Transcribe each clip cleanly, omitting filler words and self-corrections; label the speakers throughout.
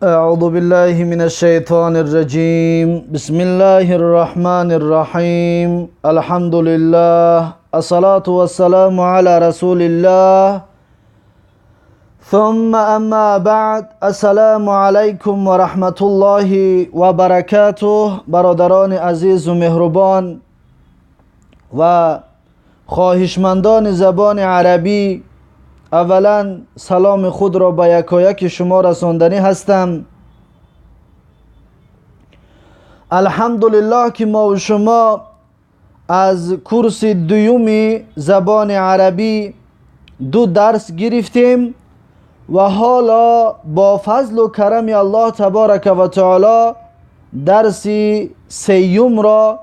Speaker 1: أعوذ بالله من الشيطان الرجيم. بسم الله الرحمن الرحيم. الحمد لله، الصلاة والسلام على رسول الله، ثم أما بعد. السلام عليكم ورحمة الله وبركاته. برادران عزیز و مهربان و خواهشمندان زبان عربی، اولا سلام خود را به یکایک شما رساندنی هستم. الحمدلله که ما و شما از کورس دوم زبان عربی دو درس گرفتیم و حالا با فضل و کرم الله تبارک و تعالی درس سیوم را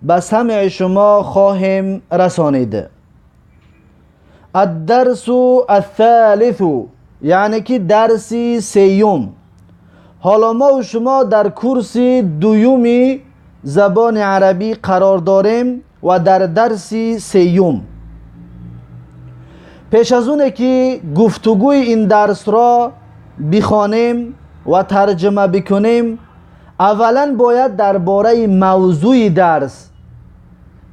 Speaker 1: به سمع شما خواهیم رسانید. الدرس الثالث، یعنی که درس سیوم. حالا ما و شما در کورس دوم زبان عربی قرار داریم و در درس سیوم. پیش از اونه که گفتگوی این درس را بخوانیم و ترجمه بکنیم، اولا باید درباره موضوع درس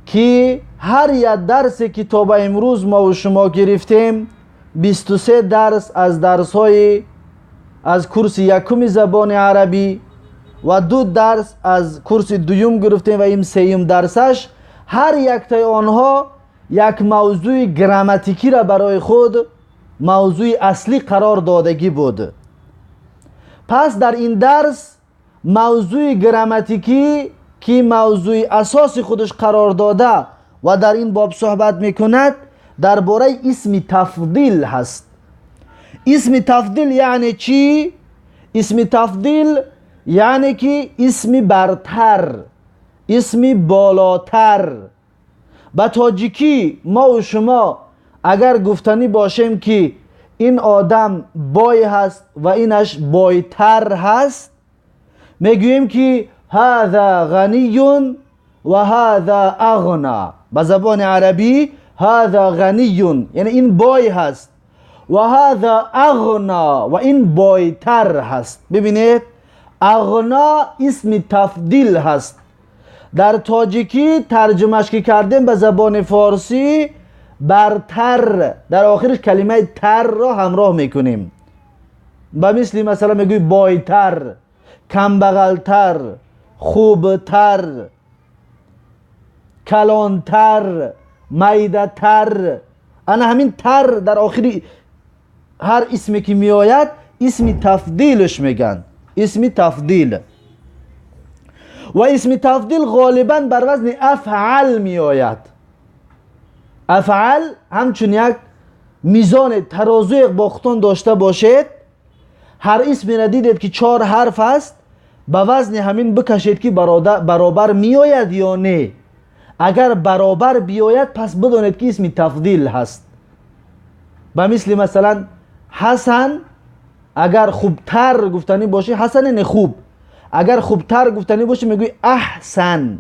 Speaker 1: که هر یک درسی که تا به امروز ما و شما گرفتیم، 23 درس از درس‌های از کورس یکم زبان عربی و دو درس از کورس دوم گرفتیم و این سیوم درسش، هر یک تای آنها یک موضوع گراماتیکی را برای خود موضوع اصلی قرار دادگی بود. پس در این درس موضوع گراماتیکی که موضوع اساسی خودش قرار داده و در این باب صحبت میکند، درباره اسم تفضیل هست. اسم تفضیل یعنی چی؟ اسم تفضیل یعنی که اسم برتر، اسم بالاتر. به تاجیکی ما و شما اگر گفتنی باشیم که این آدم بای هست و اینش بایتر هست، میگوییم که هذا غنی و هذا اغنا. به زبان عربی هذا غنی یعنی این بای هست و هذا اغنا و این بایتر هست. ببینید، اغنا اسم تفضیل هست. در تاجیکی ترجمهش که کردیم به زبان فارسی برتر، در آخرش کلمه تر را همراه میکنیم. به مثل مثلا میگوی بایتر، کمبغلتر، خوبتر، کلانتر، میده‌تر. انا همین تر در آخر هر اسمی که میآید اسم تفضیلش میگن، اسم تفضیل. و اسم تفضیل غالبا بر وزن افعل میآید. افعل همچون یک میزان ترازوی با خودتان داشته باشید، هر اسمی را دیدید که 4 حرف است، به وزن همین بکشید که برابر میآید یا نه. اگر برابر بیاید پس بدانید که اسم تفضیل هست. به مثل مثلا حسن، اگر خوبتر گفتنی باشه حسن نه خوب، اگر خوبتر گفتنی باشه میگوی احسن.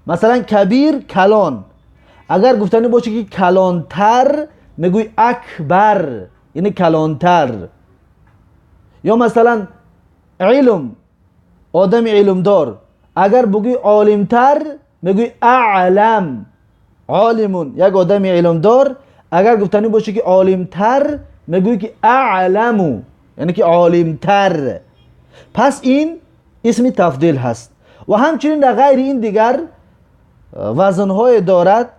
Speaker 1: مثلا کبیر کلان، اگر گفتنی باشه که کلانتر میگوی اکبر، یعنی کلانتر. یا مثلا علم، آدم علمدار، اگر بگوی عالمتر میگوی اعلم. عالمون یک آدم علمدار، اگر گفتنی باشه که عالمتر میگوی که اعلمو، یعنی که عالمتر. پس این اسم تفضیل هست. و همچنین در غیر این دیگر وزنهای دارد،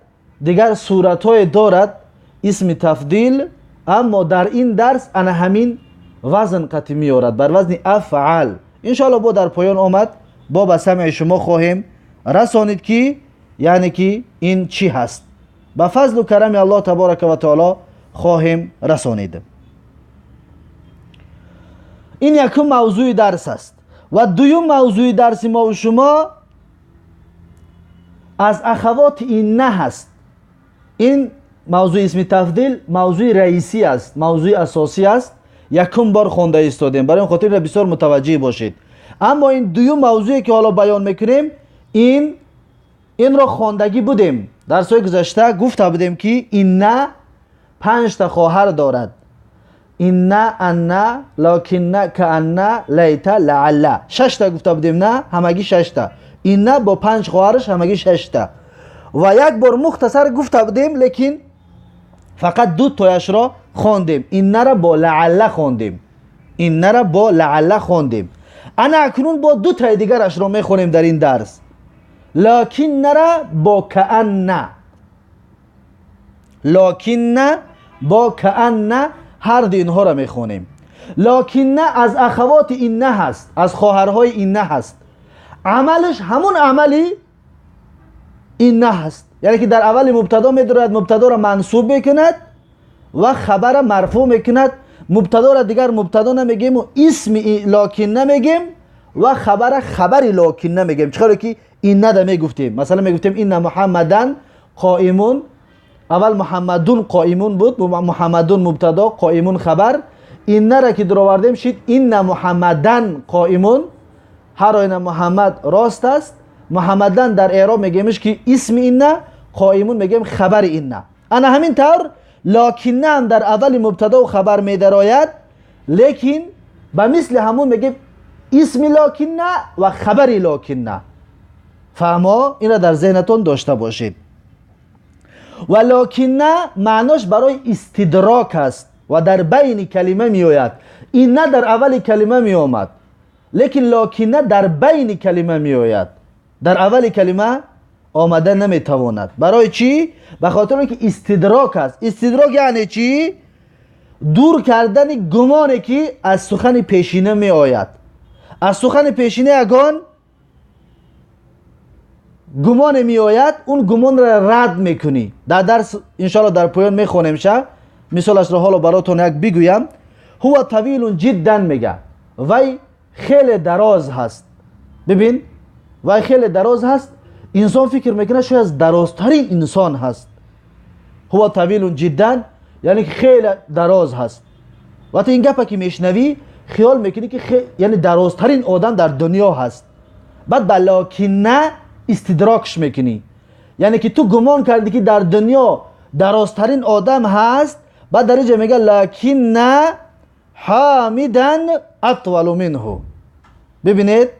Speaker 1: دیگر صورتهای دارد اسم تفضیل، اما در این درس انا همین وزن قطعی میارد بر وزن افعل. انشاءالله با در پایان آمد با به سمع شما خواهیم رسانید که یعنی که این چی هست. به فضل و کرم الله تبارک و تعالی خواهیم رسانید. این یکم موضوع درس است. و دوم موضوع درس ما و شما از اخوات این نه هست. این موضوع اسم تفضیل موضوع رئیسی است، موضوع اساسی است، یکم بار خوانده ایستادیم، برای این خاطر را بسیار متوجه باشید. اما این دوم موضوعی که حالا بیان میکنیم، این را خواندگی بودیم درس‌های گذشته، گفته بودیم که این نه 5 تا خواهر دارد. инна, анна, лакинна, каанна, лайта, лаалла. 6 та гуфта будем, на? Ҳамагӣ 6 та. Инна бо 5 хоҳараш ҳамагӣ 6 та. Ва як бор мухтасар гуфта будем, лекин фақат ду тояшро хондем. Иннара бо лаалла хондем. Иннара бо лаалла хондем. Ана акнун бо ду таи дигарашро мехонем дар ин дарс. Локиннара бо каанна. Локинна бо каанна ҳар ду инҳоро мехонем. Локинна аз ахавоти инна ҳаст, аз хоҳарҳои инна ҳаст. Амалаш ҳамун амали инна ҳаст, яъне ки дар аввали мубтадо медорад, мубтадоро мансуб мекунад ва хабара марфӯъ мекунад. Мубтадоро дигар мубтадо намегем, исми локинна мегем ва хабара хабари локинна мегем. Чӣ ки иннада мегуфтем, масалан мегуфтем инна Муҳаммадан қоимун. Аввал Муҳаммадун қоимун буд, Муҳаммадун мубтадо, қоимун хабар. Иннара ки дуровардем, шид инна Муҳаммадан қоимун. Ҳар оина Муҳаммад рост аст. Муҳаммадан дар эъроб мегемиш ки исми инна, қоимун мегем хабари инна. Ана ҳамин тавр локинна ҳам дар аввали мубтадо хабар медарояд, лекин ба мисли ҳамун мегем исми локинна ва хабари локинна. Фаҳмо? Инро дар зеҳнатон дошта бошед. Ва локинна маънош барои истидрок аст ва дар байни калима меояд. Инна дар аввали калима меомад, лекин локинна дар байни калима меояд, дар аввали калима омада наметавонад. Барои чӣ? Ба хотире ки истидрок аст. Истидрок яъне чӣ? Дур кардани гумоне ки аз сухани пешина меояд. Аз сухани пешина ягон гумоне меояд, он гумонро рад мекунӣ. Дар дарс иншоалло дар поён мехонем ша. Мисолашро ҳоло баротон як бигӯям. Ҳува тавилун ҷиддан мега, вай хеле дароз ҳаст. Бибин, вай хеле дароз ҳаст. Инсон фикр мекунад, шояд дарозтарин инсон ҳаст. Ҳува тавилун ҷиддан яъне ки хеле дароз ҳаст. Вақте ин гапа ки мешунавӣ, хиёл мекунӣ ки яъне дарозтарин одам дар дунё ҳаст. Баъд ба локинна истидрокш мекунӣ, яъне ки ту гумон кардӣ ки дар дунё дарозтарин одам ҳаст. Баъд дар инҷа мега лакинна Ҳамидан атвалу минҳу. Бибинед,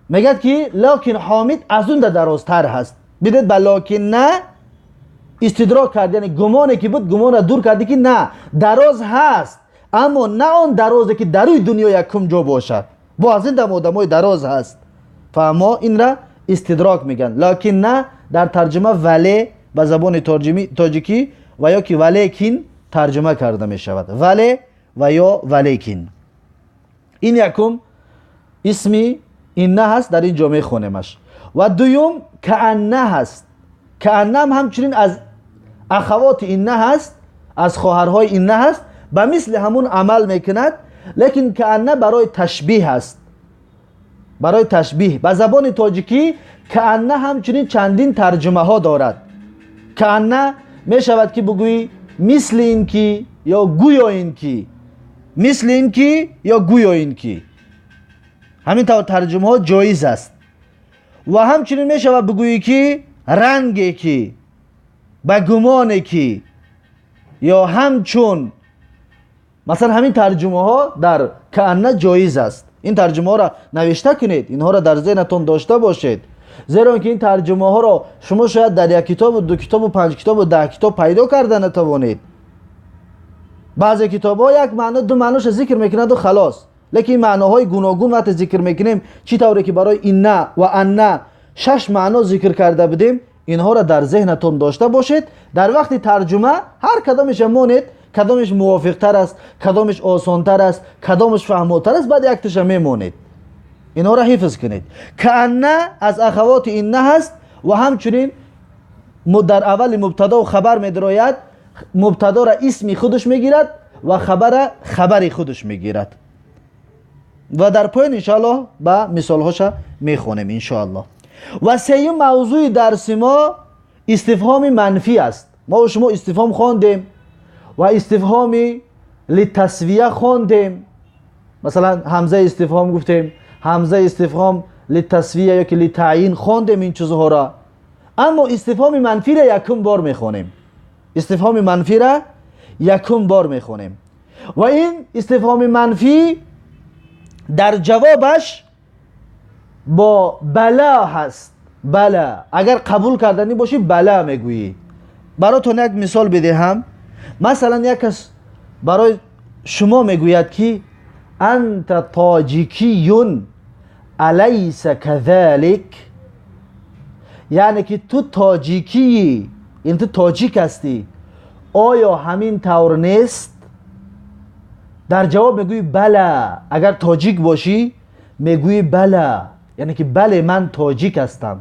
Speaker 1: мегӯяд ки локин Ҳомид аз он да дарозтар ҳаст. Бидед, ба локинна истидрок кард, яъне гумоне ки буд, гумонро дур кардӣ ки на, дароз ҳаст, аммо на он дарозе ки дар рӯи дунё якум ҷо бошад, бо аз ин дам одамои дароз ҳаст. Фаҳмо? Инра истидрок мегӯянд. Локинна дар тарҷума вале ба забони тоҷикӣ ва ё ки валекин тарҷума карда мешавад, вале ва ё валекин. Ин якум исми инна ҳаст, дар ин ҷо мехонемаш. Ва дуюм каанна ҳаст. Кааннаам ҳамчунин аз ахавоти инна ҳаст, аз хоҳарҳои инна ҳаст, ба мисли ҳамун амал мекунад, лекин каанна барои ташбиҳ ҳаст, барои ташбиҳ. Ба забони тоҷикӣ каанна ҳамчунин чандин тарҷумаҳо дорад. Каанна мешавад ки бигӯӣ мисли ин ки ё гӯё ин ки, мисли ин ки ё гӯё ин ки, ҳамин тавр тарҷумаҳо ҷоиз аст. Ва ҳамчунин мешавад бигӯӣ ки ранге ки, ба гумоне ки ё ҳамчун. Масалан, ҳамин тарҷумаҳо дар каанна ҷоиз аст. Ин тарҷумаҳоро навишта кунед, инҳоро дар зеҳнатон дошта бошед, зеро ки ин тарҷумаҳоро шумо шояд дар як китобу ду китобу панҷ китобу 10 китоб пайдо карда натавонед. Баъзе китобҳо як маъно, ду маъноша зикр мекунаду халос, лекин маъноҳои гуногун вақте зикр мекунем, чӣ тавре ки барои инна ва анна шаш маъно зикр карда будем, инҳоро дар зеҳнатон дошта бошед. Дар вақти тарҷума ҳар кадомеша монед, кадомеш мувофиқтар аст, кадомеш осонтар аст, кадомеш фаҳмотар аст, баъд якташа мемонед. Инҳоро ҳифз кунед. Каанна аз ахавоти инна ҳаст ва ҳамчунин дар аввали мубтадо хабар медарояд, мубтадоро исми худаш мегирад ва хабара хабари худаш мегирад. Ва дар поён иншоаллоҳ ба мисолҳоша мехонем иншоаллоҳ. Ва сеюм мавзӯи дарси мо истифҳоми манфӣ аст. Мо шумо истифҳом хондем ва истифҳоми литасвия хондем. Масалан, ҳамзаи истифҳом гуфтем, ҳамзаи истифҳом литасвия ё ки литаъин хондем ин чизҳоро, аммо истифҳоми манфиро якум бор мехонем. Истифҳоми манфиро якум бор мехонем. و این استفهام منفی در جوابش با بلا هست. بلا اگر قبول کردنی باشی بلا میگویی. براتون یک مثال بدهم. مثلا یک کس برای شما میگوید که انت تاجیکی الیس كذلك، یعنی که تو تاجیکی، یعنی تو تاجیک هستی، آیا همین طور نیست؟ در جواب میگویی بله. اگر تاجیک باشی میگویی بله، یعنی که بله من تاجیک هستم.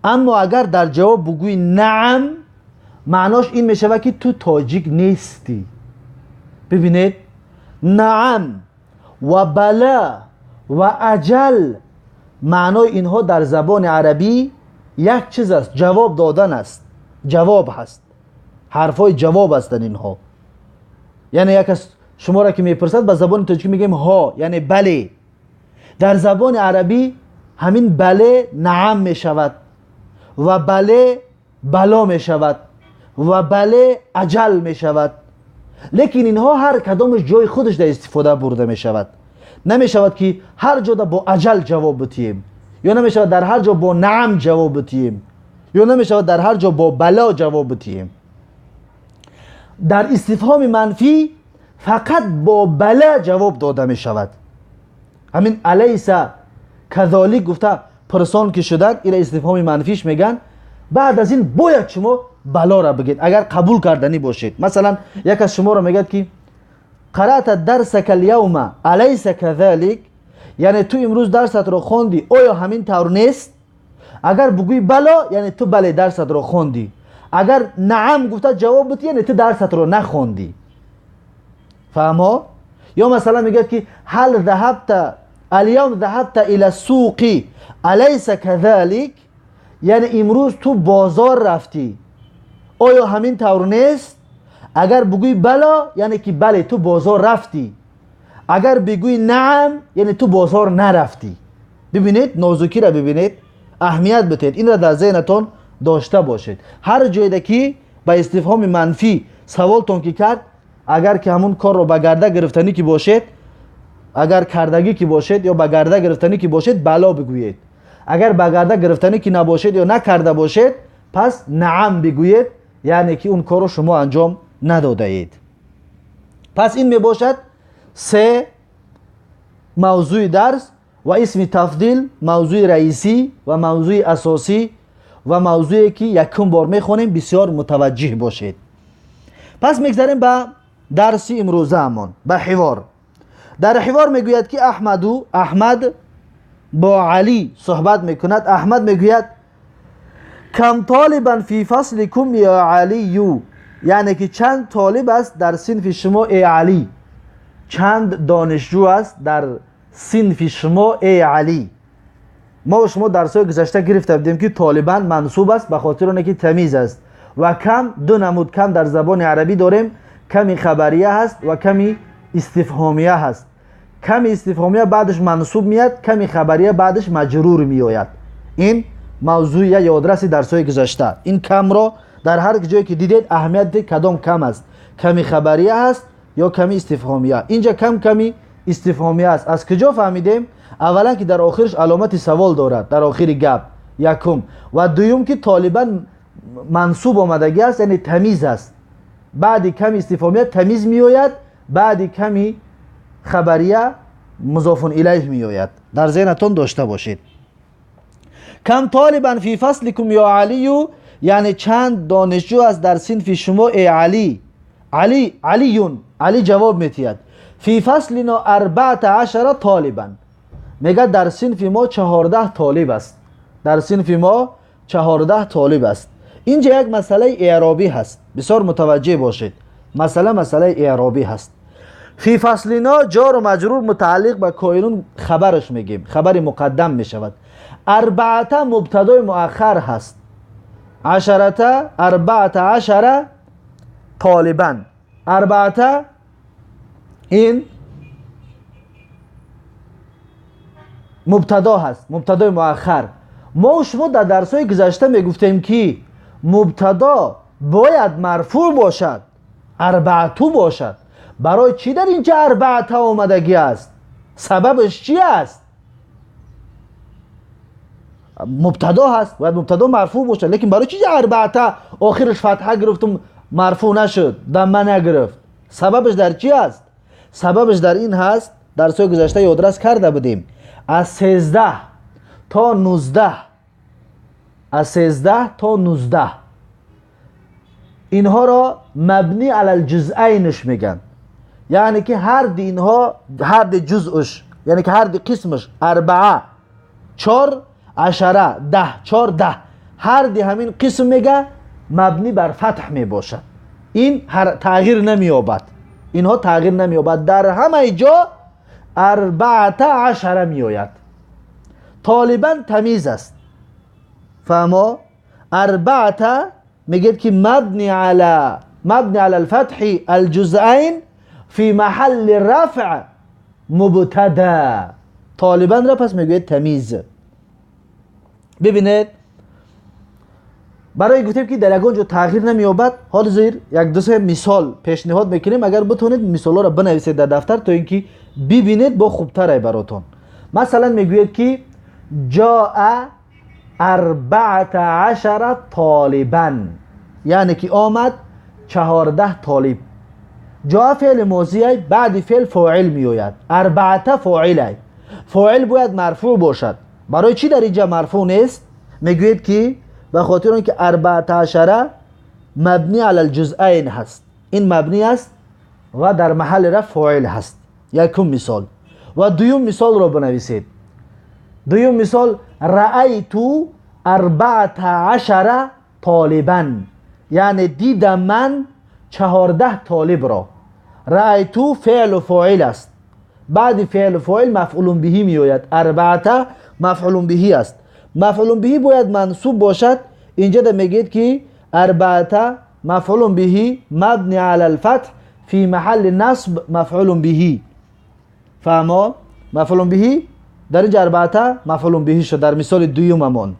Speaker 1: اما اگر در جواب بگویی نعم، معناش این میشود که تو تاجیک نیستی. ببینید، نعم و بله و اجل، معنای اینها در زبان عربی یک چیز است، جواب دادن است، جواب هست، حرفای جواب هستند اینها. یعنی یک از شما را که میپرسد به زبان تاجیکی میگیم ها، یعنی بله. در زبان عربی همین بله نعم میشود و بله بلا میشود و بله اجل میشود، لیکن اینها هر کدامش جای خودش در استفاده برده میشود. نمیشود که هر جا با اجل جواب بدیم، یا نمیشود در هر جا با نعم جواب بدیم، یا نمیشود در هر جا با بلا جواب بدیم. در استفهام منفی فقط با بلا جواب داده میشود. همین الیس کذالک گفته پرسان که شدن، این استفهام منفیش میگن. بعد از این باید شما بلا را بگید اگر قبول کردنی باشید. مثلا یک از شما را میگد که قرأت درسك اليوم الیس كذلك، یعنی تو امروز درست رو خوندی، آیا همین طور نیست؟ اگر بگویی بلا، یعنی تو بله درست رو خوندی. اگر نعم گفته جواب بدی، یعنی تو درست رو نخوندی. فهمو؟ یا مثلا میگه که هل ذهبت اليوم ذهبت الى السوق الیس كذلك، یعنی امروز تو بازار رفتی، آیا همین طور نیست؟ اگر بگویی بلا، یعنی که بله تو بازار رفتی. اگر بگویی نعم، یعنی تو بازار نرفتی. ببینید نازکی را ببینید، اهمیت بدید، این را در ذهنتون داشته باشید. هر جایی که به استفهام منفی سوالتون که کرد، اگر که همون کار رو به گرده گرفتنی که باشید، اگر کردگی که باشید یا به گرده گرفتنی که باشید، بلا بگویید. اگر به گرده گرفتنی که نباشید یا نکرده باشید، پس نعم بگویید، یعنی که اون کار رو شما انجام نداده اید. پس این می باشد سه موضوع درس و اسم تفضیل، موضوع رئیسی و موضوع اساسی و موضوعی که یکم بار میخوانیم، بسیار متوجه باشید. پس میگذریم به درس امروزه مان، به حوار. در حوار میگوید که احمد با علی صحبت میکند. احمد میگوید كم طالبا في فصلكم يا علي، یعنی که چند طالب است در صنف شما ای علی، چند دانشجو است در صنف شما ای علی. ما و شما درسای گذشته گرفته بودیم که طالبا منصوب است به خاطر اونه که تمیز است و کم دو نمود کم در زبان عربی داریم، کمی خبریه هست و کمی استفهامیه هست. کمی استفهامیه بعدش منصوب میاد، کمی خبریه بعدش مجرور میآید. این موضوع یادرس درسای گذشته. این کم را در هر جایی که دیدید اهمیت دید کدام کم است، کمی خبریه هست یا کمی استفهامیه. اینجا کم کمی استفهامیه است. از کجا فهمیدیم؟ اولا که در آخرش علامت سوال دارد در آخر گپ یکم، و دوم که طالبا منصوب آمدگی است، یعنی تمیز است. بعد کمی استفهامیه تمیز میآید، بعد کمی خبریه مضاف الیه میآید. در ذهنتون داشته باشید. كم طالبا في فصلكم يا علي، یعنی چند دانشجو است در صنف شما ای علی. علی علیون، علی جواب میتید في فصلنا 14 طالبا، میگه در صنف ما 14 طالب است. در صنف ما 14 طالب است. اینجا یک مسئله اعرابی هست، بسیار متوجه باشید. مسئله اعرابی هست. في فصلنا جار و مجرور متعلق به کائنون خبرش میگیم، خبر مقدم میشود. اربعه مبتدای مؤخر هست. عشرة 14 طالبا، اربعه این مبتدا هست، مبتدای مؤخر. ما و شما در درس‌های گذشته میگفتیم که مبتدا باید مرفوع باشد، اربعتو باشد. برای چی در اینجا اربعه آمدگی است؟ سببش چی است؟ مبتدا هست، باید مبتدا مرفوع باشه، لیکن برای چی اربعه آخرش فتحه گرفتم مرفوع نشد، دمه نگرفت؟ سببش در چی است؟ سببش در این هست، در سوی گذشته یادرس کرده بودیم، از 13 تا 19، از 13 تا 19 اینها را مبنی علی الجزئینش میگن، یعنی که هر دی اینها، هر دی جزءش، یعنی که هر دی قسمش اربعه، 4، 10، 10، 4، 10، هر دی همین قسم میگه مبنی بر فتح میباشد. این هر تغییر نمییابد، اینها تغییر نمییابد، در همه جا 14 میآید. طالبا تمیز است، فهما؟ اربعه میگه که مبنی علی الفتح الجزئین فی محل رفع مبتدا. طالبا را پس میگوید تمیز. ببینید برای گفتیم که در یگان جا تغییر نمییابد. حال زیر یک دو سه مثال پیشنهاد میکنیم، اگر بتونید مثال را بنویسید در دفتر تا اینکه ببینید با خوبتره براتون. مثلا میگوید که جاء 14 طالبا، یعنی که آمد 14 طالب. جاء فعل ماضی، بعد فعل فاعل میآید، 4 فاعل، فاعل باید مرفوع باشد. برای چی در اینجا مرفوع نیست؟ میگوید که به خاطر اینکه 14 مبنی علی الجزئین هست، این مبنی است و در محل رفع فاعل هست. یکم مثال. و دوم مثال را بنویسید. دوم مثال رأیت 14 طالبا، یعنی دیدم من 14 طالب را. رأیت فعل و فاعل است، بعد فعل و فاعل مفعول به می آید، 4 مفعول به است، مفعول به باید منصوب باشد. اینجا ده میگید که 4 مفعول به مبنی علی الفتح فی محل نصب مفعول به. فهما؟ مفعول به در اینجا 4 مفعول به شد در مثال دوممان.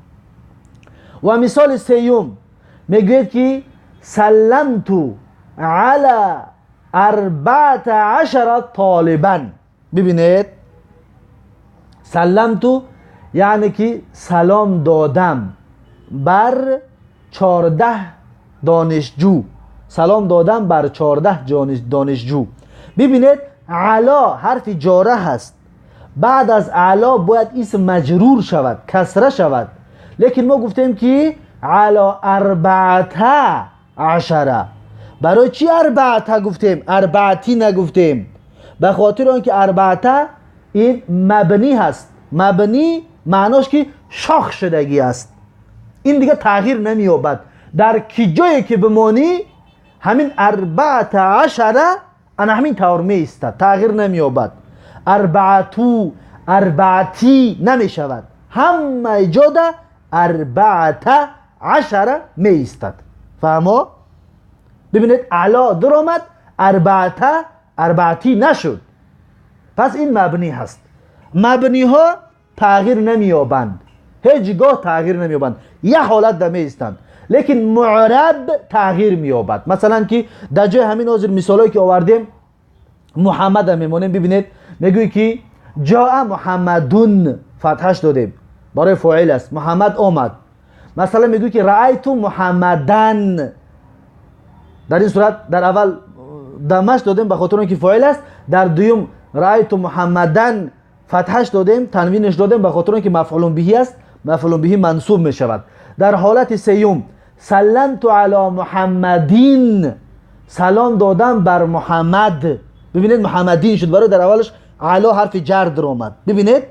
Speaker 1: و مثال سیوم میگوید که سلمت علی 14 طالبا. ببینید سلمت یعنی که سلام دادم بر 14 دانشجو، سلام دادم بر 14 دانشجو. ببینید علا حرف جاره هست، بعد از علا باید اسم مجرور شود، کسره شود، لیکن ما گفتیم که علا 14. برای چی 4 گفتیم، 4 نگفتیم؟ به خاطر آنکه 4 این مبنی هست، مبنی معناش که شاخ شدگی است، این دیگه تغییر نمییابد. در کی جایی که بمانی همین 14 انا همین طور می ایستد، تغییر نمییابد. 4 4 نمیشود، همه جا ده 14 می ایستد. فهما؟ ببینید علا در آمد، 4 نشد، پس این مبنی هست. مبنی ها تغییر نمییابند، هیچگاه تغییر نمییابند، یه حالت ده می ایستند. لیکن معرب تغییر مییابد. مثلا که در جای همین حاضر مثالایی که آوردیم محمد هم میمانیم. ببینید میگوی که جاء محمدون، فتحش دادیم برای فاعل است، محمد آمد. مثلا میگوی که رأیت محمدن، در این صورت در اول دمش دادیم به خاطر اینکه فاعل است، در دوم رأیت محمدن فتحش دادیم، تنوینش دادیم به خاطر اینکه مفعول به است، مفعول به منصوب میشود. در حالت سیوم سلمت علی محمدین، سلام دادم بر محمد. ببینید محمدین شد، برای در اولش علی حرف جر در آمد. ببینید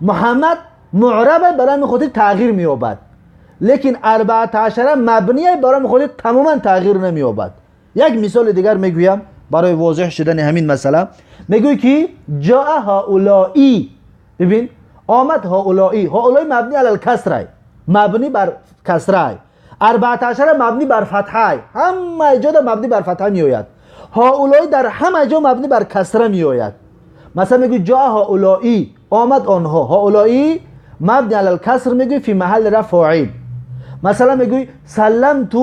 Speaker 1: محمد معربه، برای خاطر تغییر مییابد، لیکن 14 مبنیه، برای خاطر تماما تغییر نمییابد. یک مثال دیگر میگویم برای واضح شدن همین مسئله. میگوی که جاء هؤلائی، ببین آمد هؤلائی، هؤلائی مبنی علی الکسره، مبنی بر کسره، 14 مبنی بر فتحه، همه جا مبنی بر فتحه میآید. هؤلائی در همه جا مبنی بر کسره میآید. مثلا میگوی جاء هؤلائی، آمد آنها، هؤلائی مبنی علی الکسر میگوی فی محل رفع فاعل. مثلا میگوی سلمت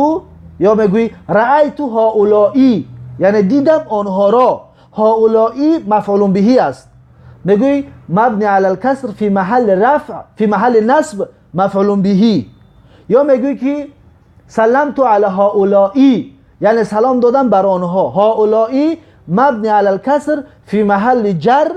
Speaker 1: یا میگوی رأیت هؤلائی، یعنی دیدم آنها را. هؤلاء مفعول به است. میگوی مبنی علی الکسر فی محل رفع فی محل نصب مفعول به. یا میگوی که سلمت علی هؤلاء، یعنی سلام دادم بر آنها. هؤلاء مبنی علی الکسر فی محل جر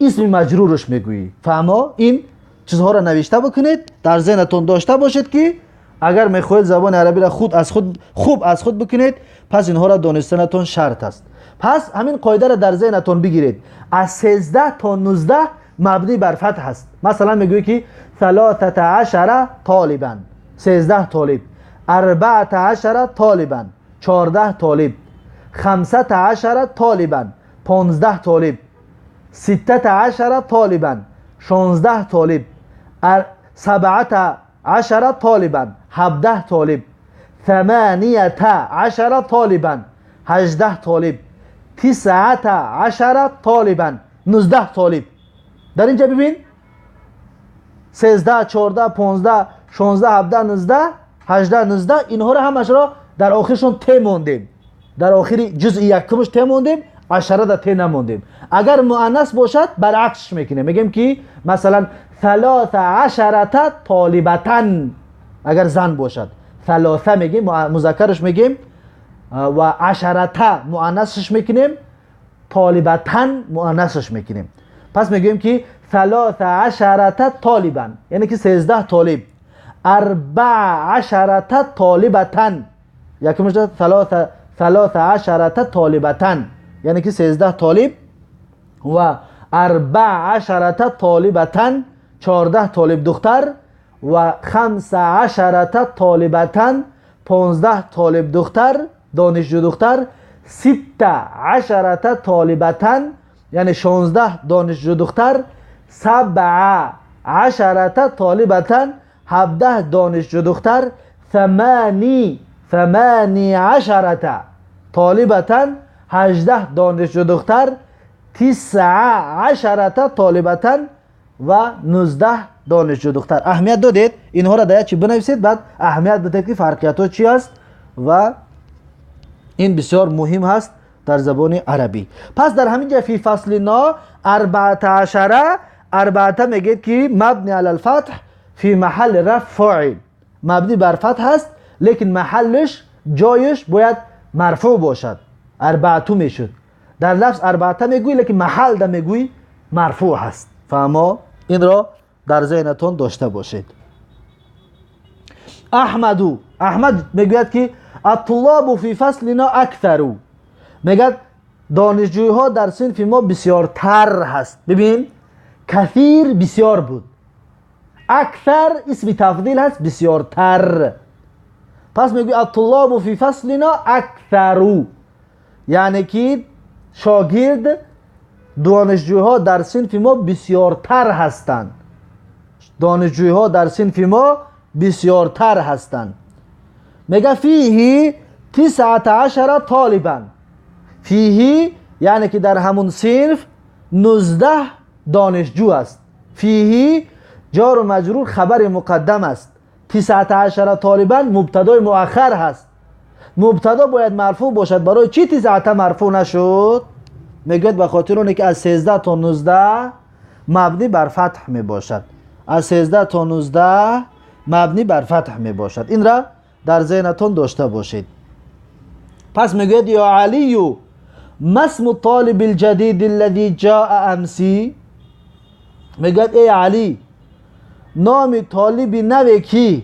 Speaker 1: اسم مجرورش میگویی. فهما؟ این چیزها را نوشته بکنید، در ذهنتون داشته باشید که اگر میخواهید زبان عربی را خود از خود خوب از خود بکنید، پس اینها را دانستنتون شرط است. پس همین قاعده را در ذهنتون بگیرید. از 13 تا 19 مبنی بر فتح است. مثلا میگویی که 13 طالبا، 13 طالب، 14 طالبا، 14 طالب، 15 طالبا، 15 طالب، 16 طالبا، 16 طالب، 17 طالبا، 17 طالب، 18 طالبا، 18 طالب، 19 طالبا، 19 طالب. در اینجا ببین 13 14 15 16 17 19 18 19، اینها را همش را در آخرشون ت موندیم. در آخر جزء یکمش ت موندیم، عشره در ت نموندیم. اگر مؤنث باشد برعکسش میکنیم، میگیم که مثلا 13 طالبتن اگر زن باشد ثلاثه میگیم، مذکرش میگیم، و عشرته مؤنثش میکنیم، طالبتن مؤنثش میکنیم. پس میگیم که 13 طالبا، یعنی که 13 طالب، 14 طالبتن، یکمش 13 طالبتن، یعنی که 13 طالب، و 14 طالبتن، 14 طالب دختر، و 15 طالبتن، 15 طالب دختر، دانشجو دختر، 16 طالبتن، یعنی 16 دانشجو دختر، 17 طالبتن، 17 دانشجو دختر، 18 طالبتن، 18 دانشجو دختر، 19 طالبتن و 19 دانشجو دختر. اهمیت دادید اینها را در چی بنویسید، بعد اهمیت بدید که فرقیت ها چی است و این بسیار مهم هست در زبان عربی. پس در همین جا فی فصلنا 14 اربعه میگه که مبنی علی الفتح فی محل رفع فاعل، مبنی بر فتح هست لیکن محلش جایش باید مرفوع باشد. اربعه میشد در لفظ اربعه میگوی لیکن محل ده میگوی مرفوع هست. فهما؟ این را در ذهنتون داشته باشید. احمدو، احمد میگوید که الطلاب فی فصلنا اکثر، میگه دانشجوها در صنف ما بسیارتر هست. ببین کثیر بسیار بود، اکثر اسم تفضیل هست، بسیارتر. پس میگوی الطلاب فی فصلنا اکثر، یعنی که شاگرد دانشجوها در صنف ما بسیارتر هستند. دانشجوها در صنف ما بسیارتر هستند. میگه فیه 19 طالبا، فیه یعنی که در همون صنف 19 دانشجو است. فیه جار و مجرور خبر مقدم است. 19 طالبا مبتدای مؤخر هست. مبتدا باید مرفوع باشد. برای چی 19 مرفوع نشد؟ میگوید به خاطر اونه که از 13 تا 19 مبنی بر فتح می باشد. از 13 تا 19 مبنی بر فتح می باشد. این را در ذهنتون داشته باشید. پس میگوید یا علی ما اسم الطالب الجدید الذي جاء امسی، میگوید ای علی نام طالب نوی که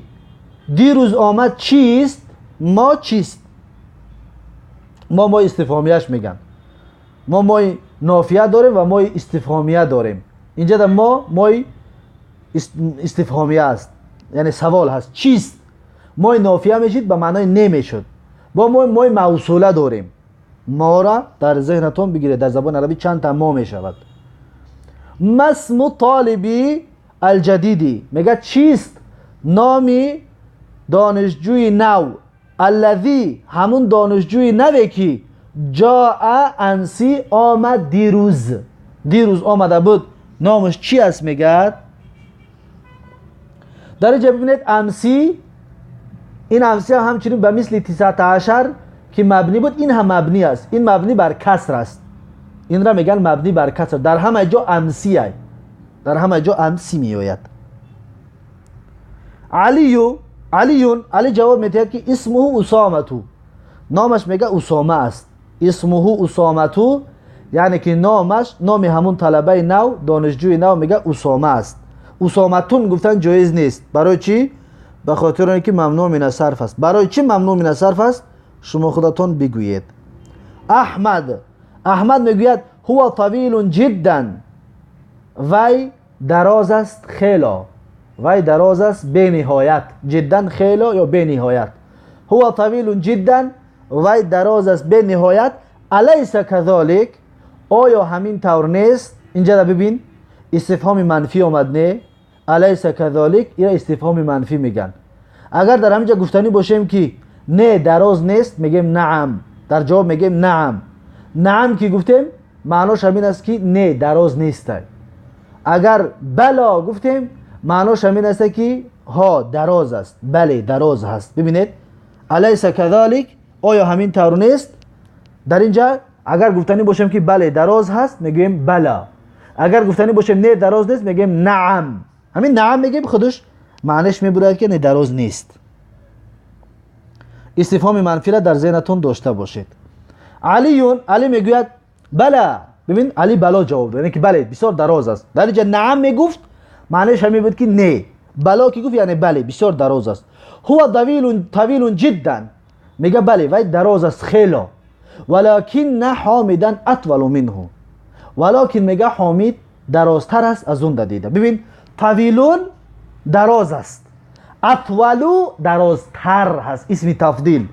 Speaker 1: دیروز آمد چیست؟ ما چیست؟ ما استفهامیش میگن. ما نافیه داریم و ما استفهامیه داریم. اینجا در ما استفهامیه است، یعنی سوال هست چیست. ما نافیه میشید به معنای نمیشد. با ما موصوله داریم. ما را در ذهنتون بگیرید، در زبان عربی چند تا ما میشود. ما اسم طالبی الجدیدی، میگه چیست نامی دانشجوی نو، الذی همون دانشجوی نوی که جاء امسی آمد دیروز، دیروز آمده بود، نامش چی است؟ میگه در اینجا ببینید امسی، این امسی هم همچنین به مثل 19 که مبنی بود، این هم مبنی است. این مبنی بر کسر است. این را میگن مبنی بر کسر. در همه جا امسی ای، در همه جا امسی میآید. علیون، علی جواب میدهد که اسمه اسامتو، نامش میگه اسامه است. اسمه اسامتو یعنی که نامش، نام همون طلبه نو، دانشجوی نو میگه اسامه است. اسامتون گفتن جایز نیست. برای چی؟ به خاطر اینکه ممنوع من الصرف است. برای چی ممنوع من الصرف است؟ شما خودتون بگویید. احمد، احمد میگوید هو طویل جدا، وی دراز است خیلی، وی دراز است بی نهایت. جدا خیلی یا بی نهایت. هو طویل جدا، وی دراز است بی نهایت. الیس کذالک، آیا همین طور نیست؟ اینجا ببین استفهام منفی آمد، نه؟ الیس کذالک یا استفهام منفی میگن. اگر در همینجا گفتنی باشیم که نه دراز نیست، میگیم نعم. در جواب میگیم نعم. نعم که گفتیم معناش همین است که نه دراز نیست. اگر بلا گفتیم معناش همین است که ها دراز است، بله دراز هست. ببینید الیس کذالک، آیا همین طور نیست؟ در اینجا اگر گفتنی باشیم که بله دراز هست میگیم بلا. اگر گفتنی باشیم نه دراز نیست میگیم نعم. همین نعم میگیم خودش معنیش میبرد که نه دراز نیست. استفهام منفی را در ذهنتون داشته باشید. علیون، علی میگوید بلا. ببین علی بلا جواب داد، یعنی که بله بسیار دراز است. در اینجا نعم میگفت معنیش همین بود که نه، بلا که گفت یعنی بله بسیار دراز است. هو طویل جدا، میگه بله وی دراز است خیلی. ولکن حامدا اطول منه، ولکن میگه حامد درازتر است از اون دیده. ببین طویلون دراز است، اطولو درازتر هست، اسم تفضیل.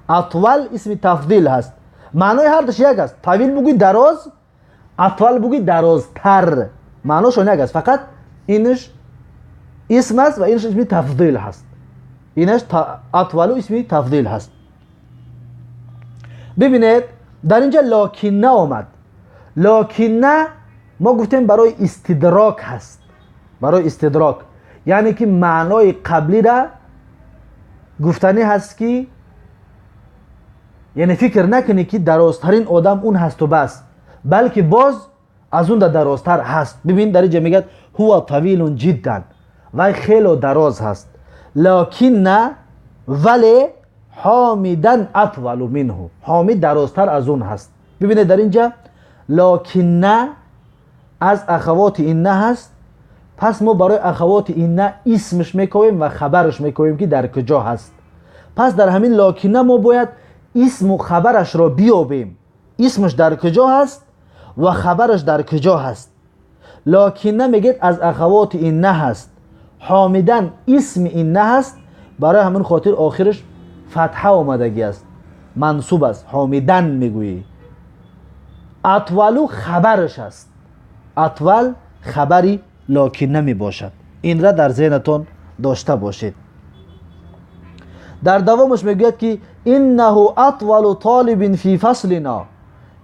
Speaker 1: اطول اسم تفضیل هست، معنای هر دوش یک است. طویل بگوی دراز، اطول بگوی درازتر، معناشون یک است، فقط اینش اسم است و اینش اسم تفضیل هست. اینش اطولو اسم تفضیل هست. ببینید در اینجا لکن آمد. لکن ما گفتیم برای استدراک هست، برای استدراک یعنی که معنای قبلی را گفتنی هست که یعنی فکر نکنی که درازترین آدم اون هست و بس، بلکه باز از اون درازتر هست. ببین در اینجا میگه هو طویل جدا، وی خیلی دراز هست. لکن ولی حامدا اطول منه، حامد درازتر از اون هست. ببینید در اینجا لکن از اخوات این هست، پس ما برای اخوات این اسمش میکویم و خبرش میکویم که در کجا هست. پس در همین لکن ما باید اسم و خبرش را بیابیم، اسمش در کجا هست و خبرش در کجا هست. لکن میگید از اخوات این هست، حامدن اسم این هست، برای همین خاطر آخرش فتحه آمدگی است، منصوب است، حامدن میگویی. اطولو خبرش است، اطول خبری لکن نمی باشد. این را در ذهنتون داشته باشید. در دوامش میگوید که انه اطول طالب فی فصلنا،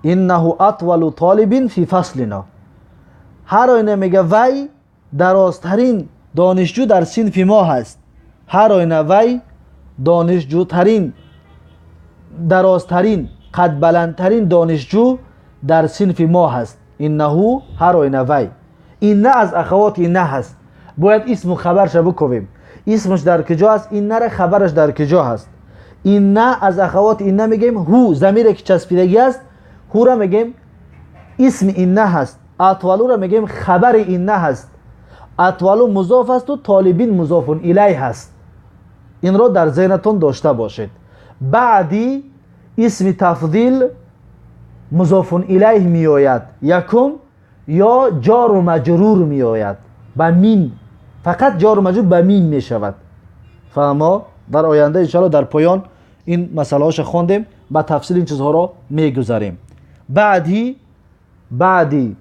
Speaker 1: انه اطول طالب فی فصلنا. هر آینه میگه وی درازترین دانشجو در صنف ما هست. هر آینه وی دانشجوترین، درازترین، قد بلندترین دانشجو در صنف ما هست. انه هر آینه وی، این نه از اخوات این نه هست. باید اسم و خبرش بکویم، اسمش در کجا است، این نه خبرش در کجا هست. این نه از اخوات این نه میگیم هو، ضمیر که چسبیدگی است هو را میگیم اسم این نه هست. اطولو را میگیم خبر این نه هست. اطولو مضاف است و طالبین مضاف الیه هست. این را در ذهنتون داشته باشید. بعدی اسم تفضیل مضاف الیه میآید، یکم یا جار و مجرور میآید به مین، فقط جار و مجرور به مین میشود. فهما در آینده انشاءالله در پایان این مسئله هاش خواندیم، با تفصیل این چیزها را میگذاریم. بعدی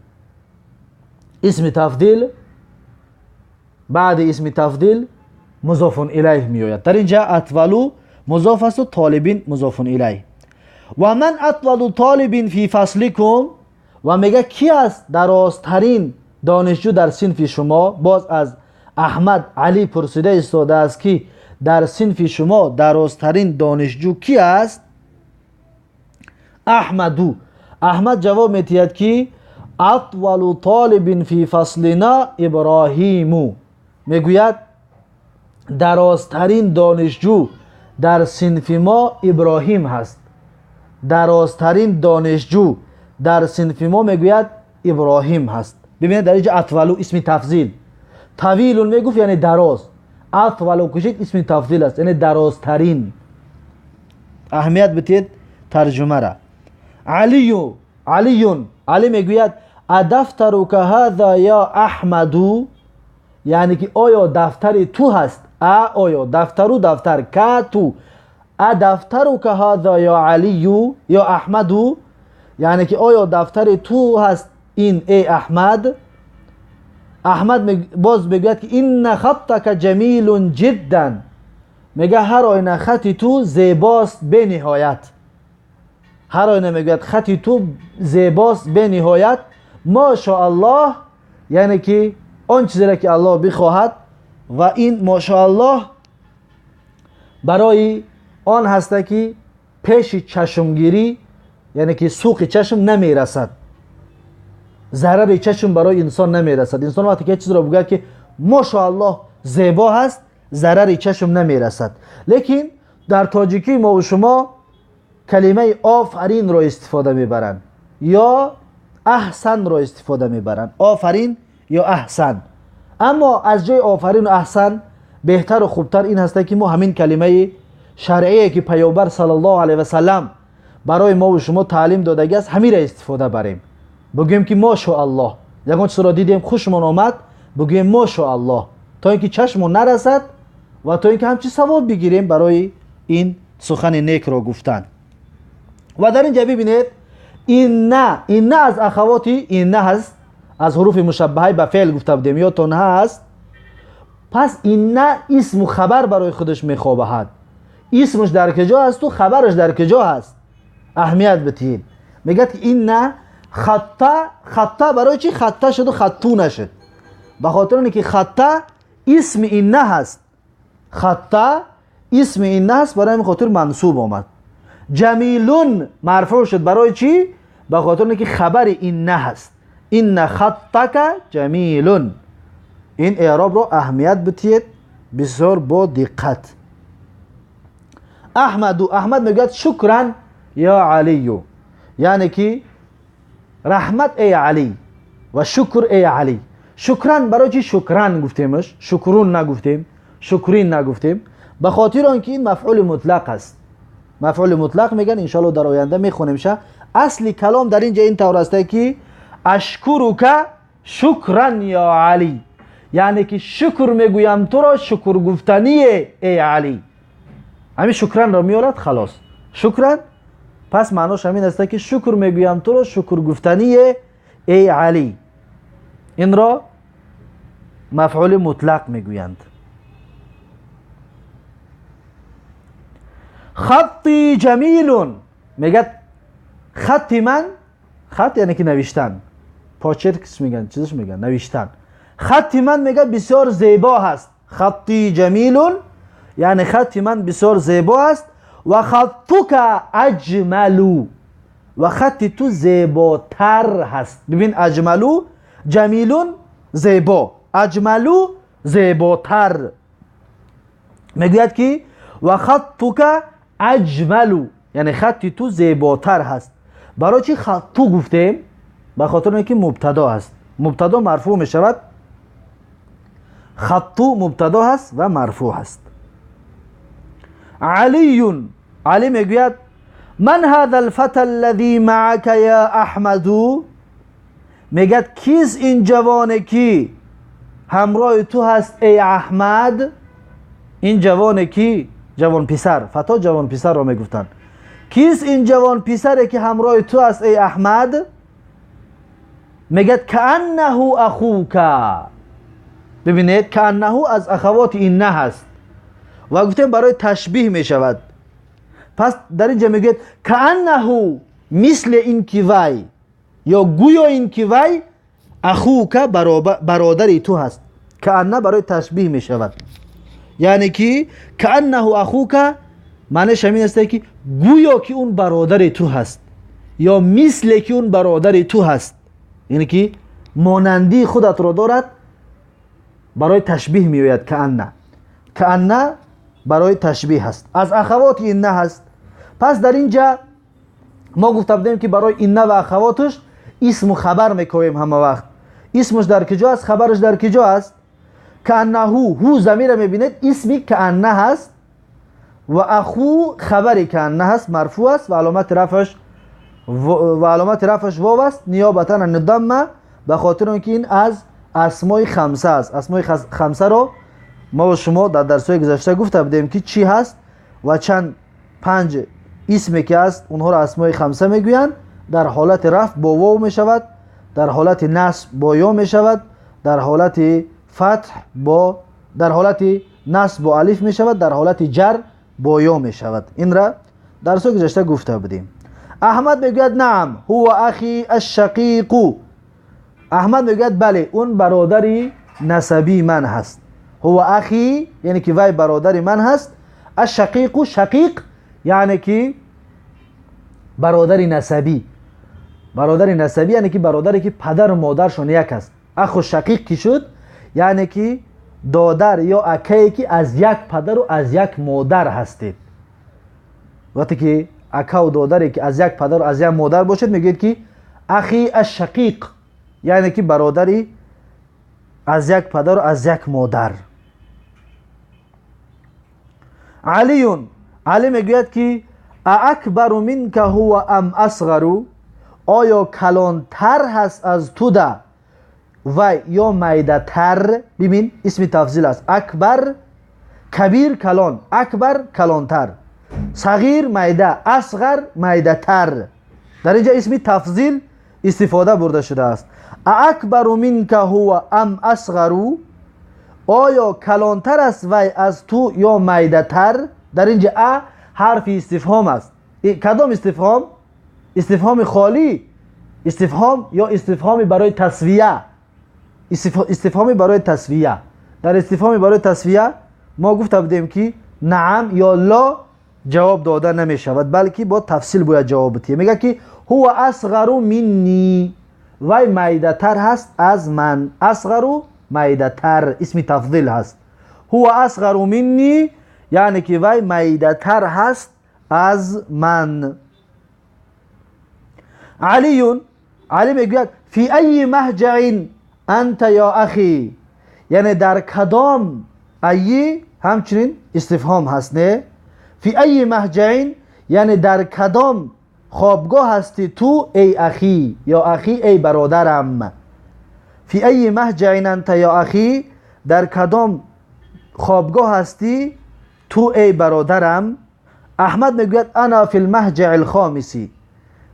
Speaker 1: اسم تفضیل، بعد اسم تفضیل مضاف الیه میآید. در اینجا اطولو مضاف است و طالبین مضاف الیه. و من اطول طالب فی فصلکم، و میگه کی است درازترین دانشجو در صنف شما؟ باز از احمد علی پرسیده ایستاده است که در صنف شما درازترین دانشجو کی است؟ احمدو. Аҳмад ҷавоб медиҳад ки أطول طالب في فصلنا إبراهيم. мегӯяд дарозтарин донишҷӯ дар синфи мо Иброҳим ҳаст. Дарозтарин донишҷӯ дар синфи мо мегӯяд Иброҳим ҳаст. Бибинед, дар инҷа أطول исми тафзил, طويل мегуфт яъне дароз, أطول кушид исми тафзил аст, яъне дарозтарин. Аҳамият бидиҳед тарҷумара. Алию, Алиюн, Али мегӯяд أدفترك هذا يا أحمد, яъне ки оё дафтари ту ҳаст? А оё, دفتر дафтар, ك ту, أدفترك هذا يا علي يا أحمد, яъне ки оё дафтари ту ҳаст ин, эй Аҳмад? Аҳмад боз мегӯяд ки إن خطك جميل جدا, мега ҳар оина хати ту зебост бениҳоят. Ҳар оина мегӯяд хати ту зебост бениҳоят. ما شاء الله, яъне ки он чизеро ки Аллоҳ бихоҳад. Ва ин ما شاء الله барои он ҳаста ки пеши чашмгирӣ, яъне ки суқи чашм намерасад, зарари чашм барои инсон намерасад. Инсон вақте ки чизро бигӯяд ки ما شاء الله зебо ҳаст, зарари чашм намерасад. Лекин дар тоҷикӣ мову шумо калимаи офаринро истифода мебаранд ё аҳсанро истифода мебаранд, офарин ё аҳсан. Аммо аз ҷои офарину аҳсан беҳтару хубтар ин ҳаста ки мо ҳамин калимаи шаръие ки Паёмбар صلى الله عليه وسلم барои мову шумо таълим додагӣ аст, ҳамира истифода барем. Бигӯем ки ما شاء الله. Ягон чизро дидем, хушмон омад, бигӯем ما شاء الله, то ин ки чашмон нарасад ва то ин ки ҳамчи савоб бигирем барои ин сухани некро гуфтан. Ва дар ин ҷа бибинед, إن, إن аз ахавоти إن ҳаст, аз ҳуруфи мушаббаҳаи ба феъл гуфта будем, ёдтон ҳаст. Пас إن исму хабар барои худаш мехоҳад. Исмаш дар куҷо ҳасту хабараш дар куҷо ҳаст? Аҳамият бидиҳед. Мегӯяд ки إن خط, خط барои чӣ خط шуду خط нашуд? Ба хотир оне ки خط исми إن ҳаст, خط исми إن ҳаст, барои ҳамин хотир мансуб омад. جميل марфӯъ шуд. Барои чӣ? Ба хотир оне ки хабари إن ҳаст. إن خطك جميل. Ин эъробро аҳамият бидиҳед бисёр бо диққат. Аҳмаду, Аҳмад мегӯяд شكرا يا علي, яъне ки раҳмат, эй Алӣ, ва шукр, эй Алӣ. شكرا барои чӣ شكرا гуфтемш, شكر нагуфтем, شكر нагуфтем? Ба хотири он ки ин мафъули мутлақ аст. Мафъули мутлақ мегӯянд, иншоалло дар оянда мехонемша. Асли калом дар ин ҷа ин тавр аста ки أشكرك شكرا يا علي, яъне ки шукр мегӯям туро шукр гуфтание, эй Алӣ. Ҳамин شكرا ро меорад, халос, شكرا. Пас маънош ҳамин аста ки шукр мегӯям туро шукр гуфтание, эй Алӣ. Инро мафъули мутлақ мегӯянд. خطي جميل, мегӯяд хатти ман, хат яъне ки навиштан, почерк мегӯянд, чизаш мегӯянд, навиштан. Хатти ман, мегӯяд, бисёр зебо ҳаст. خطي جميل, яъне хатти ман бисёр зебо аст. وخطك أجمل, ва хатти ту зеботар ҳаст. Бибин, أجمل, جميل зебо, أجمل зеботар. Мегӯяд ки وخطك أجمل, яъне хатти ту зеботар ҳаст. Барои чӣ خط гуфтем? Ба хотир оне ки мубтадо ҳаст, мубтадо марфӯъ мешавад. خط мубтадо ҳаст ва марфӯъ ҳаст. Алиюн, Али мегӯяд من هذا الفتى الذي معك يا أحمد, мегӯяд кист ин ҷавоне ки ҳамроҳи ту ҳаст, эй Аҳмад? Ин ҷавоне ки ҷавонписар, فتى ҷавонписарро мегуфтанд. Кист ин ҷавонписаре ки ҳамроҳи ту аст, эй Аҳмад? Мегӯяд كأنه أخوك. Бибинед, كأنه аз ахавоти إن ҳаст ва гуфтем барои ташбиҳ мешавад. Пас дар ин ҷа мегӯяд كأنه, мисли ин ки вай ё гӯё ин ки вай أخوك бародари ту ҳаст. كأن барои ташбиҳ мешавад, яъне ки كأنه أخوك маънеш ҳамин аст ки гӯё ки он бародари ту ҳаст. یا مثل که اون برادر تو هست، یعنی که مانندی خودت را دارد، برای تشبیه میآید. کأن، کأن برای تشبیه هست، از اخوات إن هست. پس در اینجا ما گفته بودیم که برای إن و اخواتش اسم و خبر میکویم همه وقت. اسمش در کجا است، خبرش در کجا است؟ کأنه، هو ضمیر میبینید اسمی کأن هست و اخو خبری کأن هست، مرفوع است و علامت رفعش و علامت رفعش واو است، نیابتا عن الضمه، به خاطر اینکه این از اسمای خمسه است. اسمای خمسه رو ما و شما در درس‌های گذشته گفته بودیم که چی هست و چند پنج اسمی که است اونها رو اسمای خمسه میگویند. در حالت رفع با واو میشود، در حالت نصب با یا میشود، در حالت فتح با، در حالت نصب با الف میشود، در حالت جر با یا میشود. این را درس گذشته گفته بودیم. احمد میگوید نعم هو اخی الشقیق. احمد میگوید بله اون برادری نسبی من هست. هو اخی یعنی که وی برادر من هست. الشقیق، شقیق یعنی که برادر نسبی، برادر نسبی یعنی که برادری که پدر و مادرشون یک است. اخ و شقیق کی شد؟ یعنی که دادر یا اکایی که از یک پدر و از یک مادر هستید. وقتی که اکا و دادری که از یک پدر و از یک مادر باشد میگید که اخی الشقیق، یعنی که برادری از یک پدر و از یک مادر. علیون، علی میگوید که اکبر منک هو ام اصغر، آیا کلانتر هست از تو ده و یا میده تر؟ ببین اسم تفضیل است. اکبر کبیر کلان، اکبر کلانتر، صغیر میده، اصغر میده تر. در اینجا اسم تفضیل استفاده برده شده است. اکبر منک هو ام اصغر، آیا کلانتر است وی از تو یا میده تر؟ در اینجا ا حرف استفهام است. کدام استفهام؟ استفهام خالی، استفهام یا استفهام برای تسویه. استفهام برای تسویه. در استفهام برای تسویه ما گفته بودیم که نعم یا لا جواب داده نمی شود، بلکه با تفصیل باید جواب بدیم. میگه که هو اصغر منی، وی میده تر هست از من. اصغر میده تر اسم تفضیل هست. هو اصغر منی یعنی که وی میده تر هست از من. علی، علی میگوید فی ای مهجع انت یا اخی، یعنی در کدام، ای همچنین استفهام هست، نه؟ فی ای مهجع یعنی در کدام خوابگاه هستی تو ای اخی، یا اخی ای برادرم. فی ای مهجع انت یا اخی، در کدام خوابگاه هستی تو ای برادرم. احمد میگوید انا فی المهجع الخامسی،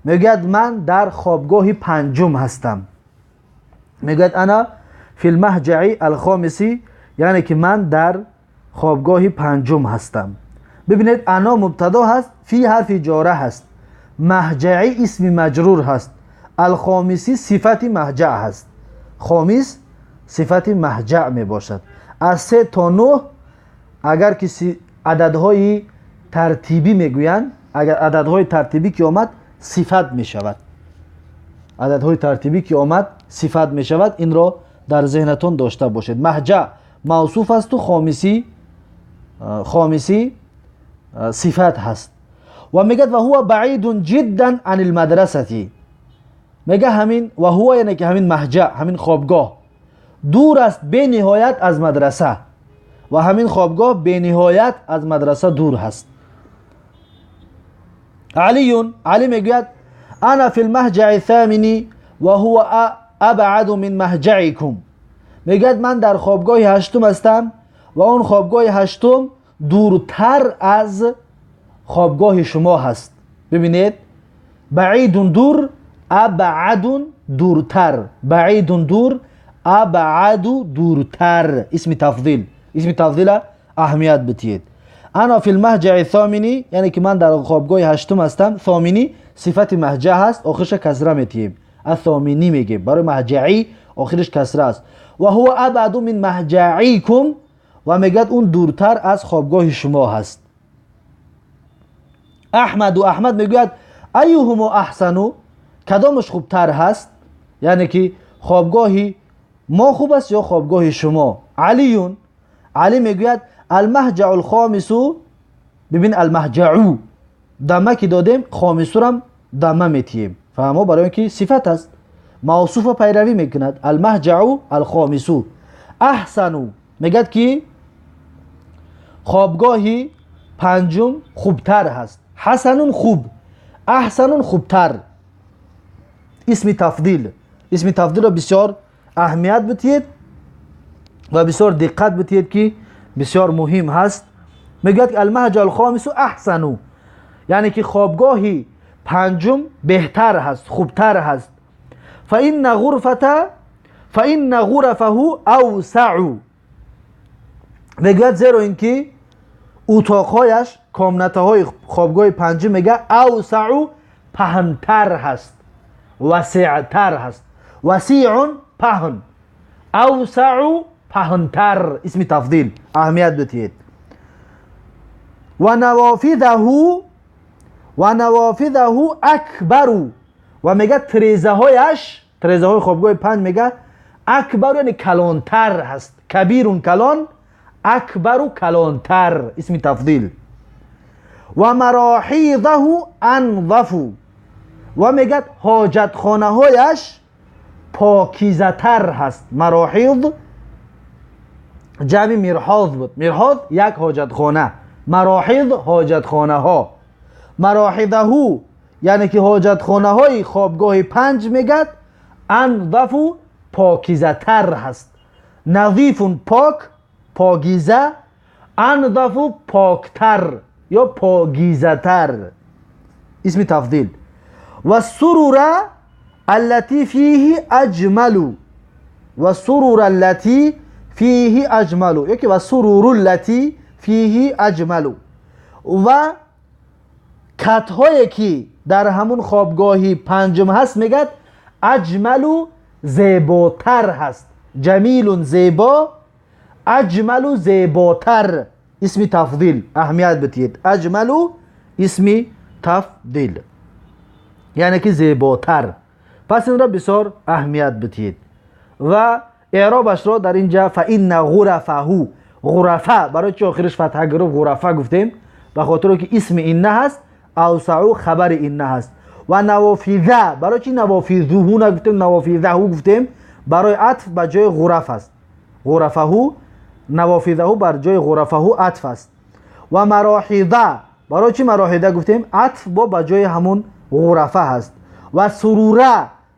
Speaker 1: میگوید من در خوابگاه پنجم هستم. میگوید انا فی المهجع الخامسی یعنی که من در خوابگاه پنجم هستم. ببینید انا مبتدا هست، فی حرف جاره هست، مهجعی اسم مجرور هست، الخامسی صفت مهجع هست. خامس صفت مهجع می باشد. از 3 تا 9 اگر که عددهای ترتیبی میگویند، اگر عددهای ترتیبی که آمد صفت می شود. عددهای ترتیبی که آمد صفت می شود. این را در ذهنتون داشته باشید. مهجع موصوف است و خامسی صفت هست. و میگه و هو بعید جدا عن المدرسه، میگه همین و هو یعنی که همین مهجع، همین خوابگاه دور است به نهایت از مدرسه، و همین خوابگاه به نهایت از مدرسه دور هست. علی، علی میگوید انا فی المهجع الثامن و هو ابعد من مهجعکم، میگوید من در خوابگاه هشتم هستم و اون خوابگاه هشتم دورتر از خوابگاه شما هست. ببینید بعید دور، ابعد دورتر، بعید دور، ابعد دورتر، اسم تفضیل، اسم تفضیل اهمیت بدید. انا فی المهجع الثامنی یعنی که من در خوابگاه هشتم هستم. ثامنی صفت مهجع هست، آخرش کسره میتیم، الثامنی میگیم برای مهجعی آخرش کسره است. و هو ابعد من مهجعیکم و میگد اون دورتر از خوابگاه شما هست. احمد و احمد میگوید Айюҳумо аҳсану, кадомаш хубтар ҳаст? Яъне ки хобгоҳи мо хуб аст ё хобгоҳи шумо? Алиюн, Али мегӯяд: алмаҳҷау лхомису. Бибин, алмаҳҷау дама ки додем, хомисурам дама метиҳем, фаҳмо? Барои он ки сифат аст, мавсуфа пайравӣ мекунад. Алмаҳҷау алхомису аҳсану, мегӯяд ки хобгоҳи панҷум хубтар ҳаст. Ҳасанун хуб, аҳсанун хубтар. Исми тафдил. Исми тафдилро бисёр аҳамият битиҳед ва бисёр диққат битиҳед, ки бисёр муҳим ҳаст. Мегӯяд ки алмаҳҷа алхомису аҳсану, яъне ки хобгоҳи панҷум беҳтар ҳаст, хубтар ҳаст. Фаинна ғурфата, фаинна ғурафаҳу авсау, мегӯяд, зеро ин ки утоқҳояш, комнатаҳои хобгоҳи панҷум, мега, авсау паҳнтар ҳаст, васеътар ҳаст. Васиъун паҳн, авсау паҳнтар, исми тафдил, аҳамият битиҳед. Ва навофидаҳу, ва навофидаҳу акбару, ва мега тирезаҳояш, тирезаҳои хобгоҳи панҷ, мега, акбару, яъне калонтар ҳаст. Кабирун калон, акбару калонтар, исми тафдил. Ва мароҳидаҳу анзафу, ва мегӯяд ҳоҷатхонаҳояш покизатар ҳаст. Мароҳид ҷамъи мирҳоз буд. Мирҳоз як ҳоҷатхона, мароҳид ҳоҷатхонаҳо. Мароҳидаҳу, яъне ки ҳоҷатхонаҳои хобгоҳи панҷ, мегӯяд, анзафу покизатар ҳаст. Назифун пок, покиза, анзафу поктар ё покизатар, исми тафдил. Ва сурура аллати фиҳи аҷмалу, ва сурура аллати фиҳи аҷмалу, ёки ва суруру ллати фиҳи аҷмалу, ва катҳое ки дар ҳамун хобгоҳи панҷум ҳаст, мегӯяд, аҷмалу зеботар ҳаст. Ҷамилун зебо, аҷмалу зеботар, исми тафдил, аҳамият битиҳед. Аҷмалу исми тафдил, яъне ки зеботар. Пас инро бисёр аҳамият битиҳед ва эъробашро дар инҷа. Фаинна ғурафаҳу, ғурафа барои чи охириш фатҳа гирифт, ғурафа гуфтем? Ба хотире ки исми инна ҳаст, авсау хабари инна ҳаст. Ва навофиза, барои чи навофизуҳу нагуфтем, навофизаҳу гуфтем? Барои атф ба ҷои ғураф аст. Ғурафаҳу, навофизаҳу бар ҷои ғурафаҳу атф аст. Ва мароҳида, барои чи мароҳида гуфтем? Атф бо ба ҷои ҳамун ғурафа ҳаст. Ва сурура,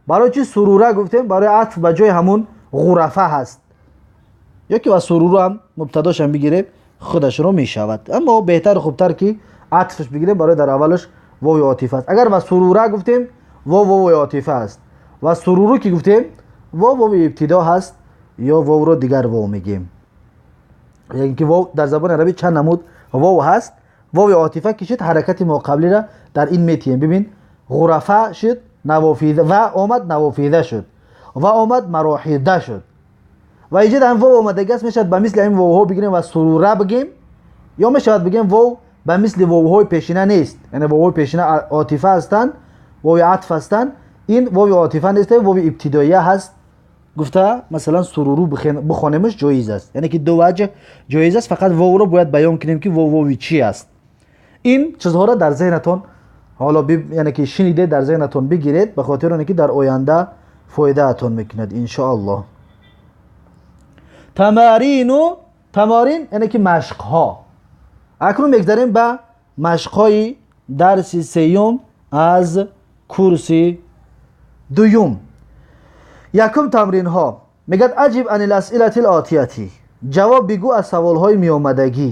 Speaker 1: барои чи сурура гуфтем? Барои атф ба ҷои ҳамун ғурафа ҳаст. Ё ки ва сурурам мубтадошам бигирем, худашро мешавад, аммо беҳтару хубтар ки атфш бигирем, барои дар аввалаш вови отифа аст. Агар ва сурура гуфтем, вов вови отифа аст, ва суруру ки гуфтем, вов вови ибтидо ҳаст ё вовро дигар вов мегӯем. Яъне ки вов дар забони арабӣ чанд намуд вов ҳаст. Вови отифа ки шуд, ҳаракати моқаблиро дар ин метиҳем. Бибин, ғурафа шуд, навофида ва омад, навофида шуд, ва омад, мароҳида шуд. Ва инҷа ҳам вов омадаги аст, мешавад ба мисли ҳамин вовҳо бигирем ва сурура бигем, ё мешавад бигем вов ба мисли вовҳои пешина нест, яъне вовҳои пешина отифа ҳастанд, вови атф ҳастанд, ин вови отифа нест, вови ибтидоия ҳаст гуфта, масалан, суруру бихонемаш ҷоиз аст. Яъне ки ду ваҷҳ ҷоиз аст, фақат вовро бояд баён кунем ки вов вови чӣ аст. Ин чизҳоро дар зеҳнатон ҳоло, яъне ки шиниде, дар зеҳнатон бигиред, ба хотири оне ки дар оянда фоидаатон мекунад, иншоаллоҳ. Тамарину, тамарин яъне ки машқҳо. Акнун мегзарем ба машқҳои дарси сеюм аз курси дуюм. Якум тамринҳо. Мегӯяд: аҷиб анил асилати лотияти, ҷавоб бигӯ аз саволҳои меомадагӣ.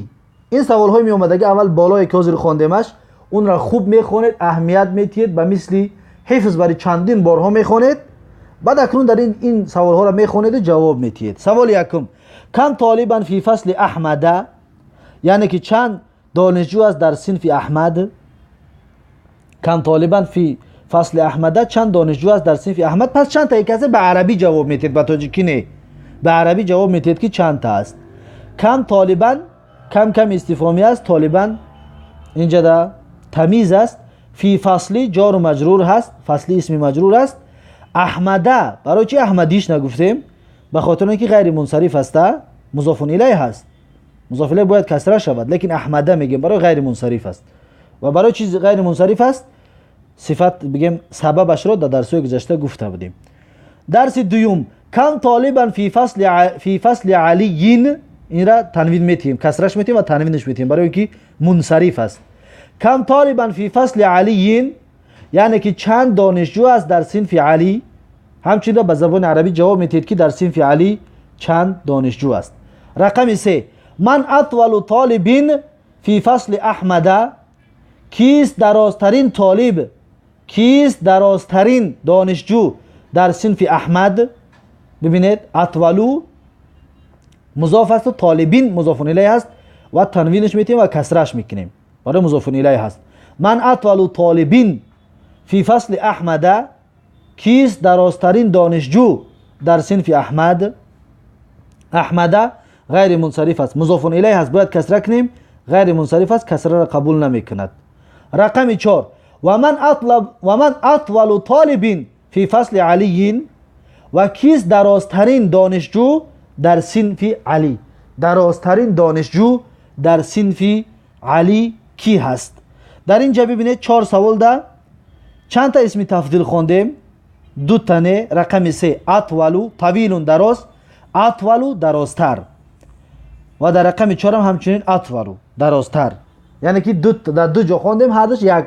Speaker 1: Ин саволҳои меомадагӣ, аввал болое ки ҳозир хондемаш, онро хуб мехонед, аҳамият метиҳед, ба мисли ҳифз бари чандин борҳо мехонед. Баъд акнун дар ин саволҳоро мехонеду ҷавоб метиҳед. Саволи якум: кам толибан фи фасли Аҳмада, яъне ки чанд донишҷӯ аст дар синфи Аҳмад? Кам толибан фи фасли Аҳмада, чанд донишҷӯ аст дар синфи Аҳмад? Пас чанд та касе ба арабӣ ҷавоб метиҳед, ба тоҷикӣ не, ба арабӣ ҷавоб метиҳед ки чанд та аст. Кам толибан, кам кам истифҳомӣ аст, толибан инҷада тамиз аст. فی فصلی جار و مجرور هست، فصلی اسم مجرور است. احمده برای چی احمدیش نگفتیم؟ به خاطر اینکه غیر منصرف است، مضاف الیه هست، مضاف الیه باید کسره شود، لیکن احمده میگیم برای غیر منصرف است. و برای چیز غیر منصرف است صفت بگیم سببش رو در درس گذشته گفته بودیم. درس دوم کم طالبا فی فصل علی، این را تنوین میتیم، کسرش میتیم و تنوینش میتیم برای اینکه منصرف است. کم طالبا فی فصل علی یعنی که چند دانشجو است در صنف علی. همچنین به زبان عربی جواب میتید که در صنف علی چند دانشجو است. رقم 3 من اطول طالب فی فصل احمد، کیست درازترین طالب، کیست درازترین دانشجو در صنف احمد؟ ببینید اطولو مضاف است و طالبین مضاف الیه است و تنوینش میتیم و کسرش میکنیم برای مضاف الیه هست. من اطول طالبین فی فصل احمد، کیست درازترین دانشجو در صنف احمد؟ احمد غیر منصرف است، مضاف الیه است، باید کسره کنیم، غیر منصرف است، کسره را قبول نمیکند. رقم 4 و من اطول طالب فی فصل علی، و کیست درازترین دانشجو در صنف علی؟ درازترین دانشجو در صنف علی کی هست؟ در اینجا ببینید 4 سوال ده چند تا اسم تفضیل خواندیم؟ دو تنه. رقم 3 اطولو طویل دراز، اطولو درازتر، و در رقم 4 هم همچنین اطولو درازتر، یعنی که دو در دو جا خواندیم هر دوش یک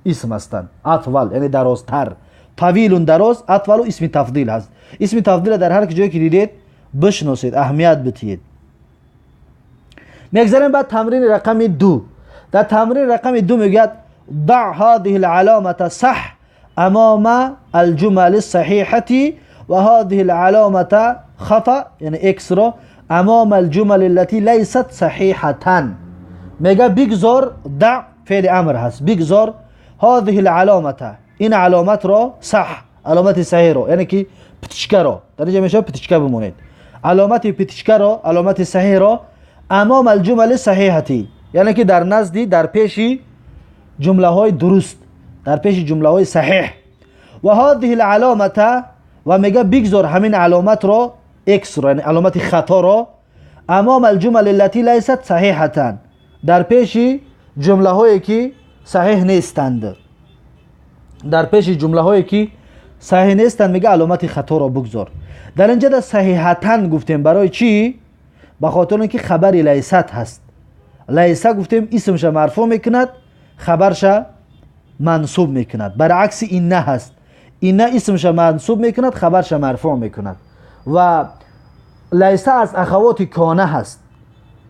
Speaker 1: اسم هستند. اطول یعنی درازتر، طویل دراز، اطولو اسم تفضیل هست. اسم تفضیل در هر جایی که دیدید بشناسید، اهمیت بدهید. میگذریم بعد تمرین رقم 2. در تمرین رقم 2 میگوید ضع هذه العلامة صح امام الجمل الصحيحة وهذه العلامة خطأ، یعنی اکس را امام الجمل التي ليست صحيحة. میگه بگذار، دع فعل امر هست، بگذار هذه العلامة این علامت را صح، علامت صحیح را، یعنی که پتیچکه را در اینجا میشه پتیچکه بمونید، علامت پتیچکه را، علامت صحیح را امام الجمل صحیحتی، یعنی که در نزدی، در پیشی جمله های درست، در پیش جمله های صحیح. و هذه العلامة و میگه بگذار همین علامت را اکس را، یعنی علامت خطا را امام الجمل التي ليست صحیحة، در پیش جمله هایی که صحیح نیستند، در پیش جمله هایی که صحیح نیستند میگه علامت خطا را بگذار. در اینجا در صحیحتن گفتیم برای چی؟ به خاطر اینکه خبر لیست هست. لیس گفتیم اسمش مرفوع میکند، خبرش منصوب میکند، برعکس این نه هست. این نه اسمش منصوب میکند، خبرش مرفوع میکند. و لیس از اخوات کانه هست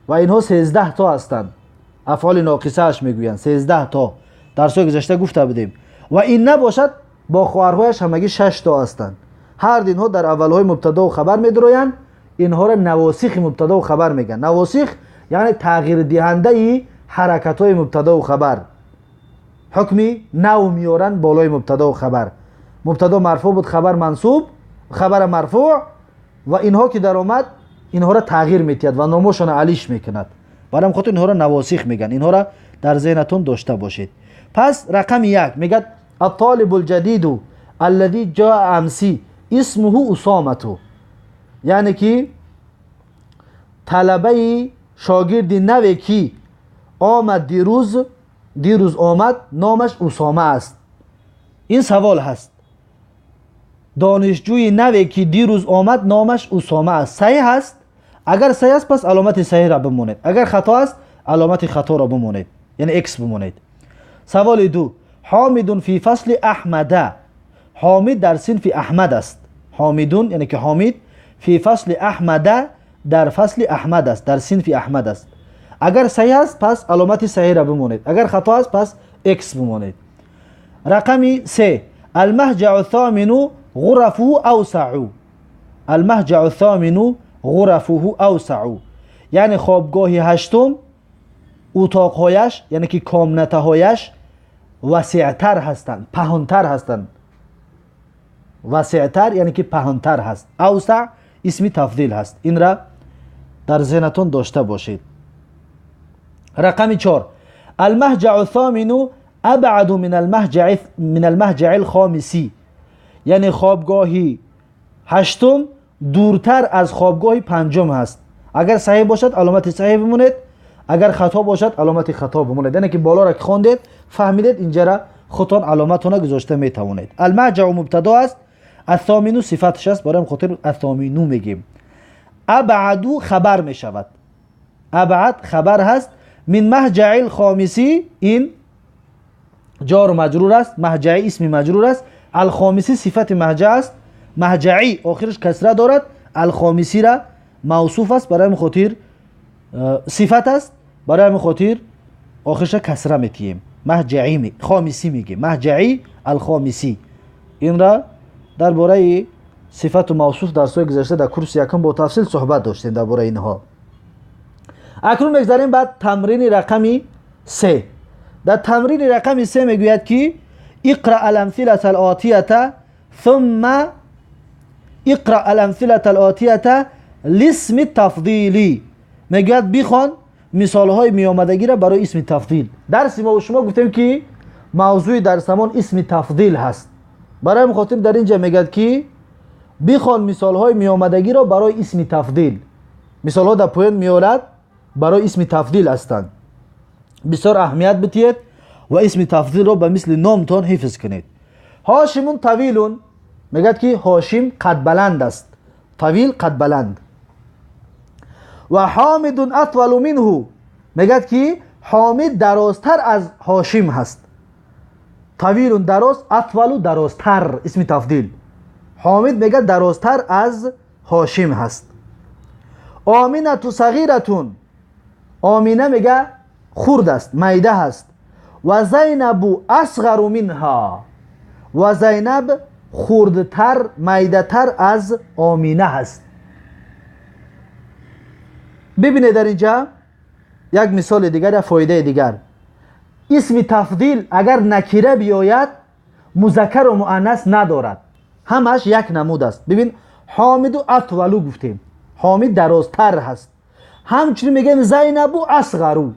Speaker 1: و اینها 13 تا هستند، افعال ناقصه اش میگویند 13 تا، درس گذشته گفته بودیم. و این نباشد با خواهرهایش همگی 6 تا هستند. هر اینها در اولهای مبتدا و خبر میدرویند، اینها را نواسخ مبتدا و خبر میگن. نواسخ یعنی تغییر دهنده حرکت های مبتدا و خبر، حکمی نو میارن بالای مبتدا و خبر. مبتدا مرفوع بود، خبر منصوب، خبر مرفوع، و اینها که در آمد اینها را تغییر میتید و نامشان علیش میکند. برای خاطر اینها را نواسخ میگن، اینها را در ذهنتون داشته باشید. پس رقم 1 میگه الطالب الجدید الذي جاء امس اسمه اسامه، یعنی که طلبه شاگرد نوی که آمد دیروز آمد، نامش اسامه است. این سوال هست، دانشجوی نوی که دیروز آمد نامش اسامه است، صحیح است؟ اگر صحیح است پس علامت صحیح را بمونید، اگر خطا است علامت خطا را بمونید، یعنی اکس بمونید. سوال 2 حامد فی فصل احمد، حامد در صنف احمد است. حامدون یعنی که حامد فی فصل احمد در فصل احمد است، در صنف احمد است. اگر صحیح است پس علامت صحیح را بمونید، اگر خطا است پس اکس بمونید. رقم 3 المهجع الثامن غرفه اوسع، المهجع الثامن غرفه اوسع، یعنی خوابگاه هشتم اتاقهایش، یعنی که کامنتهایش وسیعتر هستند، پهنتر هستند. وسیعتر یعنی که پهنتر هست. اوسع اسم تفضیل هست، این را در ذهنتون داشته باشید. رقم 4 المهجع الثامن ابعد من المهجع الخامسی، یعنی خوابگاهی هشتم دورتر از خوابگاه پنجم هست. اگر صحیح باشد علامت صحیح بمونید، اگر خطا باشد علامت خطا بمونید. یعنی که بالا را که خواندید فهمیدید، اینجا را خودتان علامتون گذاشته میتوانید. المهجع مبتدا است، الثامن صفتش است، برای خاطر الثامن میگیم. ابعد خبر میشود، ابعد خبر هست. من مهجع الخامسی، این جار و مجرور است، مهجعی اسم مجرور است، الخامسی صفت مهجع است، مهجعی آخرش کسره دارد، الخامسی را موصوف است، برای خاطر صفت است، برای خاطر آخرش کسره میتیم، مهجعی خامسی میگه، مهجعی الخامسی. این را درباره صفت و موصوف در سوی گذشته در کورس یکم با تفصیل صحبت داشتیم درباره اینها. اکنون میگذریم بعد تمرین رقمی 3. در تمرین رقم 3 میگوید که اقرأ الامثلة الآتیة ثم اقرأ الامثلة الآتیة لاسم التفضیلی. میگوید بخوان مثال های میامدگی را برای اسم تفضیل. درس ما و شما گفتیم که موضوع درسمان اسم تفضیل هست، برای خاطر در اینجا میگد که بخوان مثال های میامدگی را برای اسم تفضیل. مثال ها در پایین میآید برای اسم تفضیل هستند. بسیار اهمیت بدهید و اسم تفضیل را به مثل نامتان حفظ کنید. هاشم طویل، میگد که هاشم قد بلند است، طویل قد بلند. و حامد اطول منه، میگد که حامد درازتر از هاشم هست. طویل دراز، اطول درازتر، اسم تفضیل. حامد میگه درازتر از هاشم هست. آمینه صغیرتون، آمینه میگه خرد است، میده هست. و زینب اصغر منها، و زینب خردتر، میده تر از آمینه هست. ببینید در اینجا یک مثال دیگر، یک فایده دیگر. اسم تفضیل اگر نکره بیاید مذکر و مؤنث ندارد، همش یک نمود است. ببین حامد و اطولو گفتیم، حامد درازتر هست. همچنین میگیم زینب و اصغرو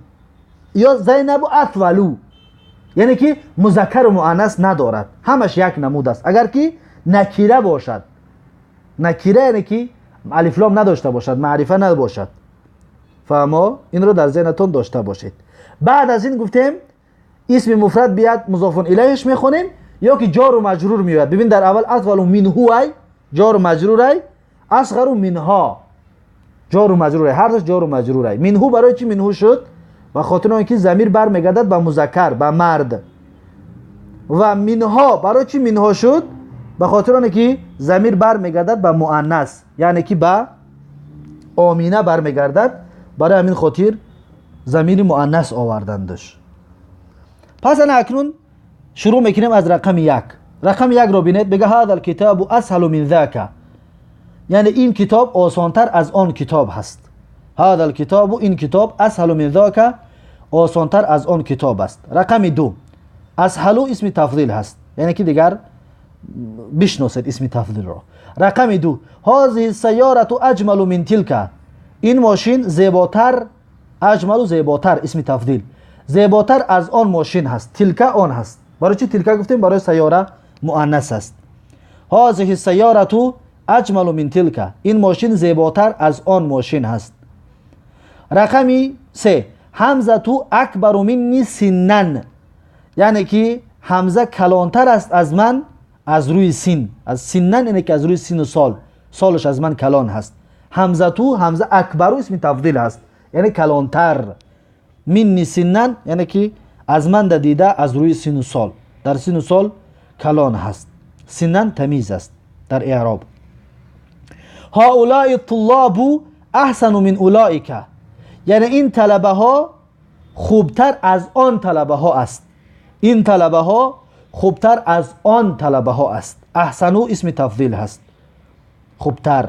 Speaker 1: یا زینب و اطولو، یعنی که مذکر و مؤنث ندارد، همش یک نمود است. اگر که نکره باشد، نکره یعنی که الف لام نداشته باشد، معرفه نباشد، فهما این رو در ذهنتون داشته باشید. بعد از این گفتیم اسم مفرد بیاد مضاف الیهش میخونیم یا که جار و مجرور میاد. ببین در اول اطول منه ای جار و مجرور ای، اصغر منها جار و مجرور ای، هر دوش جار و مجرور ای. منه برای چی منه شد؟ به خاطر اینکه ضمیر برمیگردد به مذکر، به مرد. و منها برای چی منها شد؟ به خاطر اینکه ضمیر برمیگردد به مؤنث، یعنی که به آمینه برمیگردد، برای همین خاطر ضمیر مؤنث آوردندش. پس انا اکنون شروع میکنیم از رقم 1. رقم 1 رو بینید، بگه هذا الكتاب اسهل من ذاک، یعنی این کتاب آسانتر از آن کتاب هست. هذا الكتاب، این کتاب، اسهل من ذاک، آسانتر از آن کتاب است. رقم 2 اسهل اسم تفضیل هست، یعنی که دیگر بشناسید اسم تفضیل را. رقم 2 هذه السیاره اجمل من تلك، این ماشین زیباتر، اجمل و زیباتر اسم تفضیل، زیباتر از آن ماشین هست. تلک آن هست. برای چی تلک گفتیم؟ برای سیاره مؤنث است. هذه السیاره اجمل من تلك، این ماشین زیباتر از آن ماشین هست. رقم 3 حمزه اکبر منی سنن، یعنی که حمزه کلانتر است از من از روی سین، از سنن یعنی که از روی سین و سال، سالش از من کلان هست. حمزه تو، حمزه اکبر اسم تفضیل هست، یعنی کلانتر. منی سنن یعنی که از من دیده از روی سین و سال، در سین و سال کلان هست. سنن تمیز است در اعراب. هؤلاء الطلاب احسن من اولئک، یعنی این طلبه ها خوبتر از آن طلبه ها است. این طلبه ها خوبتر از آن طلبه ها است. احسنو اسم تفضیل هست، خوبتر.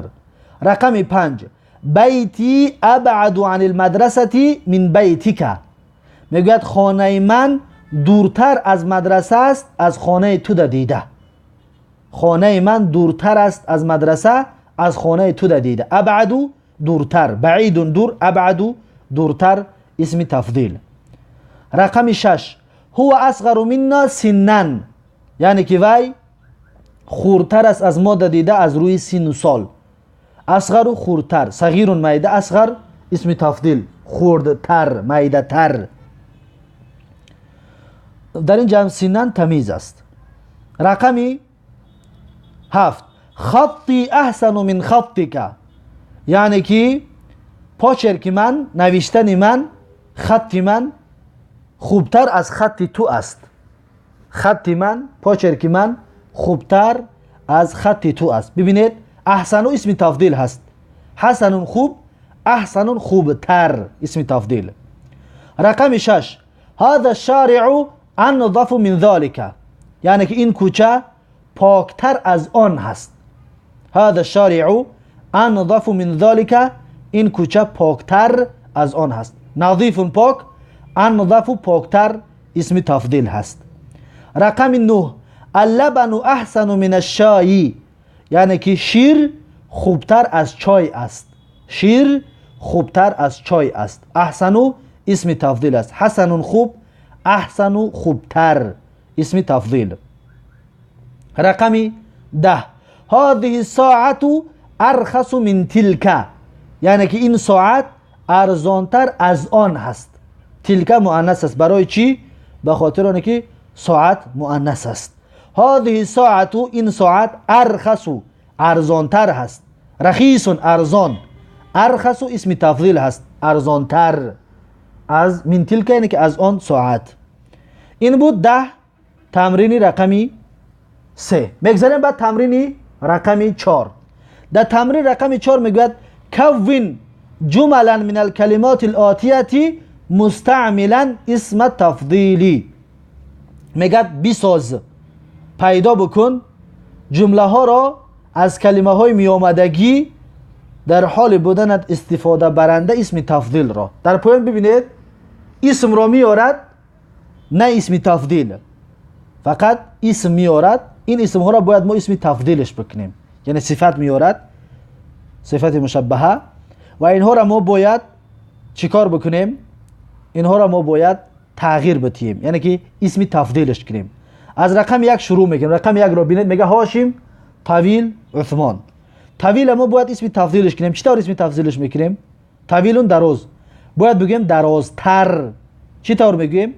Speaker 1: رقم 5 بیتی ابعد عن المدرسه من بیتک، میگوید خانه من دورتر از مدرسه است از خانه تو دیده. خانه من دورتر است از مدرسه از خانه تو دیده. ابعد دورتر، بعید دور، ابعد دورتر اسم تفضیل. رقم 6 هو اصغر منا سنا، یعنی که وی خردتر است از ما دیده از روی سن و سال. اصغر خردتر، صغیر میده، اصغر اسم تفضیل، خردتر، میده تر. در این جمع سنن تمیز است. رقمی 7، خطی احسن من خطک، یعنی که پاچرک من، نوشتن من، خط من خوبتر از خط تو است. خط من، پاچرک من خوبتر از خط تو است. ببینید احسن اسم تفضیل هست، حسن خوب، احسن خوبتر اسم تفضیل. رقم 6، هذا الشارع انظف من ذلك، یعنی که این کوچه پاکتر از آن هست. هذا الشارع انظف من ذلك، این کوچه پاکتر از آن هست. نظیف پاک، انظف پاکتر اسم تفضیل هست. رقم 9، اللبن احسن من الشای، یعنی که شیر خوبتر از چای است. شیر خوبتر از چای است. احسن اسم تفضیل است. حسن خوب، احسن خوبتر اسم تفضیل. رقم 10، هذه الساعة ارخص من تلك، یعنی که این ساعت ارزانتر از آن هست. تلک مؤنث است. برای چی؟ به خاطر آن که ساعت مؤنث است. هذه الساعة، این ساعت، ارخص ارزانتر هست. رخیص ارزان، ارخص اسم تفضیل هست، ارزانتر از من تلک، یعنی که از آن ساعت. این بود 10 تمرین رقمی 3. میگذاریم بعد تمرین رقمی 4. در تمرین رقمی 4 میگوید کون جملا من الکلمات الآتیه مستعملا اسم تفضیلی. میگه بساز، پیدا بکن جمله ها را از کلمه های میامدگی در حال بودنت استفاده برنده اسم تفضیل را. در پایان ببینید اسم را میارد، نه اسم تفضیل، فقط اسم میارد. این اسم ها را باید ما اسم تفضیلش بکنیم، یعنی صفت میارد، صفت مشبهه، و اینها را ما باید چیکار بکنیم؟ اینها را ما باید تغییر بدیم، یعنی که اسم تفضیلش کنیم. از رقم 1 شروع میکنیم. رقم 1 را ببینید، میگه هاشم طویل عثمان. طویل ما باید اسم تفضیلش کنیم. چطور اسم تفضیلش میکنیم؟ طویلون دراز، باید بگیم درازتر. چطور میگیم؟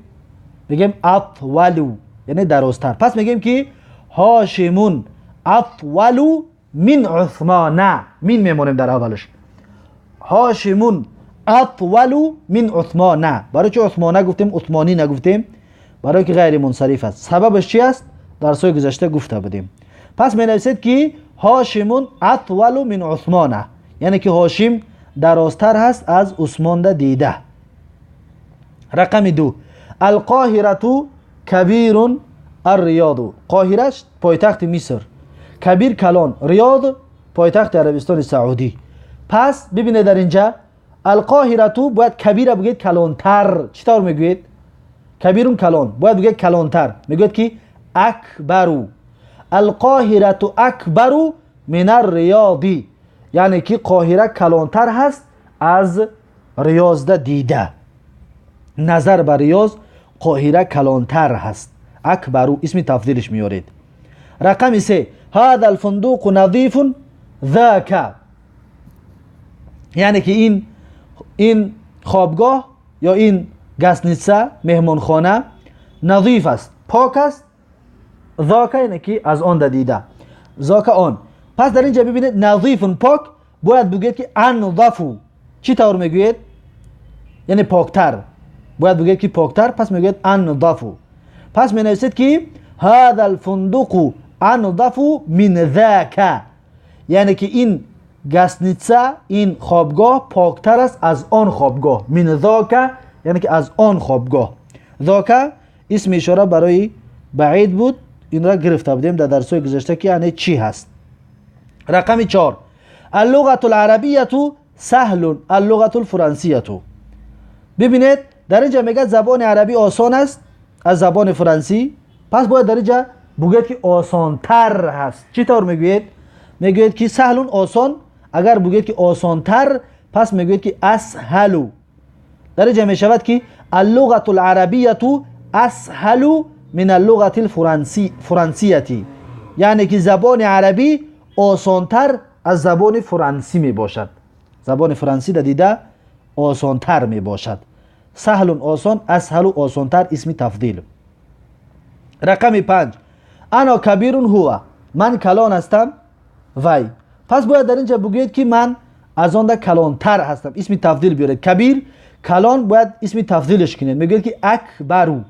Speaker 1: میگیم اطولو، یعنی درازتر. پس میگیم که هاشمون اطولو من عثمان، من میمونیم در اولش. هاشمون اطولو من عثمان. برای چه عثمانه گفتیم، عثمانی نگفتیم؟ برای که غیر منصرف است. سببش چی است؟ در سوی گذشته گفته بودیم. پس می نویسید که هاشمون اطول من عثمانه، یعنی که هاشم درازتر هست از عثمان دیده. رقم 2، القاهره کبیر الریاض. قاهره پایتخت مصر، کبیر کلان، ریاض پایتخت عربستان سعودی. پس ببینید در اینجا القاهره باید کبیر بگید کلانتر. چطور میگوید؟ کبیرون کلان، باید بگید کلانتر. میگوید که اکبرو، القاهره اکبرو من الریاضی، یعنی که قاهره کلانتر هست از ریاض دیده. نظر به ریاض قاهره کلانتر هست. اکبرو اسم تفضیلش میارید. رقم 3، هذا الفندق نظیف ذاک، یعنی که این خوابگاه یا این گسنیسه مهمانخانه نظیف است، پاک است. ذاک یعنی که از آن دیده، ذاک آن. پس در اینجا ببینید نظیف پاک، باید بگوید که انظفو. چی طور میگوید؟ یعنی پاکتر، باید بگوید که پاکتر. پس میگوید انظفو. پس می نویسید که هذا الفندق انظف من ذاک، یعنی که این گسنیتسه، این خوابگاه پاکتر است از آن خوابگاه. من ذاک یعنی که از آن خوابگاه. ذاک اسم اشاره برای بعید بود، این را گرفته بودیم در درس‌های گذشته که یعنی چی هست. رقم 4، اللغة العربیه سهل اللغة الفرنسیه. ببینید در اینجا میگه زبان عربی آسان است از زبان فرانسی. پس باید در اینجا بگوید که آسانتر هست. چطور میگوید؟ میگوید که سهل آسان. اگر بگوید که آسانتر، پس میگوید که اسهلو. در اینجا میشود که اللغة العربیه اسهل من اللغة الفرنسیتی، یعنی که زبان عربی آسانتر از زبان فرانسی می باشد. زبان فرانسی را دیده آسانتر می باشد. سهل آسان، اسهل آسانتر، اسم تفضیل. رقم 5، انا کبیر هو، من کلان هستم وی. پس باید در اینجا بگویید که من از آن کلانتر هستم، اسم تفضیل بیارید. کبیر کلان باید اسم تفضیلش کنید. میگوید که اکبرو،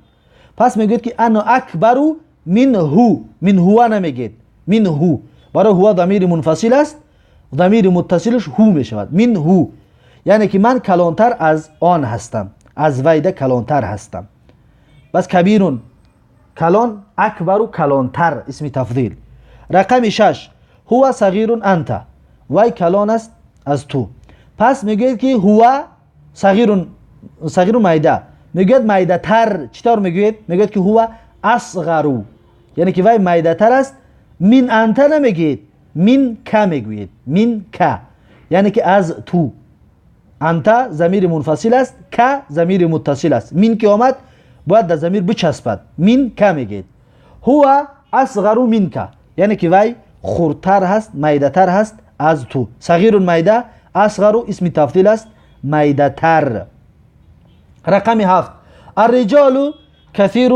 Speaker 1: پس میگوید که انا اکبرو من هو. من هو نمیگید، من هو، برای هو ضمیر منفصل است، ضمیر متصلش هو میشود. من هو یعنی که من کلانتر از آن هستم، از ویده کلانتر هستم. بس کبیرون کلان، اکبرو کلانتر، اسم تفضیل. رقم 6، هو صغیر انت، وی کلان است از تو. پس میگوید که هو صغیر، صغیر میده، میگوید میده تر. چطور میگوید؟ میگوید که هو اصغرو، یعنی که وی میده تر است. من انت نمیگید، من که میگوید، من که یعنی که از تو. انت ضمیر منفصل است، که ضمیر متصل است. من که آمد باید در ضمیر بچسبد، من که میگید. هو اصغر منک، یعنی که وی خردتر هست، میده تر هست از تو. صغیر میده، اصغر اسم تفضیل است، میده تر. رقم 7، الرجال کثیر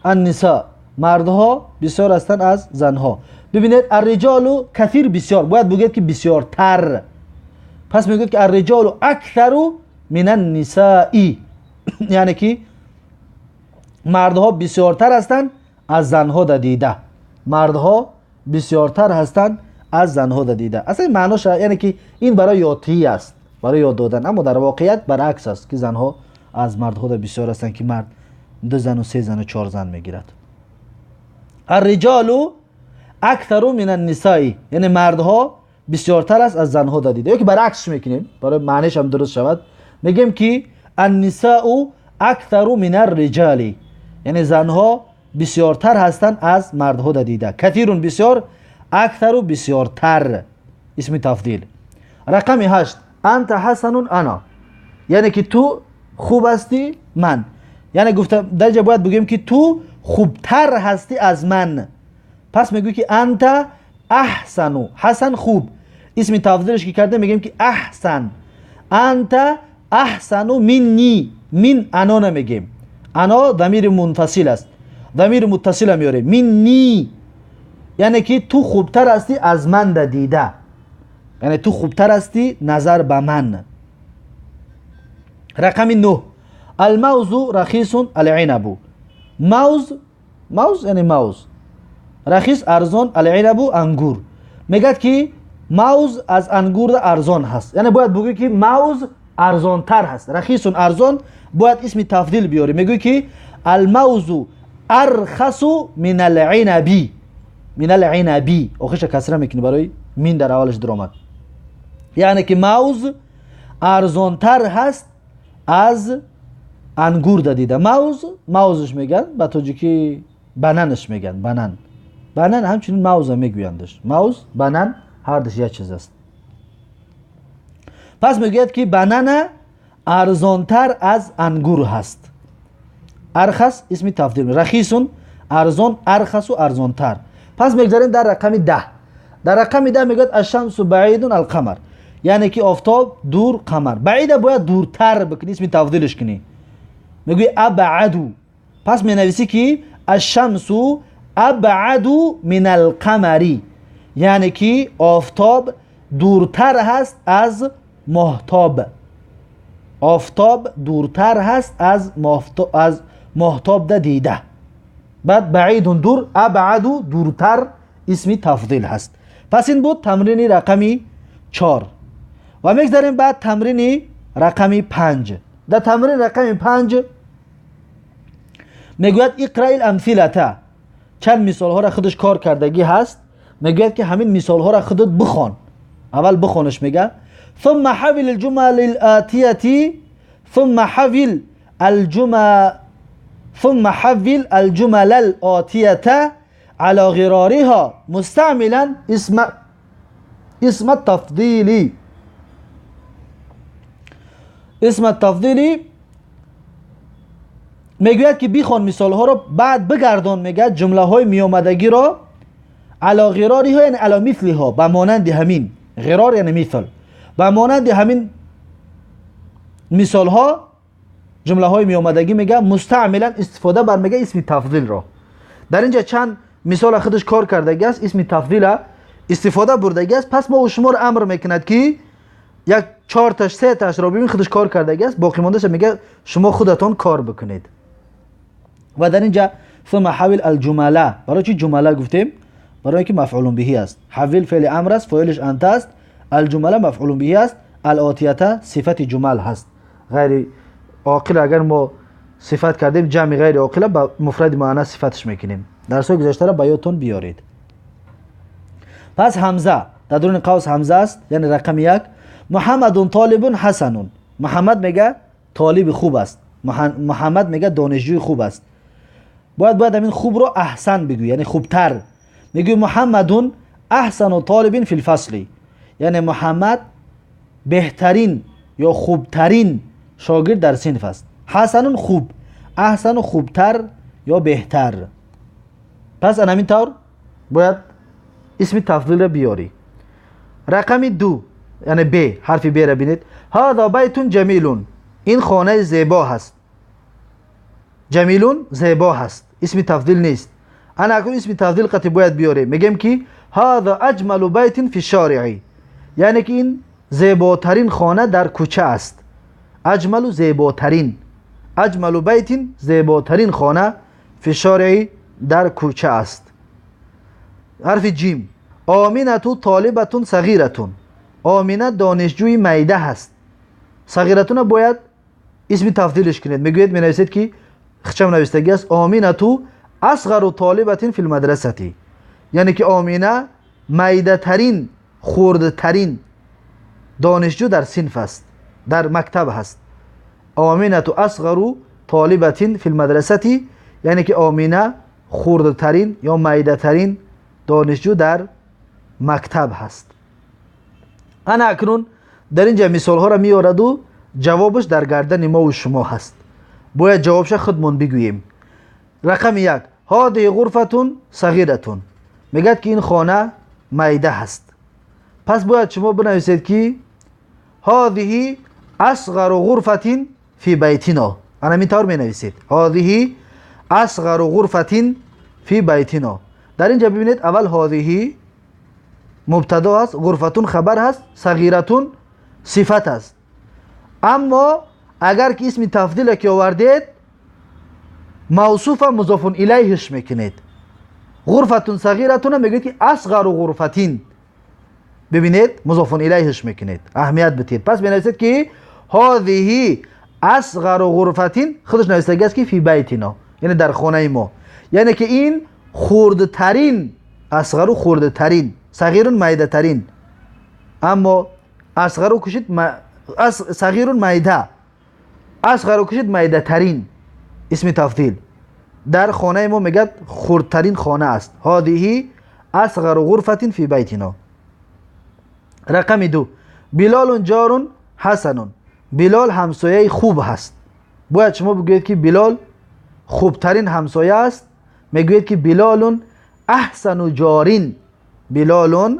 Speaker 1: النساء، مردها بسیار هستند از زنها. ببینید الرجال کثیر بسیار، باید بگید که بسیارتر. پس میگوید که الرجال اکثر من النساء، یعنی که مردها بسیارتر هستند از زنها در دیده. مردها بسیارتر هستند از زنها در دیده. اصلا معناش یعنی که این برای یادی است، برای یاد دادن، اما در واقعیت برعکس است که زنها از مردها در بسیار هستند که مرد 2 زن و 3 زن و 4 زن میگیرد. الرجال اکثر من النساء، یعنی مردها بسیارتر است از زنها در دیده. یا که برعکسش میکنیم برای معنیش هم درست شود، میگیم که النساء اکثر من الرجال، یعنی زنها بسیارتر هستند از مردها در دیده. کثیرون بسیار، اکثر بسیارتر، اسم تفضیل. رقم 8، انت حسن انا، یعنی که تو خوب هستی من. یعنی گفتم در اینجا باید بگیم که تو خوبتر هستی از من. پس میگوی که انت احسنو، حسن خوب، اسم تفضیلش که کرده میگیم که احسن. انت احسنو منی، من انا نمیگیم، انا ضمیر منفصل است، ضمیر متصل میاره. منی یعنی که تو خوبتر هستی از من در دیده، یعنی تو خوبتر هستی نظر به من. رقم 9، الموز رخیص العنب. موز، موز یعنی موز، رخیص ارزان، العنب انگور. میگد که موز از انگور ارزان هست، یعنی باید بگوی که موز ارزان تر هست. رخیص ارزان باید اسم تفضیل بیاری. میگوی که الموز ارخص من العنبی، من العنبی آخرش کسره میکنی برای من در اولش درآمد. یعنی که موز ارزان تر هست از انگور دیده. موز، موزش میگن به تاجیکی بننش میگن، بنن، بنن همچنین موز میگویندش. موز، بنن هر دوش یک چیز است. پس میگوید که بنن ارزانتر از انگور هست. ارخص اسم تفضیل، رخیصون ارزان، ارخص و ارزانتر. پس میگذاریم در رقم 10. در رقم 10 میگوید الشمس بعید القمر، یعنی که آفتاب دور قمر. بعید باید دورتر بکنی، اسم تفضیلش کنی. میگوی ابعدو، پس مینویسی که الشمس ابعد من القمری، یعنی که آفتاب دورتر هست از ماهتاب. آفتاب دورتر هست از ماهتاب، از ماهتاب دیده. بعد بعید دور، ابعد دورتر، اسم تفضیل هست. پس این بود تمرین رقمی 4 و میگذاریم بعد تمرین رقمی 5. در تمرین رقم 5 میگوید اقرأ الامثله، چند مثال ها را خودش کار کردگی هست. میگوید که همین مثال ها را خودت بخوان، اول بخوانش. میگه ثم حول الجمل الآتية، ثم حول الجمل، ثم حول الجمل الآتية على غرارها مستعملا اسم التفضيل، اسم التفضيل میگوید که بخوان مثال ها رو بعد بگردان، میگه جمله های میامدگی را علی غرارها، یعنی علی مثلها، به مانند همین. غرار یعنی مثل، به مانند همین مثال ها جمله های میامدگی میگه مستعملا استفاده بر میگه اسم تفضیل را. در اینجا چند مثال خودش کار کردگی است، اسم تفضیل استفاده بردگی است. پس ما و شما رو امر میکند که یک 4 تاش 3 تاش را ببین خودش کار کردگی است، باقی ماندهش میگه شما خودتان کار بکنید. و در اینجا ثم حول الجمله، برای چی جمله گفتیم؟ برای اینکه مفعول به است. حول فعل امر است، فاعلش انت است، الجمله مفعول به است، الاتیه صفت جمل هست. غیر عاقل اگر ما صفت کردیم جمع غیر عاقل با مفرد مؤنث صفتش میکنیم. درس گذشته را به یادتون بیارید. پس همزه در درون قوس همزه است، یعنی رقم 1. محمد طالب حسن، محمد میگه طالب خوب است، محمد میگه دانشجوی خوب است. باید همین خوب رو احسن بگوی، یعنی خوبتر. میگوی محمد احسن طالب فی الفصل، یعنی محمد بهترین یا خوبترین شاگرد در صنف است. حسن خوب، احسن خوبتر یا بهتر. پس همین طور باید اسم تفضیل را بیاری. رقم 2 یعنی ب، حرف ب را بینید. هذا بیت جمیل، این خانه زیبا هست. جمیل زیبا هست، اسم تفضیل نیست. انا اکنون اسم تفضیل قطعی باید بیاری. میگم که هذا اجمل بیت فی الشارع، یعنی که این زیباترین خانه در کوچه است. اجمل زیباترین، اجمل بیت زیباترین خانه فی الشارع در کوچه است. حرف جیم. آمینه طالبه صغیره، آمینه دانشجوی میده هست. صغیرتون باید اسم تفضیلش کنید. میگوید می نویسید که خچم نوشتگی است آمینه اصغر طالبه فی المدرسه، یعنی که آمینه میده ترین، خرده ترین دانشجو در صنف است، در مکتب هست. آمینه اصغر طالبه فی المدرسه، یعنی که آمینه خرده ترین یا میده ترین دانشجو در مکتب هست. انا اکنون در اینجا مثال ها را میارد و جوابش در گردن ما و شما هست. باید جوابش خودمون بگوییم. رقم 1. هذه غرفة صغیرة، میگد که این خانه میده هست. پس باید شما بنویسید که هذه اصغر غرفة فی بیتنا. انا این طور می نویسید هذه اصغر غرفة فی بیتنا. در اینجا ببینید اول هذه مبتدا است، غرفتون خبر هست، صغیرتون صفت است. اما اگر که اسم تفضیل که آوردید موصوف مضاف الیهش میکنید. غرفتون صغیرتون میگید که اصغر غرفتین، ببینید مضاف الیهش میکنید، اهمیت بدید. پس بنویسید که هذه اصغر غرفتین، خودش نوشته است که فی بیتنا، یعنی در خانه ما، یعنی که این خردترین، اصغر خردترین، صغیرون میده ترین، اما اصغر کشید صغیرون میده، اصغر کشید میده ترین اسم تفضیل. در خانه ما میگد خردترین خانه است. هذه اصغر غرفة فی بیتنا. رقم 2. بلال جار حسن، بلال همسایه خوب هست. باید شما بگویید که بلال خوبترین همسایه است. میگویید که بلال احسن جارین، بلال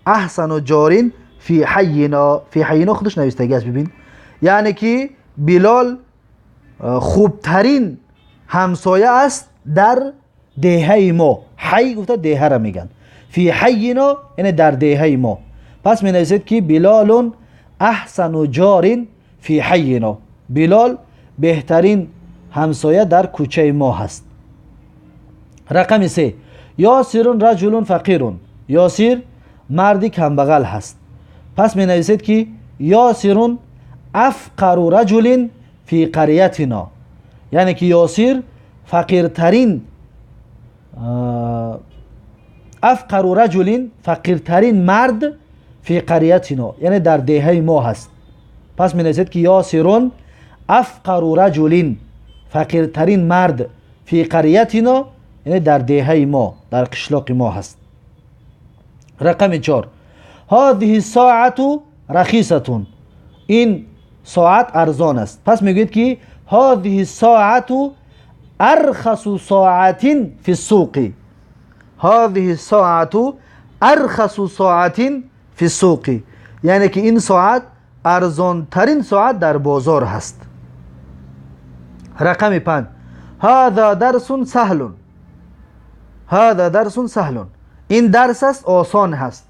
Speaker 1: احسن جارین فی حینا. فی حینا خودش نوشته است، ببین، یعنی که بلال خوبترین همسایه است در دهه ما. حی گفته دهه را میگن، فی حینا یعنی در دهه ما. پس می نویسید که بلال احسن جارین فی حینا، بلال بهترین همسایه در کوچه ما هست. رقم 3. یاسر رجل فقیر، یاسر مردی کمبغل هست. پس می نویسید که یاسر افقر رجل فی قریتنا، یعنی که یاسر فقیرترین، افقر رجل فقیرترین مرد فی قریتنا، یعنی در دهه ما هست. پس می نویسید که یاسر افقر رجل فقیرترین مرد فی قریتنا، یعنی در دهه ما، در قشلاق ما هست. رقم 4. هذه الساعة رخیصة، این ساعت ارزان است. پس میگوید که هذه الساعة أرخص ساعة في السوق. هذه الساعة أرخص ساعة في السوق، یعنی که این ساعت ارزان ترین ساعت در بازار هست. رقم 5، هذا درس سهل. هذا درس سهل، این درس است آسان هست.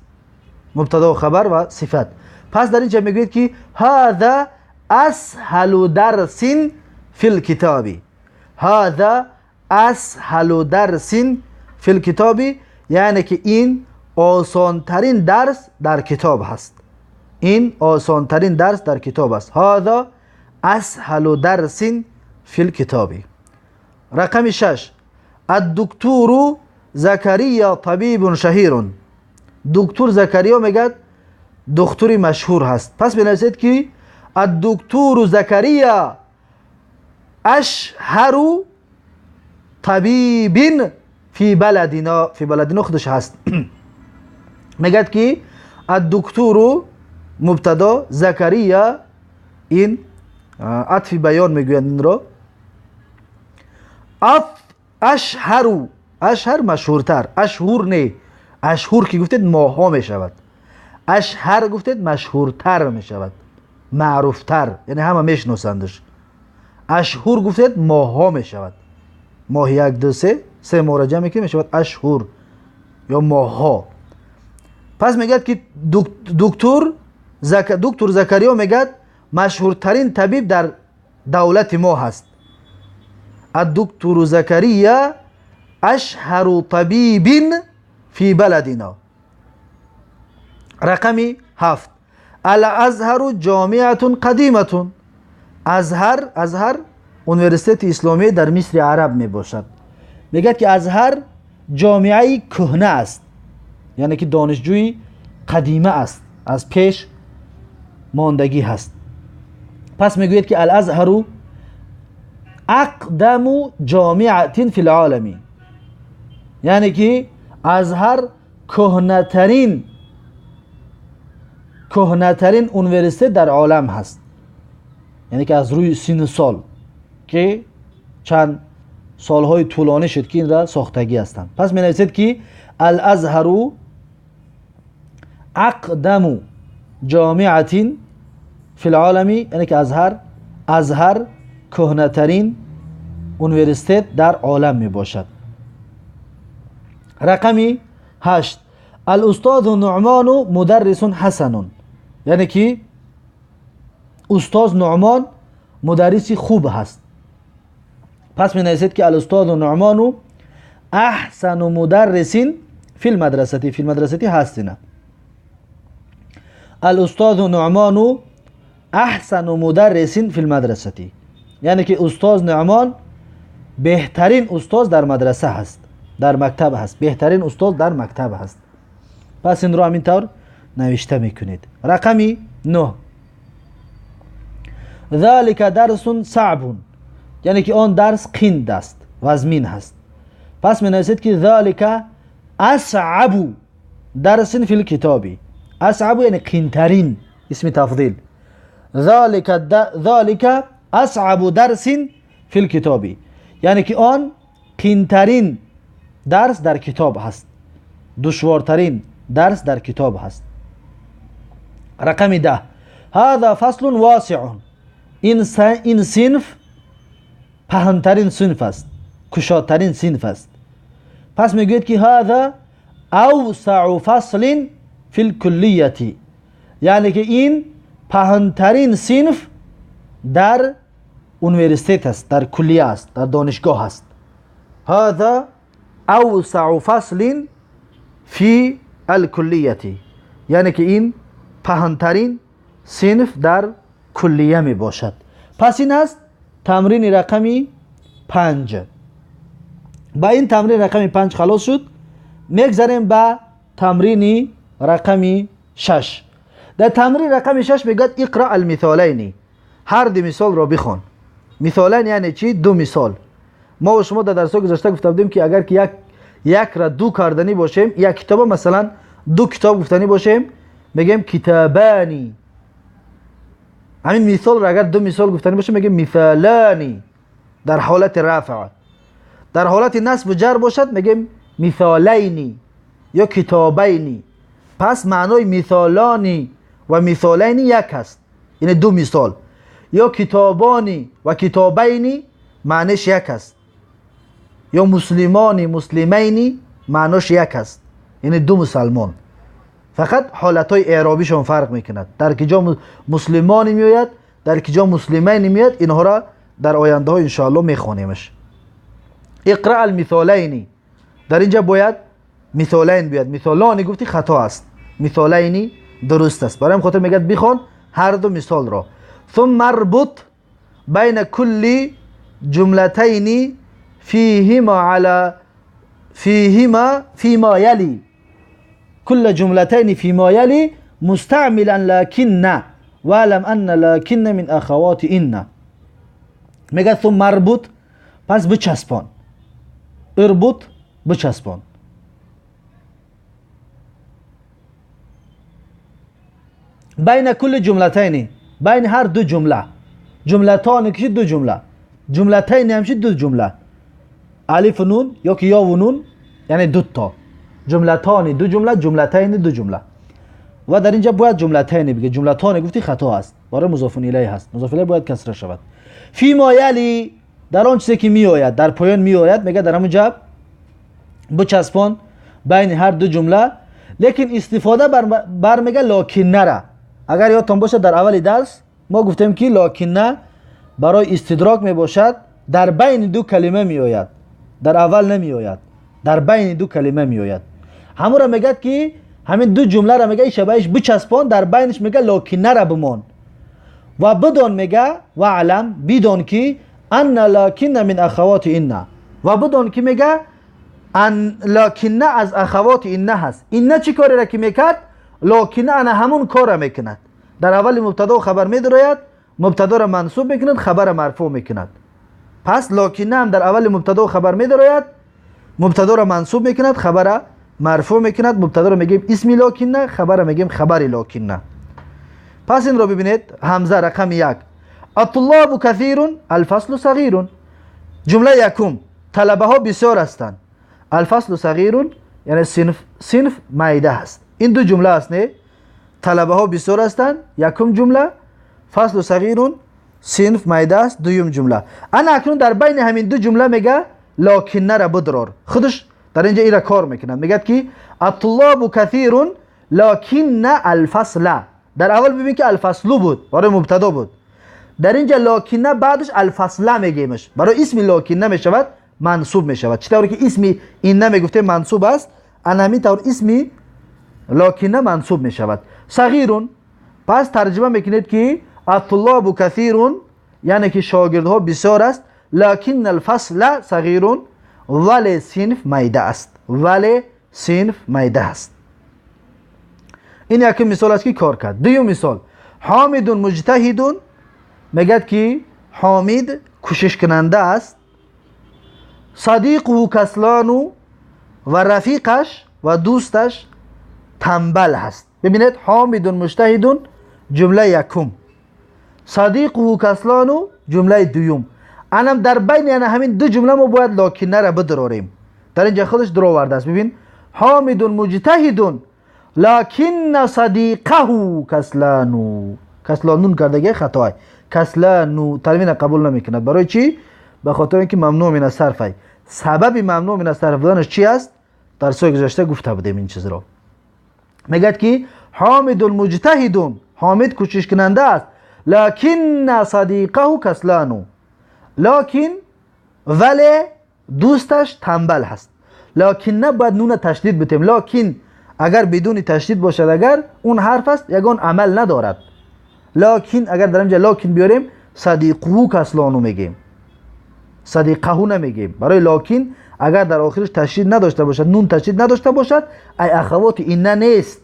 Speaker 1: مبتدا و خبر و صفت. پس در اینجا میگویید که هذا اسهل درس فی الکتاب. هذا اسهل درس فی الکتاب، یعنی که این آسان ترین درس در کتاب هست. این آسان ترین درس در کتاب است. هذا اسهل درس فی الکتاب. رقم 6، الدکتور زکریا طبیب شهیر. دکتر زکریا میگه دکتری مشهور هست. پس بنویسید که الدکتور زکریا اشهر طبیب فی بلدنا. فی بلدنا خودش هست. میگه که الدکتور مبتدا، زکریا این عطف بیان میگویند این را. اشهر، اشهر مشهورتر، اشهور نه، اشهور که گفتید ماها میشود، اشهر گفتید مشهورتر میشود، معروفتر، یعنی همه میشناسندش. اشهور گفتید ماها میشود، ماه 1 2 3، 3 ماه را جمع میکنیم میشود اشهور یا ماها. پس میگه که دکتر زکریا میگه مشهورترین طبیب در دولت ما هست. الدکتور زکریا اشهر طبیب فی بلدنا. رقم 7، الازهر جامعه قدیمه. ازهر اونیورسیته اسلامی در مصر عرب می باشد. میگه که ازهر جامعه کهنه است، یعنی که دانشجوی قدیمه است، از پیش ماندگی هست. پس میگوید که الازهر اقدم جامعه فی العالم، یعنی که ازهر کهنه‌ترین اونیورسیته در عالم هست، یعنی که از روی سن سال که چند سالهای طولانی شد که این را ساختگی هستند. پس می نویسید که الازهر اقدم جامعه فی العالم، یعنی که ازهر کهنه‌ترین اونیورسیته در عالم می باشد. رقم 8، الاستاذ نعمان مدرس حسن، یعنی که استاد نعمان مدرسی خوب هست. پس می نویسید که الاستاذ نعمان احسن مدرس فی المدرسه. فی المدرسه هستینه. الاستاذ نعمان احسن مدرس فی المدرسه، یعنی که استاد نعمان بهترین استاد در مدرسه هست، در مکتب هست، بهترین استاد در مکتب هست. پس این رو همین طور نوشته میکنید. رقم 9، ذلك درس صعب، یعنی که آن درس قند است، وزمین هست. پس می نویسید که ذلك اصعب درس فی الکتاب. اصعب یعنی قندترین، اسم تفضیل. ذلك اصعب درس فی الکتاب، یعنی که آن قندترین درس در کتاب هست، دشوارترین درس در کتاب هست. رقم 10، هذا فصل واسع، این صنف پهنترین صنف است، کشادترین صنف است. پس میگوید که هذا اوسع فصل فی الکلیه، یعنی که این پهنترین صنف در اونیورسیته است، در کلیه است، در دانشگاه است. هذا اوسع فصل فی الکلیه، یعنی که این پهنترین صنف در کلیه می باشد. پس این است تمرین رقم 5. با این تمرین رقم 5 خلاص شد. میگذریم به تمرین رقم 6. در تمرین رقم 6 میگه اقرا المثالین، هر دو مثال را بخوان. مثالین یعنی چی؟ دو مثال. ما و شما در درس گذشته گفته بودیم که اگر که یک را دو کردنی باشیم، یک کتاب مثلا دو کتاب گفتنی باشیم، میگیم کتابانی. همین مثال را اگر دو مثال گفتنی باشیم میگیم مثالانی در حالت رفع. در حالت نصب و جر باشد میگیم مثالینی یا کتابینی. پس معنای مثالانی و مثالینی یک است، یعنی دو مثال. یا کتابانی و کتابینی معنیش یک است، یا مسلمانی مسلمینی معناش یک است، یعنی دو مسلمان. فقط حالتهای اعرابیشون فرق میکند، در کجا مسلمانی میآید در کجا مسلمین میآید. اینها را در آینده ها انشاءالله میخوانیمش. اقرأ المثالین، در اینجا باید مثالین بیاد. مثالانی گفتی خطا است، مثالینی درست است. برای خاطر میگه بخوان هر دو مثال را. ثم اربط بین کل جملتین فيهما على فيهما فيما يلي، كل جملتين فيما يلي مستعملا لكن، واعلم ان لكن من اخوات ان. میگه ثم اربط، پس بچسبان، اربط بچسبان. بین کل جملتین، بین هر دو جمله، جملتان که دو جمله، جملتین هم دو جمله، الف و نون یا که یا و نون، یعنی دو تا، جملتان دو جمله، جملتین دو جمله. و در اینجا باید جملتین بگه، جملتان گفتی خطا است، برای مضاف الیه هست، مضاف الیه باید کسره شود. فی ما یلی، در آن چیزی که می آید، در پایان می آید، میگه در همونجا بچسبان بین هر دو جمله. لیکن استفاده بر میگه لکن نره. اگر یادتان باشه در اول درس ما گفتیم که لکن برای استدراک می باشد، در بین دو کلمه می آید، در اول نمی آید، در بین دو کلمه می آید. همون را میگه که همین دو جمله را میگه شبهش بچسبان، در بینش میگه لکن را بمان. و بدان میگه و علم، بدان که ان لکن من اخوات ان، و بدان که میگه ان لکن از اخوات ان هست. ان چی کاری را که میکرد؟ لکن انا همون کار را میکند. در اول مبتدا و خبر میدراید، مبتدا را منصوب میکند، خبر را مرفوع میکند. پس لکن هم در اول مبتدا و خبر میدراید، مبتدا را منصوب میکند، خبر را مرفوع میکند. مبتدا را میگیم اسم لکن، خبر را میگیم خبر لکن. پس این را ببینید، همزه رقم یک، الطلاب کثیر الفصل صغیر. جمله یکم، طلبه ها بسیار هستند، الفصل صغیر یعنی صنف مایده هست. این دو جمله است نه؟ طلبه ها بسیار هستند یکم جمله، فصل صغیر صنف مایده است دویم جمله. انا اکنون در بین همین دو جمله میگه لکن را بدرار. خودش در اینجا ایرا کار میکنه، میگه که الطلاب کثیر لکن الفصل. در اول ببین که الفصل بود برای مبتدا بود، در اینجا لکن بعدش الفصل میگیمش، برای اسم لکن میشود منصوب میشود. چطوری که اسم این نمیگفته منصوب است، ان همین طور اسمی لکن منصوب میشود. صغیرون، پس ترجمه میکنید که الطلاب کثیر یعنی که شاگردها بسیار است، لکن الفصل صغیرون ولی صنف میده است، ولی صنف میده است. این یک مثال است که کار کرد. دویم مثال، حامد مجتهد، میگد که حامد کوشش کننده است، صدیقه کسلانو و رفیقش و دوستش تنبل هست. ببینید حامد مجتهد جمله یکم، صدیقه کسلانو جمله دوم. انم در بین یعنی همین دو جمله ما باید لکن را بدراریم. در اینجا خودش درآورده است. ببین حامد مجتهد لکن صدیقه کسلانو، کسلانون کردگی خطای، کسلانو تنوین قبول نمیکند. برای چی؟ به خاطر اینکه ممنوع من الصرف. سبب ممنوع من الصرف بودنش چی است؟ در سوی گذشته گفته بودیم این چیز را. میگه که حامد مجتهد، حامد کوشش کننده است، لکن صدیقه کسلانو، لکن ولی دوستش تنبل هست. لکن نباید نون تشدید بتیم، لکن اگر بدون تشدید باشد اگر اون حرف است یگان عمل ندارد. لکن اگر در اینجا لکن بیاریم صدیقه کسلانو میگیم، صدیقه نمیگیم. برای لکن اگر در آخرش تشدید نداشته باشد، نون تشدید نداشته باشد، ای اخوات این نیست،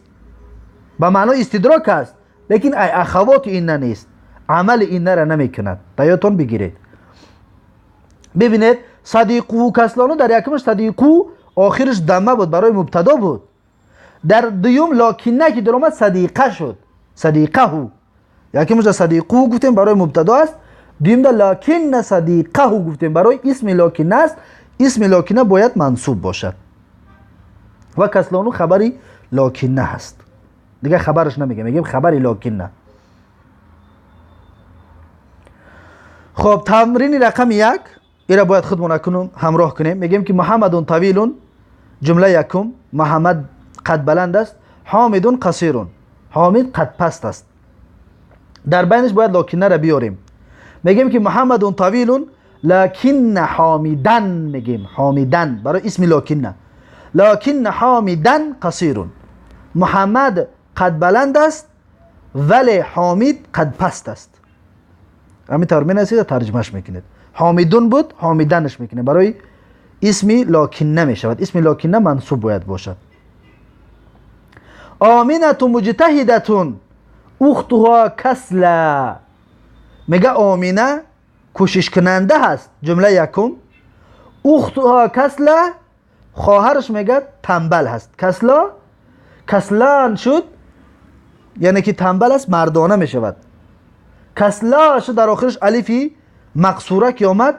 Speaker 1: به معنای استدراک است، لیکن ای اخوات این نیست، عمل این را نمیکند. یادتون بگیرید. ببینید صدیقو کسلانو در یکمش صدیقو آخرش دمه بود، برای مبتدا بود. در دوم لکن که در آمد صدیقه شد، صدیقه هو. یکمش صدیقو گفتیم برای مبتدا است، دوم در لکن صدیقه گفتیم برای اسم لکن است اسم لکنه باید منصوب باشد و کسلانو خبری لکنه هست. دیگه خبرش نمیگه، میگیم خبری لکنه. خب تمرین رقم 1 ایرا باید خودمون کنم همراه کنیم. میگیم که محمد طویل، جمله یکم، محمد قد بلند است. حامد قصیر، حامد قد پست است. در بینش باید لکنه را بیاریم. میگیم که محمد طویل لکن حامدن، میگیم حامدن برای اسم لکنه، لکن حامدن قصیر، محمد قد بلند است ولی حامد قد پست است. همین طور می‌نویسید و ترجمهش میکنید. حامدون بود حامدنش میکنه، برای اسمی لکنه میشود. اسم لکنه منصوب باید باشد. آمینة مجتهدة اختها کسلا، میگه آمینه کوشش کننده هست، جمله یکم. اختها کسلا، خواهرش میگه تنبل هست. کسلا کسلان شد یعنی که تنبل است، مردانه میشود. کسلا شد در آخرش الفی مقصوره که آمد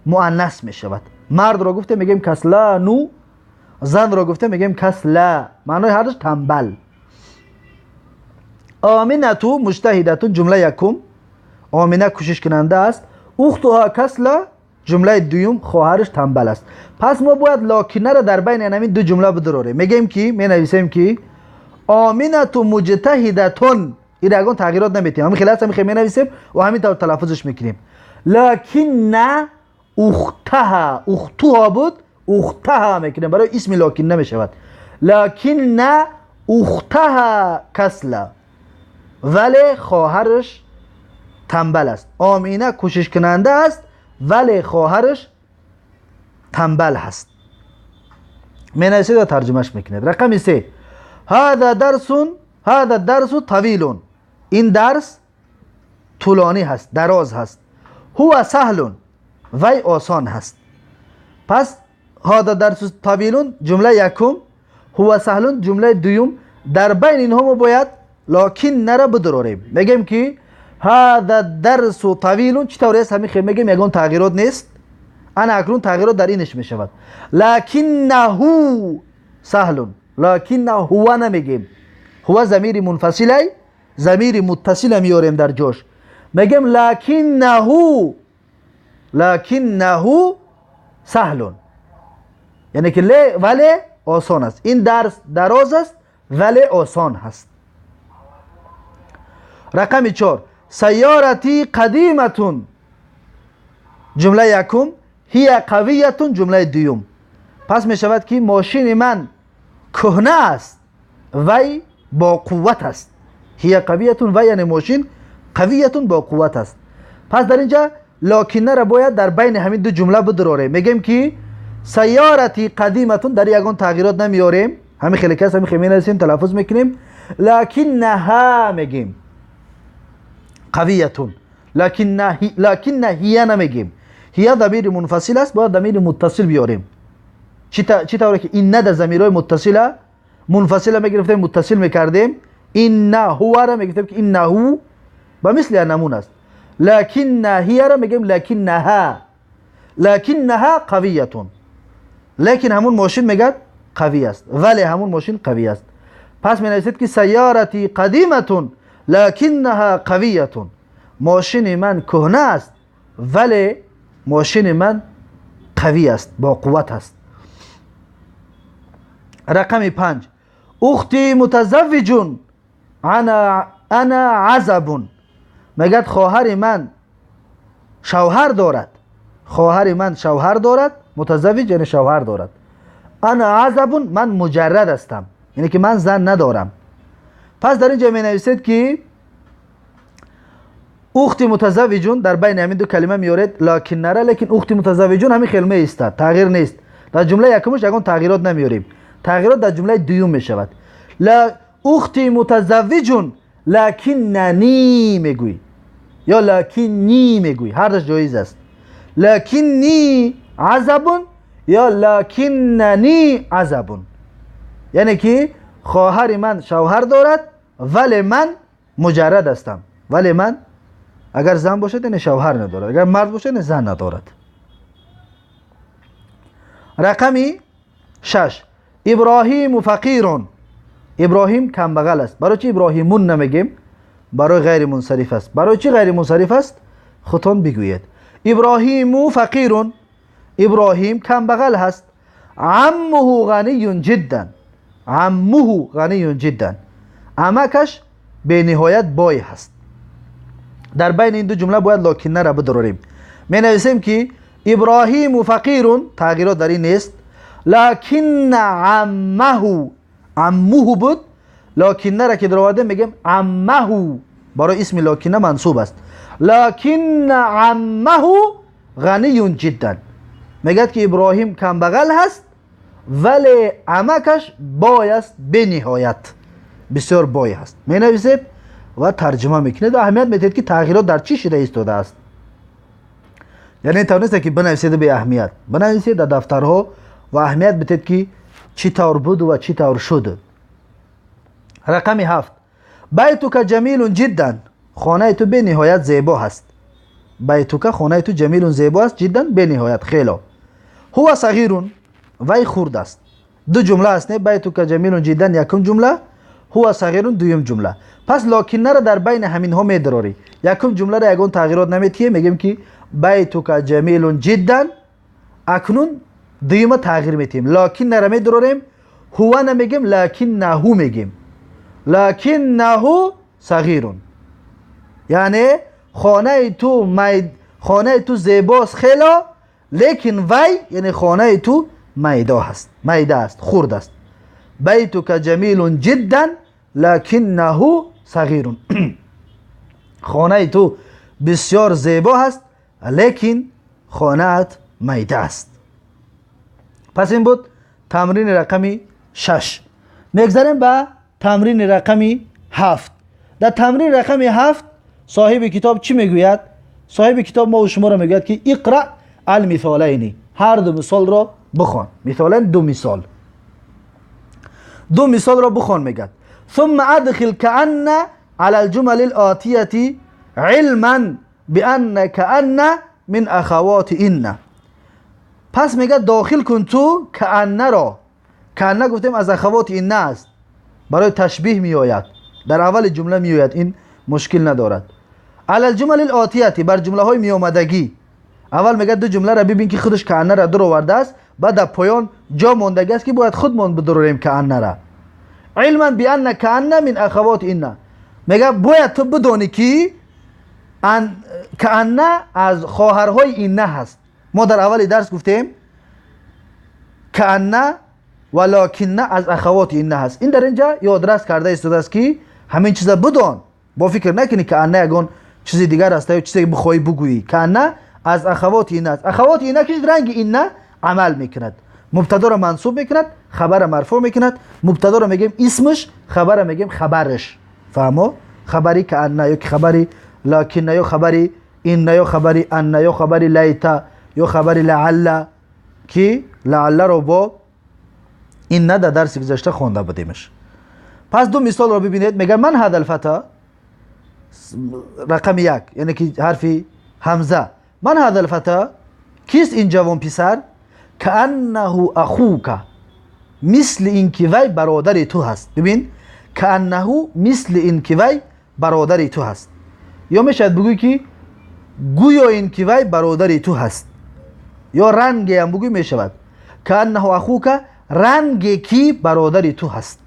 Speaker 1: مؤنث میشود. مرد را گفته میگیم کسلانو، زن را گفته میگیم کسلا، معنای هر دوش تنبل. آمینتو مجتهدتون، جمله یکم، آمینه کوشش کننده است. اختها کسلا، جمله دوم، خواهرش تنبل است. پس ما باید لکنه را در بین همین دو جمله بدراریم. میگیم که می نویسیم که آمینتو مجتهدتون، این را تغییرات نمیتیم، همین خلاص همین می نویسیم و همین طور تلفظش میکنیم. لکن اختها، اختها بود اختها میکنیم برای اسم لکن نمیشود. لکن اختها کسلا، ولی خواهرش تنبل است. آمینه کوشش کننده است ولی خواهرش تنبل هست. می نویسید و ترجمهش میکنید. رقم 3، هذا درس، هذا درس طویل، این درس طولانی هست، دراز هست. هو سهل، وی آسان هست. پس هذا درس طویل جمله یکم، هو سهل جمله دوم. در بین اینها ما باید لکن نره بدراریم. میگیم که هذا درس طویل چطور است؟ همین خیلی میگیم یگان تغییرات نیست. انا اکنون تغییرات در اینش میشود. لکنه سهل، لکنه هو نمیگیم، هو ضمیر منفصله، ضمیر متصل میاریم در جاش. میگیم لکنه، لکنه سهل، یعنی که ولی آسان است. این درس دراز است ولی آسان هست. رقم 4، سیارتی قدیمتون، جمله یکم، هی قویتون، جمله دوم. پس می شود که ماشین من کهنه است وی با قوت است. هی قویتون، و یعنی ماشین، قویتون با قوت است. پس در اینجا لکنه را باید در بین همین دو جمله بدراریم. میگیم که سیارتی قدیمتون، در یگان تغییرات نمیاریم، همین خیلی کس همین خیلی می‌نویسیم تلفظ میکنیم. لکنها میگیم قویتون، لکن هی نمیگیم. هی ضمیر منفصل است، باید ضمیر متصل بیاریم. چی طوری که این نه در ضمیرهای متصله منفصله میگرفتیم متصل میکردیم، این نه هو را میگفتیم که این نه هو به مثل نمون است. لکن هی را میگیم لکنها، لکنها قویتون، لکن همون ماشین میگه قوی است، ولی همون ماشین قوی است. پس می نویسید که سیارتی قدیمتون لکنها قویتون، ماشین من کهنه است ولی ماشین من قوی است، با قوت است. رقم 5، اختی متزوج انا عزب، میگه خواهر من شوهر دارد، خواهر من شوهر دارد، متزوج یعنی شوهر دارد. انا عزب، من مجرد هستم، یعنی که من زن ندارم. پس در اینجا می نویسید که اختی متزوجون، در بین همین دو کلمه میارید لکن نره، لیکن اختی متزوجون همین کلمه است، تغییر نیست. در جمله یکمش یگان تغییرات نمیاریم، تغییرات در جمله دوم میشود. لا اختی متزوجون لکننی میگویی یا لکنی میگویی، هر دوش جایز است. لکنی عزب یا لکننی عزب، یعنی که خواهر من شوهر دارد ولی من مجرد هستم، ولی من اگر زن باشد یعنی شوهر ندارد، اگر مرد باشد یعنی زن ندارد. Рақами 6. Иброҳиму фақирун. Иброҳим камбағал аст. Барои чӣ Иброҳимун намегем? Барои ғайри мунсариф аст. Барои чӣ ғайри мунсариф аст? Худтон бигӯед. Иброҳиму фақирун. Иброҳим камбағал ҳаст. Аммуҳу ғаниюн ҷиддан. Аммуҳу ғаниюн ҷиддан. Амакаш бениҳоят бой ҳаст. Дар байни ин ду ҷумла бояд локиннаро бидорем. Менависем ки Иброҳиму фақирун, тағйирот дар ин нест. Лакинна аммаҳу, аммуҳу буд, локиннаро ки даровардем мегем аммаҳу, барои исми локинна мансуб аст. Лакинна аммаҳу ғаниюн ҷиддан. Мегӯяд ки Иброҳим камбағал ҳаст, вале амакаш бой аст бениҳоят, бисёр бой ҳаст. Менависед ва тарҷима мекунед ва аҳамият медиҳед ки тағйирот дар чӣ шида истодааст. Яъне тавонистед ки бинависеду беаҳамият бинависед дар дафтарҳо ва аҳамият бидиҳед ки чӣ тавр буду ва чӣ тавр шуд. Рақами 7. Байтука ҷамилун ҷиддан. Хонаи ту бениҳоят зебо ҳаст. Байтука, хонаи ту, ҷамилун зебо аст, ҷиддан бениҳоят, хело. Ҳува сағирун, вай хурд аст. Ду ҷумла аст, не? Байтука ҷамилун ҷиддан якум ҷумла, ҳува сағирун дуюм ҷумла. Пас локиннаро дар байни ҳаминҳо медарорӣ. Якум ҷумларо ягон тағйирот наметиҳем, мегӯем ки байтука ҷамилун ҷиддан. Акнун дуюма тағйир метиҳем, локиннаро медарорем, ҳува намегем, лакиннаҳу мегем. Лакиннаҳу сағирун, яъне хонаи ту зебост хело, лекин вай, яъне хонаи ту майда ҳаст, майда аст, хурд аст. Байтука ҷамилун ҷиддан лакиннаҳу сағирун. Хонаи ту бисёр зебо ҳаст, лекин хонаат майда аст. Пас ин буд тамрини рақами 6. Мегзарем ба тамрини рақами 7. Дар тамрини рақами 7 соҳиби китоб чӣ мегӯяд? Соҳиби китоб мо шуморо мегӯяд ки иқра алмисолайни, ҳар ду мисолро бихон. Мисолайн ду мисол, ду мисолро бихон мегӯяд. ثم أدخل كأن على الجمل الآتية علما بأن كأن من أخوات إن. پس میگه داخل کن تو كأن را. كأن گفتیم از اخوات إن است، برای تشبیه میآید، در اول جمله میآید، این مشکل ندارد. علی الجمل الآتیه، بر جمله های میآمدگی. اول میگه دو جمله را ببین که خودش كأن را در آورده است، بعد در پایان جا ماندگی است که باید خودمان بدروریم كأن را. علما بأن كأن من اخوات إن. میگه باید تو بدانی که كأن از خواهرهای إن هست. ما در اول درس گفتیم كأن و لكن از اخوات إن هست. این در اینجا یادرس کرده ایستاده است که همین چیزا بدان، با فکر نکنی كأن یگان چیز دیگر است یا چیزی بخوای بگویی. كأن از اخوات إن است. اخوات إن که رنگ إن عمل میکند، مبتدا را منصوب میکند، خبر را مرفوع میکند. مبتدا را میگیم اسمش، خبر را میگیم خبرش. فهمو؟ خبری كأن یا خبری لكن یا خبری إن یا خبری أن یا خبری لیت یا خبری لعل، که لعل رو با إن در درس گذشته خوانده بودیمش. پس دو مثال رو ببینید. میگه من هذا الفتى، رقم 1، یعنی که حرف همزه. من هذا الفتى، کیست این جوان پسر؟ كأنه اخوك، مثل این که وی برادر تو هست. ببین، كأنه مثل این که وی برادر تو هست، یا میشد بگوی که گویا این که وی برادر تو هست، یا رنگی هم بگوی میشود. كأنه اخوك، رنگی که برادر تو هست.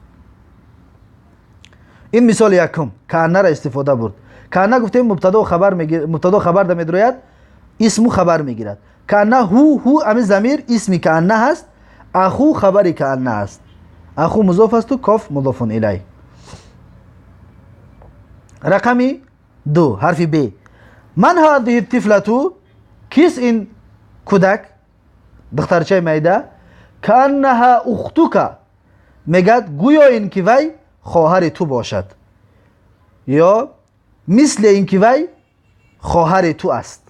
Speaker 1: این مثال یکم كأن را استفاده برد. كأن گفتیم مبتدا و خبر میگیرد، مبتدا خبر ده میدروید، اسم و خبر میگیرد. كأن هو، هو امی ضمیر اسمی كأن هست، اخو خبری كأن هست. اخو مضاف است و کاف مضاف الیه. رقمی 2، حرف ب. من هذه الطفلة، کیست این کودک، دخترچه میده؟ كأنها اختك، میگد گویا این که وی خواهر تو باشد، یا مثل این که وی خواهر تو است،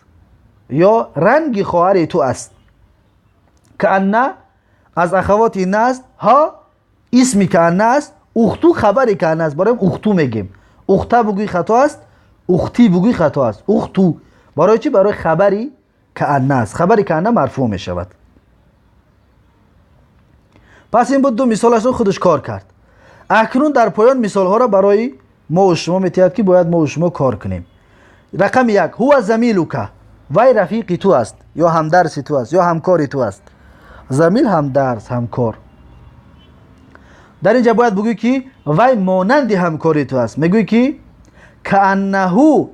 Speaker 1: یا رنگ خواهر تو است. كأن از اخوات إن است، ها اسمی كأن است، اختو خبری كأن است. برای اختو میگیم، اخته بگوی خطا است، اختی بگوی خطا است. اختو برای چی؟ برای خبری كأن است. خبری كأن مرفوع می شود. Пас ин буд ду мисолашро худаш кор кард. Акнун дар поён мисолҳоро барои мо ва шумо метиҳад, ки бояд мо ва шумо кор кунем. Рақами як: ҳува замилука, вай рафиқи ту аст, ё ҳамдарси ту аст, ё ҳамкори ту аст. Замил ҳамдарс, ҳамкор. Дар инҷа бояд бигӯӣ, ки вай монанди ҳамкори ту аст. Мегӯӣ, ки кааннаҳу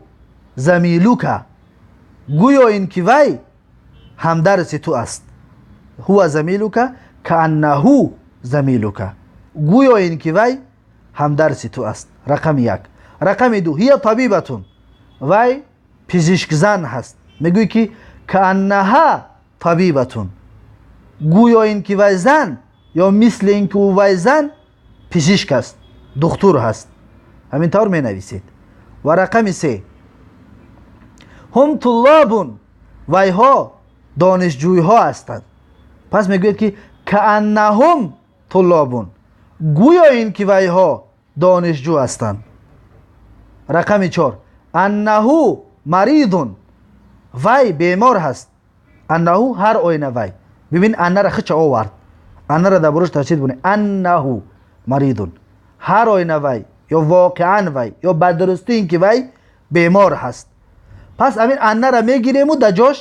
Speaker 1: замилука, гӯё ин ки вай ҳамдарси ту аст. Ҳува замилука кааннаҳу замилука, гӯё ин ки вай ҳамдарси ту аст. Рақами як. Рақами ду: ҳия табибатун, вай пизишкзан ҳаст. Мегӯӣ, ки кааннаҳа табибатун, гӯё ин ки вай зан, ё мисли ин ки ӯ вай зан пизишк аст, духтур ҳаст. Ҳамин тавр менависед. Ва рақами се: ҳум туллобун, вайҳо донишҷӯйҳо ҳастанд. Пас мегӯяд, ки кааннаҳум туллобун, гӯё ин ки вайҳо донишҷӯ ҳастанд. Рақами чор: аннаҳу маридун, вай бемор ҳаст. Аннаҳу ҳар оина вай. Бибин, аннара хича овард, аннара дар боруш ташдид бунед. Аннаҳу маридун, ҳар оина вай, ё воқеан вай, ё ба дурустӣ ин ки вай бемор ҳаст. Пас ҳамин аннара мегирему дар ҷош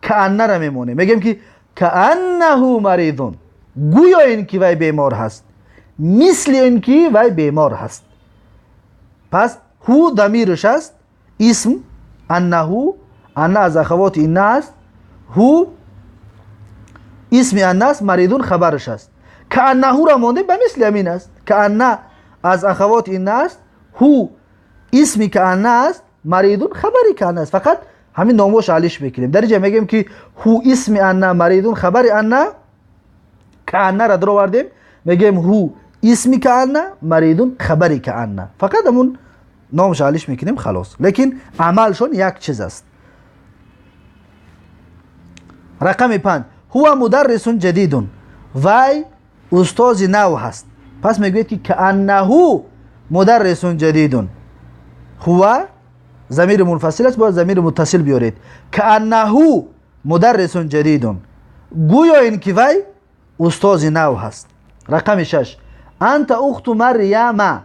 Speaker 1: кааннара мемонем, мегӯем, ки кааннаҳу маридун, гӯё ин ки вай бемор ҳаст, мисли ин ки вай бемор ҳаст. Пас ҳу дамираш аст, исм аннаҳу, анна аз ахавоти инна аст, ҳу исми анна аст, маридун хабараш аст. Кааннаҳура мондем, ба мисли ҳамин аст. Каанна аз ахавоти инна аст, ҳу исми каанна аст, маридун хабари каанна аст. Фақат ҳамин номош алиш мекунем. Дар инҷа мегӯем, ки ҳу исми анна, маридун хабари анна. Кааннара даровардем, мегӯем ҳу исми каанна, маридун хабари каанна. Фақат ҳамун номаш алиш мекунем, халос. Лекин амалшон як чиз аст. Рақами панҷ: ҳува мударрисун ҷадидун, вай устози нав ҳаст. Пас мегӯяд, ки кааннаҳу мударрисун ҷадидун. Ҳува замири мунфасил аст, бояд замири муттасил биёред. Кааннаҳу мударрисун ҷадидун, гӯё ин ки вай устози нав ҳаст. Рақами шаш: анта ухту марьяма.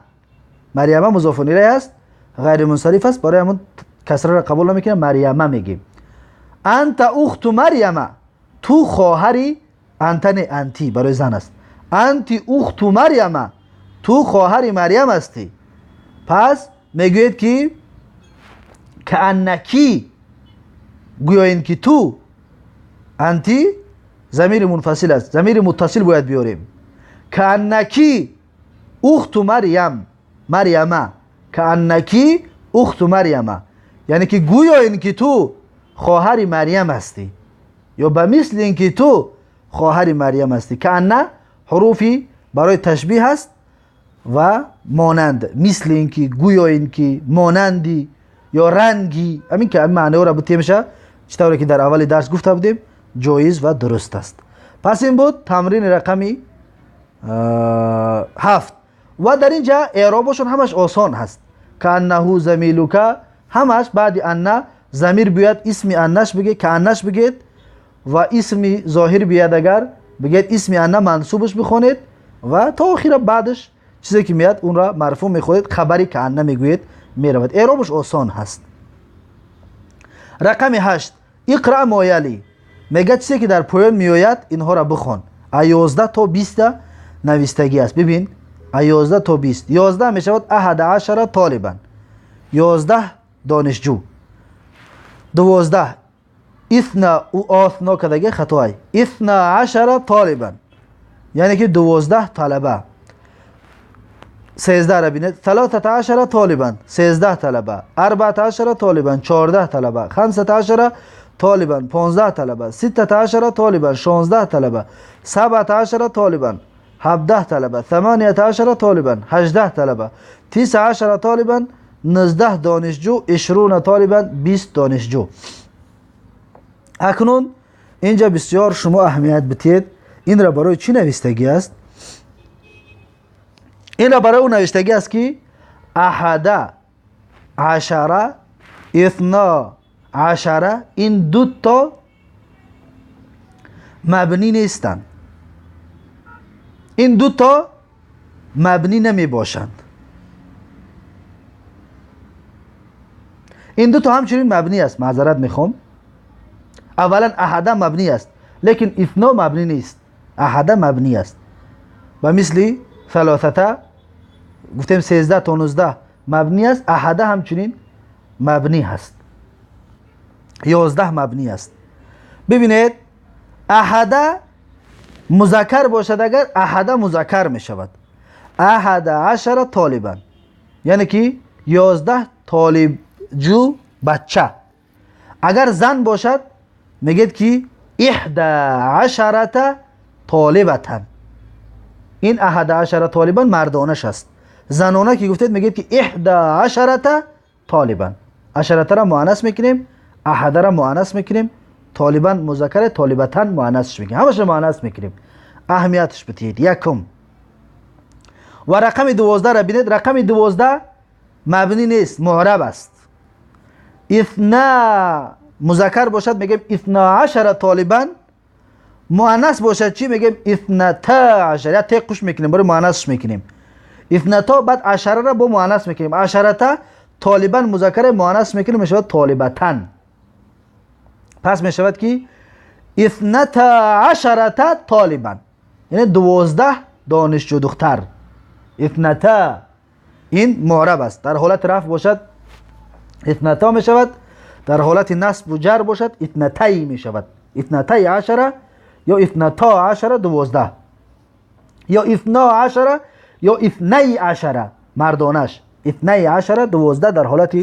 Speaker 1: Марьяма музофун илайҳ аст, ғайримунсариф аст, барои ҳамон касраро қабул намекунем, марьяма мегӯем. Анта ухту марьяма, ту хоҳари, анта не, анти барои зан аст. Анти ухту марьяма, ту хоҳари марьям ҳастӣ. Пас мегӯед, ки кааннаки, гӯё ин ки ту. Анти замири мунфасил аст, замири муттасил бояд биёрем. Кааннаки ухту марьям, марьяма, кааннаки ухту марьяма, яъне ки гӯё ин ки ту хоҳари марьям ҳастӣ, ё ба мисли ин ки ту хоҳари марьям ҳастӣ. Каанна ҳуруфи барои ташбиҳ аст ва монанд, мисли ин ки, гӯё ин ки, монанди ё ранги. Ҳамин ки ҳамин маъниҳоро бутемша, чӣ тавре ки дар аввали дарс гуфта будем, ҷоиз ва дуруст аст. Пас ин буд тамрини рақами ҳафт. Ва дар ин ҷа эъробошон ҳамаш осон ҳаст. Кааннаҳу замилука, ҳамаш баъди анна замир биёяд, исми аннаш бигед, кааннаш бигед, ва исми зоҳир биёяд, агар бигед исми анна мансубаш бихонед, ва то охира баъдаш чизе ки меяд, онро марфӯъ мехонед, хабари каанна мегӯед, меравад. Эъробаш осон ҳаст. Рақами ҳашт: иқра мо яли. Мегӯяд, чизе ки дар поён меояд, инҳоро бихон. А 11 то 20-та навистагӣ аст. Бибин, а 11 то 20. 11 мешавад аҳада ашара толибан, 11 донишҷӯ. 12, исна, ӯ осно кадаги хатоай, исна ашара толибан, яъне ки 12 талаба. 13-ра бинед: салосата ашара толибан, 13 талаба, арбаата ашара толибан, 14 талаба, хамсата ашара толибан, 15 талаба, ситтата ашара толибан, 16 талаба, сабъата ашара толибан, 17 талаба, саманията ашара толибан, 18 талаба, тиса ашара толибан, 19 донишҷӯ, ишруна толибан, 20 донишҷӯ. Акнун инҷа бисёр шумо аҳамият битиҳед. Инра барои чӣ навистагӣ аст? Инра барои ӯ навиштагӣ аст, ки аҳада ашара, исна ашара, ин дуто мабнӣ нестанд. این دو تا مبنی نمی باشند. این دو تا همچنین مبنی است. معذرت میخوام، اولا احده مبنی است، لیکن اثنا مبنی نیست. احده مبنی است و مثل ثلاثه گفتیم 13 تا 19 مبنی است. احده همچنین مبنی هست. 11 مبنی است. ببینید احده مذکر باشد، اگر احده مذکر می شود، احد عشر طالبا، یعنی که 11 طالب جو بچه. اگر زن باشد میگید که احد عشرة طالبتا. این احد عشر طالبا مردانش است. زنانه که گفتید میگید که احد عشرة طالبا. عشرة را مؤنث میکنیم، احد را مؤنث میکنیم، طالبا مذکر، طالبتا مؤنثش میکنیم، همش را مؤنث میکنیم. اهمیتش بدید. یکم. و رقم 12 را ببینید. رقم 12 مبنی نیست، معرب است. اثنا مذکر باشد میگیم اثنا عشر طالبا، مؤنث باشد چی میگیم؟ اثنتا عشر، یا تک قش میکنیم برای مؤنثش میکنیم. اثنتا بعد عشره را با مؤنث میکنیم، عشرتا طالبا مذکر مؤنث میکنیم میشود طالبتن. پس میشود که اثنتا عشرتا طالبا، یعنی 12 دانشجو دختر. اثنتا این معرب است. در حالت رفع باشد اثنتا میشود، در حالت نصب و جر باشد اثنتی میشود. اثنتی عشره یا اثنتا عشره 12، یا اثنا عشره یا اثنی عشره مردانش، اثنی عشره 12 در حالت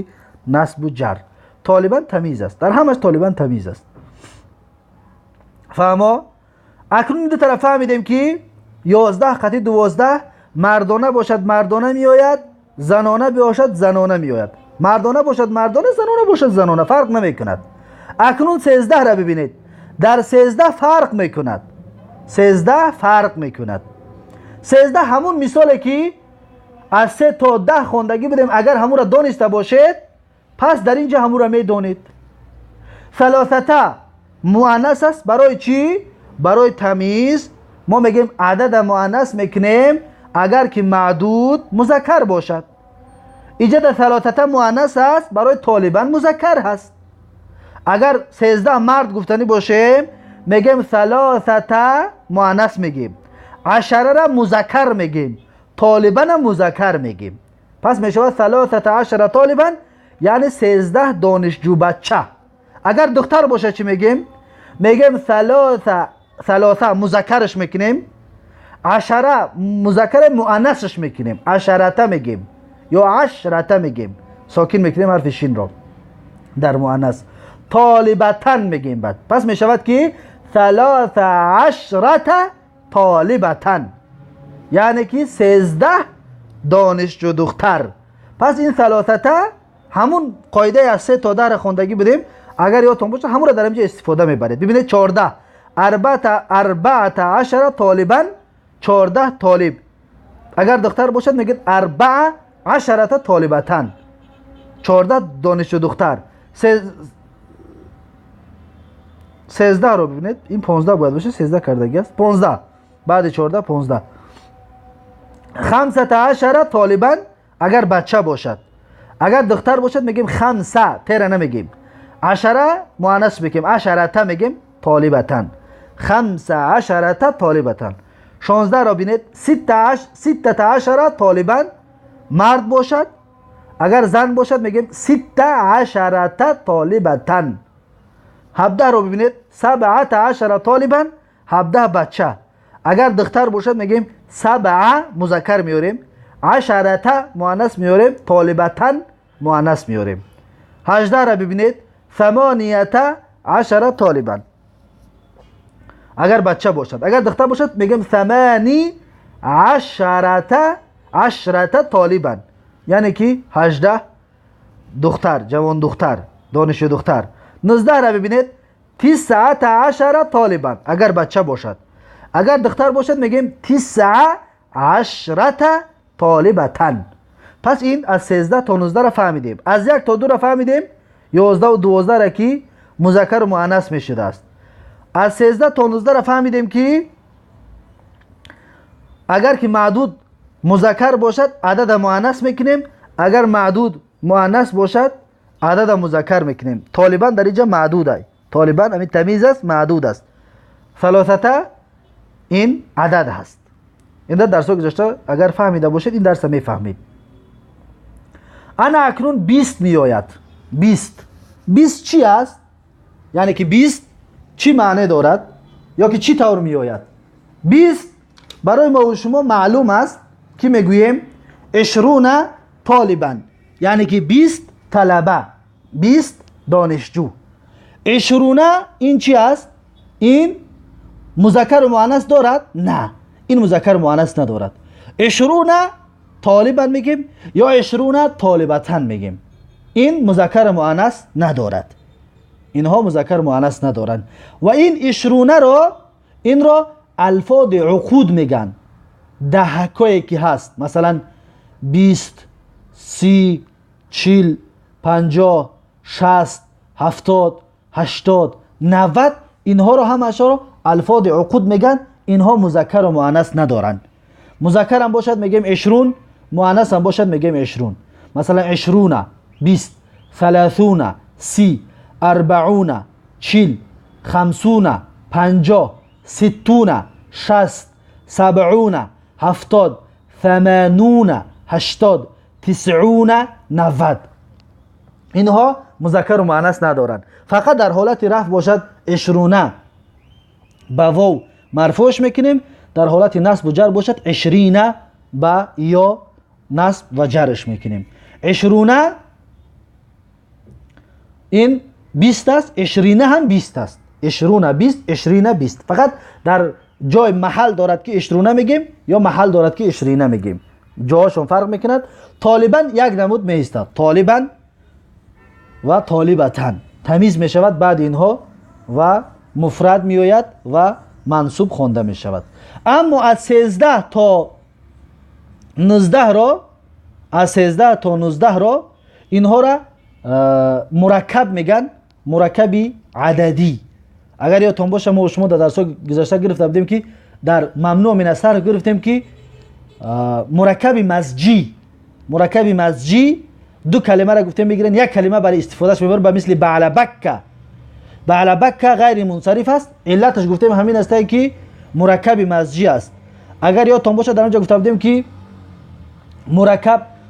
Speaker 1: نصب و جر. طالبا تمیز است، در همش طالبا تمیز است. فهما؟ اکنون دو طرف فهمیدیم که 11 قطعی 12 مردانه باشد مردانه میآید، زنانه باشد زنانه میآید، مردانه باشد مردانه، زنانه باشد زنانه، فرق نمی کند. اکنون 13 را ببینید. در 13 فرق میکند. 13 فرق میکند. 13 همون مثاله که از 3 تا 10 خوندگی بودیم، اگر همون را دانسته باشید پس در اینجا همون را میدانید. ثلاثه مؤنث است. برای چی؟ برای تمیز. ما میگیم عدد مؤنث میکنیم اگر که معدود مذکر باشد. ایجاد ثلاثه مؤنث است، برای طالبان مذکر هست. اگر 13 مرد گفتنی باشیم میگیم ثلاثه مؤنث میگیم، عشره را مذکر میگیم، طالبان مذکر میگیم. پس میشود ثلاثه عشر طالبان، یعنی 13 دانشجو بچه. اگر دختر باشه چی میگیم؟ میگیم ثلاثه مذکرش میکنیم، عشره مذکر مؤنثش میکنیم، عشرته میگیم یا عشرته میگیم، ساکن میکنیم حرف شین را در مؤنث، طالبتن میگیم بعد. پس میشود که ثلاث عشرة طالبتن، یعنی که 13 دانشجو دختر. پس این ثلاثه همون قاعده از 3 تا 10 خوندگی بودیم، اگر یادتون باشه همون را در اینجا استفاده میبرید. ببینید 14 14 طالبا، 14 طالب. اگر دختر باشد میگید 14 طالبتن، 14 دانشجو دختر. 13 رو ببینید، این 15 باید باشه، 13 کردگی است، 15 بعد 14 15. 15 طالبا اگر بچه باشد. اگر دختر باشد میگیم خمسه، تیره نمیگیم، عشره مؤنث میگیم، عشرته میگیم طالبتن، 15 طالبتن. 16 را ببینید، 16 طالبا مرد باشد. اگر زن باشد میگیم 16 طالبتن. 17 رو ببینید، 17 طالبا، 17 بچه. اگر دختر باشد میگیم 7 مذکر میاریم، عشرته مؤنث میاریم، طالبتن مؤنث میاریم. 18 را ببینید، 18 طالبا اگر بچه باشد. اگر دختر باشد میگیم 18 طالبا، یعنی که 18 دختر، جوان دختر، دانشجو دختر. 19 را ببینید، 19 طالبا اگر بچه باشد. اگر دختر باشد میگیم 19 طالبتن. پس این از 13 تا 19 را فهمیدیم. از 1 تا 2 را فهمیدیم، 11 و 12 را که مذکر و مؤنث میشده است. از 13 تا 19 را فهمیدیم که Агар ки маъдуд музаккар бошад, адада муаннас мекунем. Агар маъдуд муаннас бошад, адада музаккар мекунем. Толибан дар инҷа маъдуд ай. Толибан ҳамин тамиз аст, маъдуд аст. Салосата ин адад ҳаст. Ин дар дарсҳои гузашта агар фаҳмида бошед, ин дарса мефаҳмед. Ана акнун 20 меояд. 20. 20 чӣ аст? Яъне ки 20 чӣ маъне дорад ё ки чӣ тавр меояд? 20 барои мо шумо маълум аст, ки мегӯем ишруна толибан, яъне ки 20 талаба, 20 донишҷӯ. Ишруна ин чӣ аст? Ин музаккару муаннас дорад? На, ин музаккару муаннас надорад. Ишруна толибан мегем ё ишруна толибатан мегем. Ин музаккару муаннас надорад. Инҳо музаккар муаннас надоранд. Ва ин ишрунаро, инро алфоди уқуд меган. Даҳакое ки ҳаст, масалан 20, 30, 40, 50, 60, 70, 80, 90, инҳоро ҳамаашро алфоди уқуд меган. Инҳо музаккару муаннас надоранд. Музаккарам бошад мегем ишрун, муаннасам бошад мегем ишрун. Масалан ишруна 20, саласуна 30, арбауна 40, хамсуна 50, ситтуна 60, сабъуна 70, самануна 80, тисъуна 90. Инҳо музаккару муаннас надоранд. Фақат дар ҳолати рафъ бошад ишруна ба вов марфӯш мекунем, дар ҳолати насбу ҷар бошад ишрина ба ё насб ва ҷарш мекунем. Ишруна ин 20 аст, ишрина ҳам 20 аст. Ишруна 20, ишрина 20. Фақат дар ҷой маҳал дорад ки ишруна мегем ё маҳал дорад ки ишрина мегем. Ҷоҳошон фарқ мекунад. Толибан як намуд меистад. Толибан ва толибатан тамиз мешавад баъд инҳо ва муфрад меояд ва мансуб хонда мешавад. Аммо аз 13 то 19 ро, аз 13 то 19 ро инҳоро мураккаб меган, мураккаби ададӣ. Агар ёдтон боша, мо шумо дар дарсҳои гузашта гирифта будем ки дар мамнӯъ мин ас-сарф гирифтем ки мураккаби мазҷӣ, мураккаби мазҷӣ ду калимаро гуфтем мегиранд, як калима барои истифодаш мебаранд ба мисли баълабакка. Баълабакка ғайри мунсариф аст. Иллаташ гуфтем ҳамин аст ки мураккаби мазҷӣ аст. Агар ёдтон боша, дар он ҷо гуфта будем ки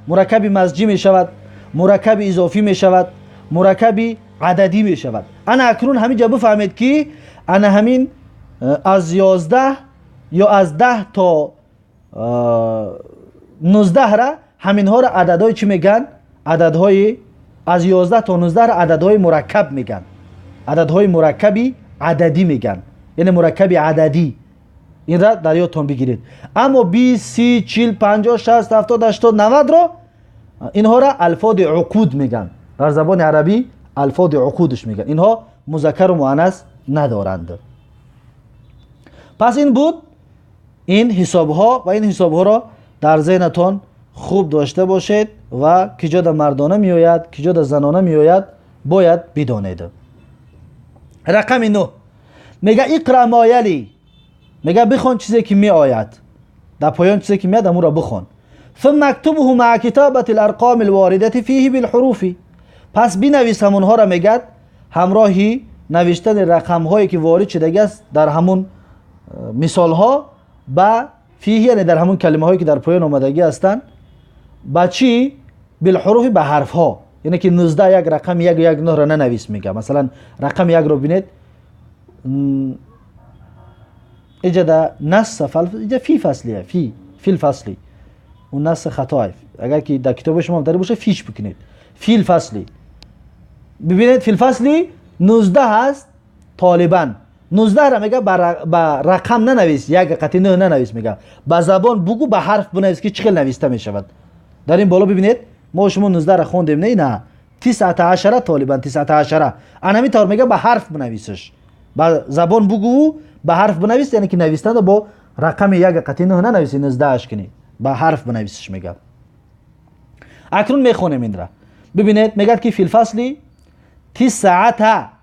Speaker 1: мураккаби мазҷӣ мешавад, мураккаби изофӣ мешавад, мураккаби ададӣ мешавад. Ана акнун ҳамин ҷо бифаҳмед ки ана ҳамин аз 11 ё аз 10 то 19 ра ҳаминҳоро ададҳои чӣ меган? Ададҳои аз 11 то 19 ра ададҳои мураккаб меган. Ададҳои мураккаби ададӣ меган, яъне мураккаби ададӣ. Инра дар ёдтон бигиред. Аммо 20, 30, 40, 50, 60, 70, 80, 90 ро инҳоро алфоди уқуд меган. Дар забони арабӣ алфоди уқудш меган. Инҳо музаккару муаннас надоранд. Пас ин буд ин ҳисобҳо ва ин ҳисобҳоро дар зеҳнатон хуб дошта бошед ва ки ҷода мардона меояд, ки ҷода занона меояд, бояд бидонед. Рақами 9 мега иқра мо яли, мега бихон чизе ки меояд. Дар поён чизе ки меояд, амуро бихон. ثم اكتبه مع كتابة الأرقام الواردة فيه بالحروف. پس بنویس همونها را میگد همراهی نوشتن رقم‌هایی که وارد شده است در همون مثال‌ها با فیه، یعنی در همون کلمه‌هایی که در پایان آمدگی هستند، با چی؟ بالحروف، به حرف‌ها. یعنی که 19 یک رقم 1 1 9 را ننویس میگه. مثلا رقم 1 رو ببینید، اینجا در نص فل، اینجا فی فصلیه، فی الفصلی. اون نص خطا. اگر که در کتاب شما داره باشه فیش بکنید. فی الفصلی. ببینید فی الفصلی 19 هست طالبان. 19 را میگه با رقم ننویس، یک قطعی 9 ننویس، میگه با زبان بگو، با حرف بنویس که چه نوشته میشود. در این بالا ببینید ما شما 19 را خوندیم، نه نه 19 طالبان، 19. انا همین میگه با حرف بنویسش، با زبان بگو، با حرف بنویس، یعنی که نویسنده با رقم یک قطعی 9 ننویسی، 19 کنی، با حرف بنویسش میگه. اکنون میخونیم این را. ببینید میگه که فی الفصل 9.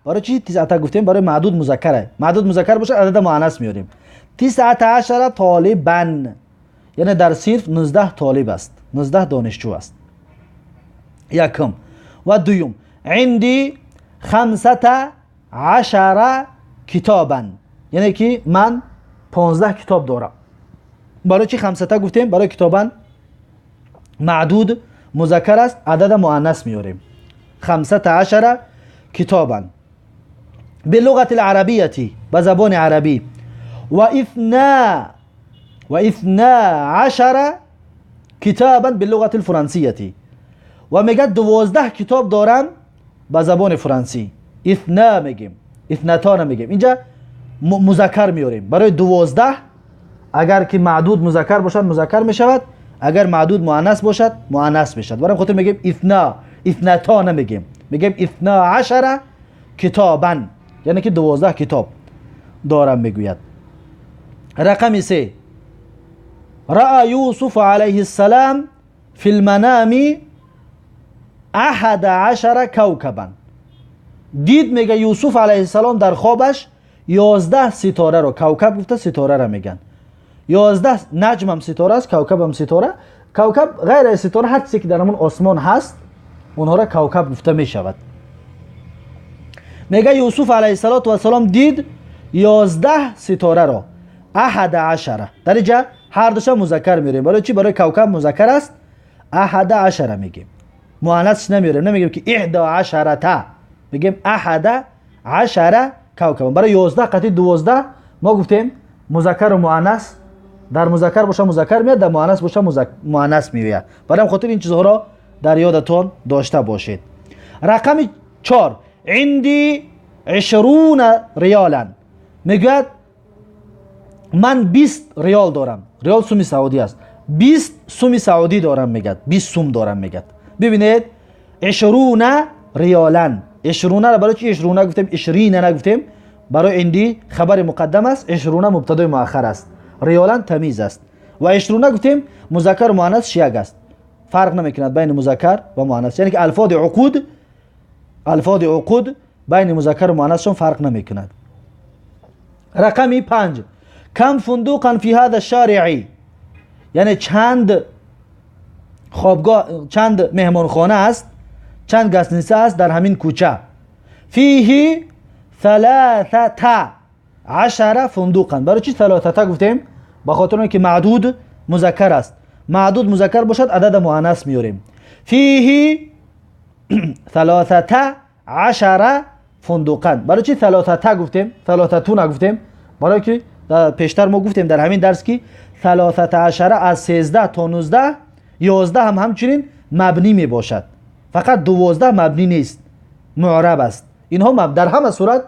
Speaker 1: برای چی 9 گفتیم؟ برای معدود مذکره. معدود مذکر باشه عدد مؤنث میاریم. 19 طالبا. یعنی در صنف 19 طالب است، 19 دانشجو است. یکم. و دوم عندي 15 کتابا، یعنی که من 15 کتاب دارم. برای چی 5 گفتیم؟ برای کتابا معدود مذکر است، عدد مؤنث میاریم. 15 کتابا باللغة العربية، به زبان عربی. و 12 کتابا باللغة الفرنسية، و میگه 12 کتاب دارم به زبان فرانسی. اثنا میگیم، اثنتا نمیگیم، اینجا مذکر میاریم. برای 12 اگر که معدود مذکر باشد مذکر میشود، اگر معدود مؤنث باشد مؤنث میشود. برای خاطر میگیم اثنا، اثنتا نمیگیم، میگیم 12 کتابا، یعنی که 12 کتاب دارم میگوید. رقم 3 رأى یوسف علیه السلام فی المنام 11 کوکبا. دید میگه یوسف علیه السلام در خوابش 11 ستاره رو، کوکب گفته ستاره را میگن، 11 نجم هم ستاره است، کوکب هم ستاره. کوکب غیر از ستاره هر چیزی که در همون آسمان هست اونها را کوکب گفته میشود. میگه یوسف علیه السلام دید 11 ستاره را، 11. در اینجا هر دوش مذکر میریم. برای چی؟ برای کوکب مذکر است، 11 میگیم، مؤنث نمیریم، نمیگیم که 11، میگیم 11 کوکب. برای 11 قطعی 12 ما گفتیم مذکر و مؤنث، در مذکر باشه مذکر میاد، در مؤنث باشه مؤنث میاد. برای خاطر این چیزها را در یادتون داشته باشید. رقم 4 عندي 20 ریالا، میگوید من 20 ریال دارم. ریال سومی سعودی است، 20 سومی سعودی دارم میگد، 20 سوم دارم میگد. ببینید 20 ریالا، 20 را برای چی 20 گفتیم، 20 نگفتیم؟ برای عندي خبر مقدم است، 20 مبتدای مؤخر است، ریالا تمیز است. و 20 گفتیم مذکر و مؤنث یک است، فرق نمیکند بین مذکر و مؤنث، یعنی که الفاظ عقود، الفاظ عقود بین مذکر و مؤنثشون فرق نمیکند. رقم 5 کم فندقا فی هذا الشارع، یعنی چند خوابگاه، چند مهمانخانه است، چند گستنیسه است در همین کوچه. فیه 13 فندقا. برای چی 13 گفتیم؟ به خاطر اینکه معدود مذکر است، معدود مذکر باشد عدد مؤنث میاریم. فیه 13 فندقا. برای چی 13 گفتیم، 13 نگفتیم؟ برای که پیشتر ما گفتیم در همین درس که 13 از 13 تا 19، 11 هم همچنین مبنی می باشد، فقط 12 مبنی نیست، معرب است. اینها در همه صورت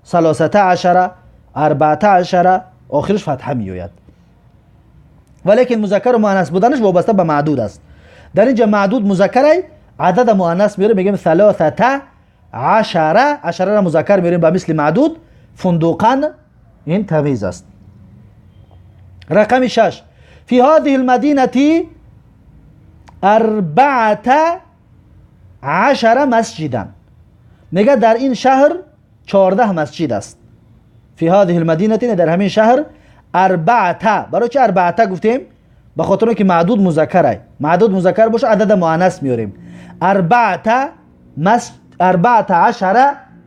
Speaker 1: 13، 14 آخرش فتحه می آید، ولیکن مذکر و مؤنث بودنش وابسته به معدود است. در اینجا معدود مذکره، عدد مؤنث میاره، میگیم 13، عشره را مذکر میاریم به مثل معدود، فندقا این تمیز است. رقم 6 فی هذه المدینه 14 مسجدا، میگه در این شهر 14 مسجد است. فی هذه المدینه در همین شهر 4، برای چه 4 گفتیم؟ به خاطر اینکه معدود مذکره، معدود مذکر باشه عدد مؤنث میاریم. 14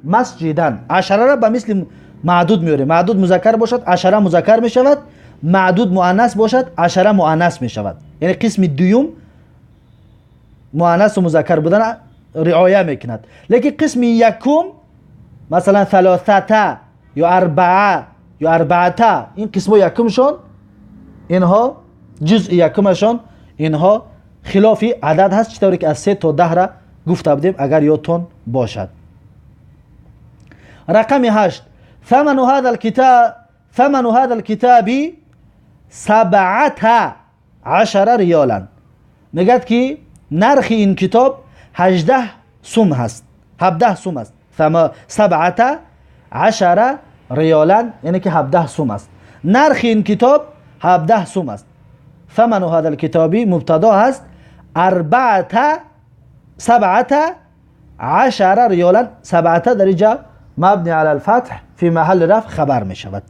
Speaker 1: مسجدا، عشره را به مثل معدود میاریم، معدود مذکر باشد عشره مذکر میشود، معدود مؤنث باشد عشره مؤنث میشود. یعنی قسم دوم مؤنث و مذکر بودن رعایه میکند. لیکن قسم یکم مثلا 3 یا 4 یا 4، این قسم یکمشون، اینها جزء یکمشون، اینها خلافی عدد هست، چطوری که از 3 تا 10 را گفته بودیم اگر یادتون باشد. رقم 8 ثمن هذا الكتاب 17 ریالا، میگد که نرخ این کتاب 18 سوم هست، 17 سوم است. 17 ریالا یعنی که 17 سوم است. نرخ این کتاب 17 سوم است. ثمن هذا الكتاب مبتدا هست، 17 ریالا، 7 در اینجا مبنی علی الفتح فی محل رفع خبر می شود.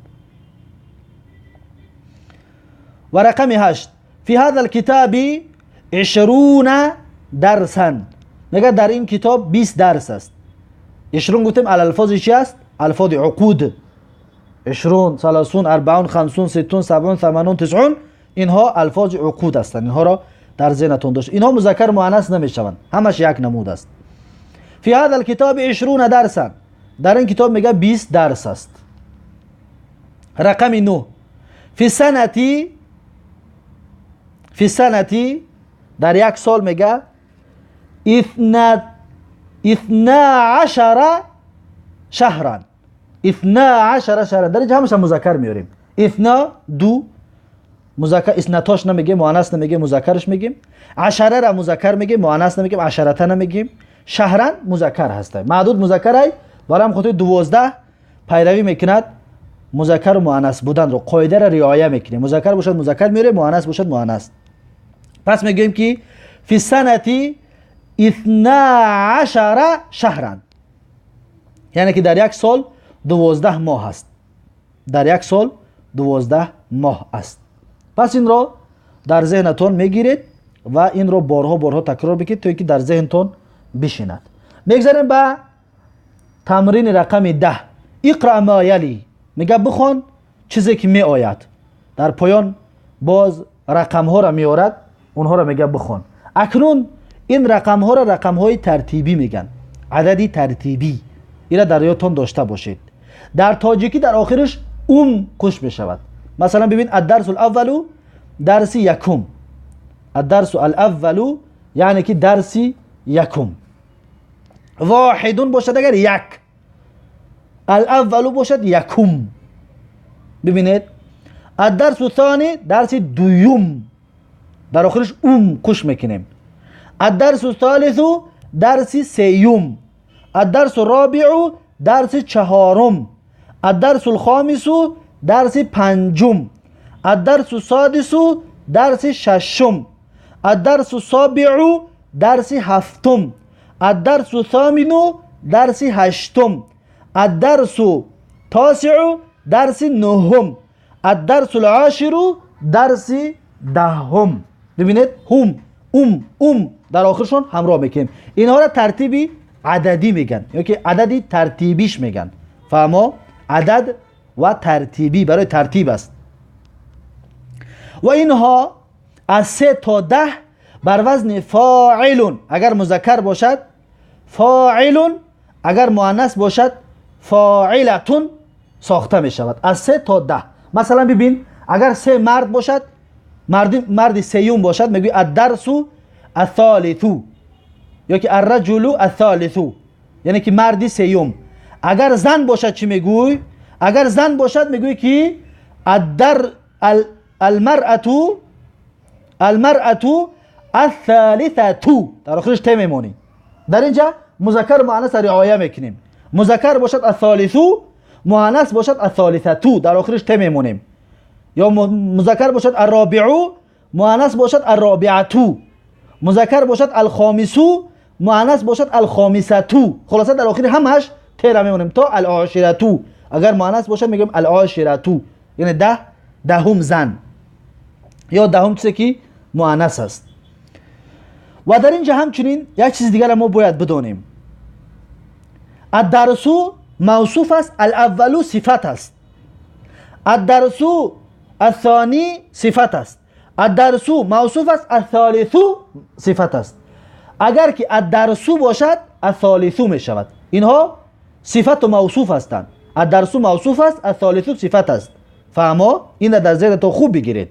Speaker 1: و رقم 8، فی هذا الكتاب 20 درسا. میگه در این کتاب 20 درس است. 20 گفتیم الفاظ چی است؟ الفاظ عقود. 20، 30، 40، 50، 60، 70، 80، 90، اینها الفاظ عقود هستند. اینها را در ذهنتون داشت. اینها مذکر مؤنث نمیشوند، همش یک نمود است. فی هذا الكتاب 20 درسا. در این کتاب میگه 20 درس است. رقم 9، فی سنتی، فی سنتی در یک سال میگه 12 شهرا. 12 شهرا، در اینجا همش مذکر میاریم. اثنا دو مذکر، اثنتاش نمیگیم، مؤنث نمیگیم، مذکرش میگیم. عشره را مذکر میگیم، مؤنث نمیگیم، عشرته نمیگیم. شهرا مذکر هسته، معدود مذکر، برای هم خاطر 12 پیروی میکند مذکر و مؤنث بودن رو، قاعده را رعایت میکنیم. مذکر باشد مذکر میره، مؤنث باشد مؤنث. پس میگیم که فی سنتی 12 شهرا، یعنی که در یک سال 12 ماه است. در یک سال 12 ماه است. پس این را در ذهنتون میگیرید و این رو بارها بارها تکرار بکنید تا اینکه در ذهنتون بشیند. میگذریم به تمرین رقم 10. اقرأ ما یلی. میگه بخوان چیزی که می آید. در پایان باز رقم ها را میارد، اونها را میگه بخوان. اکنون این رقم ها را رقم های ترتیبی میگن، عددی ترتیبی. این را در یادتون داشته باشید. در تاجیکی در آخرش اوم کش میشود. مثلا ببین الدرس الاول، درس یکم. الدرس الاول یعنی که درس یکم. واحدون باشد اگر یک، الاول باشد یکم. ببینید الدرس الثانی درس دوم، در آخرش اوم کش میکنیم. الدرس الثالث درس سیوم. الدرس الرابع درس چهارم. الدرس الخامس درس پنجم. الدرس السادس درس ششم. الدرس السابع درس هفتم. الدرس الثامن درس هشتم. الدرس التاسع درس نهم. الدرس العاشر درس دهم. ببینید هم اوم اوم در آخرشون همراه میکنیم. اینها را ترتیبی عددی میگن یا که عددی ترتیبیش میگن. فهما؟ عدد و ترتیبی برای ترتیب است. و اینها از 3 تا 10 بر وزن فاعلون، اگر مذکر باشد فاعلون، اگر مؤنث باشد فاعلتون ساخته می شود. از 3 تا 10. مثلا ببین اگر 3 مرد باشد، مرد سیوم باشد، میگوی الدرس الثالث یا که الرجل الثالث، یعنی که مرد سیوم. اگر زن باشد چی میگوی؟ اگر زن باشد میگوی که الدر المرأة، المرأة الثالثة، در آخرش ت میمونی. در اینجا مذکر مؤنث رعایت میکنیم. مذکر باشد الثالث، مؤنث باشد الثالثة، در آخرش ت میمونیم. یا مذکر باشد الرابع، مؤنث باشد الرابعة، مذکر باشد الخامس، مؤنث باشد الخامسة. خلاصه در آخر همش ت را میمونیم تا العاشرة. اگر مؤنث باشد میگیم العاشرة، یعنی 10، دهم زن یا دهم چیزی که مؤنث است. و در اینجا همچنین یک چیز دیگر ما باید بدانیم. الدرس موصوف است، الاول صفت است. الدرس الثانی صفت است. الدرس موصوف است، الثالث صفت است. اگر که الدرس باشد الثالث می شود. اینها صفت و موصوف هستند. الدرس موصوف است، الثالث صفت است. فهما؟ این در ذهن تو خوب بگیرید.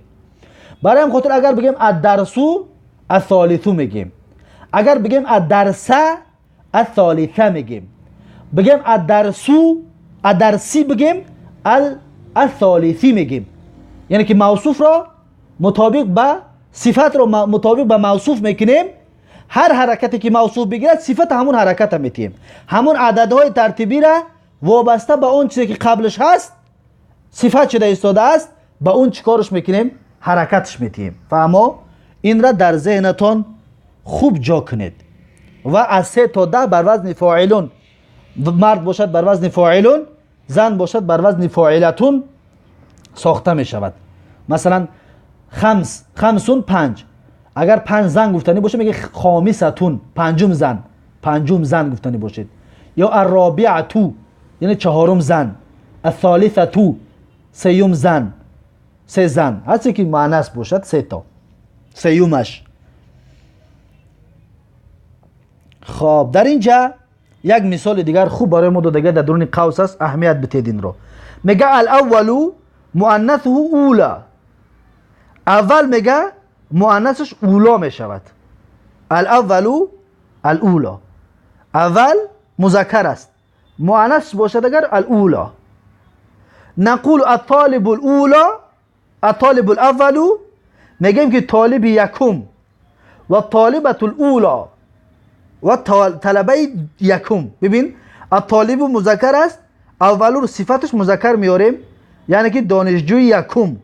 Speaker 1: برای هم خاطر اگر بگیم الدرس الثالث میگیم، اگر بگیم الدرس الثالثه میگیم، بگیم الدرس الدرسی بگیم الثالثی میگیم. یعنی که موصوف را مطابق به صفت رو مطابق به موصوف میکنیم. هر حرکتی که موصوف بگیرد صفت همون حرکت میتیم. همون عددهای ترتیبی را وابسته به اون چیزی که قبلش هست صفت شده ایستاده است، به اون چیکارش میکنیم؟ حرکتش میتیم. فهما؟ این را در ذهنتان خوب جا کنید. و از 3 تا 10 بر وزن فاعلون، مرد باشد بر وزن فاعلون، زن باشد بر وزن فاعلتون ساخته می شود. مثلا خمس، خمسون پنج. اگر پنج زن گفتنی باشه میگه خامستون، پنجم زن، پنجم زن گفتنی باشید. یا الرابعتو یعنی چهارم زن، الثالثتو سیوم زن، سه زن، هرچی که مؤنث باشد سه تا، سیومش. خب در اینجا یک مثال دیگر خوب برای ما داده در درون قوس است، اهمیت بدید این رو. میگه الاول مؤنثه اولا، اول میگه مؤنثش اولا میشود. الاول الاولا، اول مذکر است، مؤنث باشد اگر الاولا. نقول الطالب الاولا، الطالب الاول، میگیم که طالب یکم و طالبة الاولا و طلبه یکم. ببین الطالب مذکر است، اول رو صفتش مذکر میاریم یعنی که دانشجوی یکم،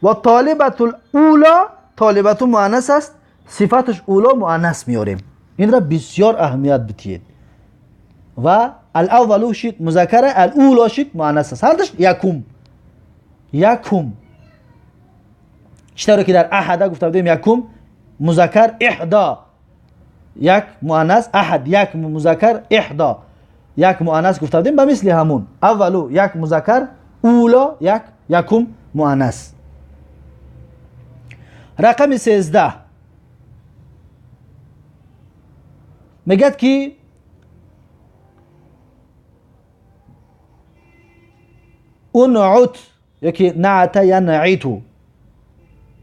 Speaker 1: و طالبة الاولا طالبة مؤنث است، صفتش اولا مؤنث میاریم. این را بسیار اهمیت بدید. و الاول شد مذکر، الاولا شد مؤنث است، هر دوش یکم. یکم چطور که در احد گفته بودیم یکم مذکر، احدا یک مؤنث، احد یک مذکر، احدا یک مؤنث گفته بودیم، به مثل همون اولو یک مذکر، اولا یک، یکم مؤنث. رقم 13 میگه که انعت، یکی نعت یا نعیتو،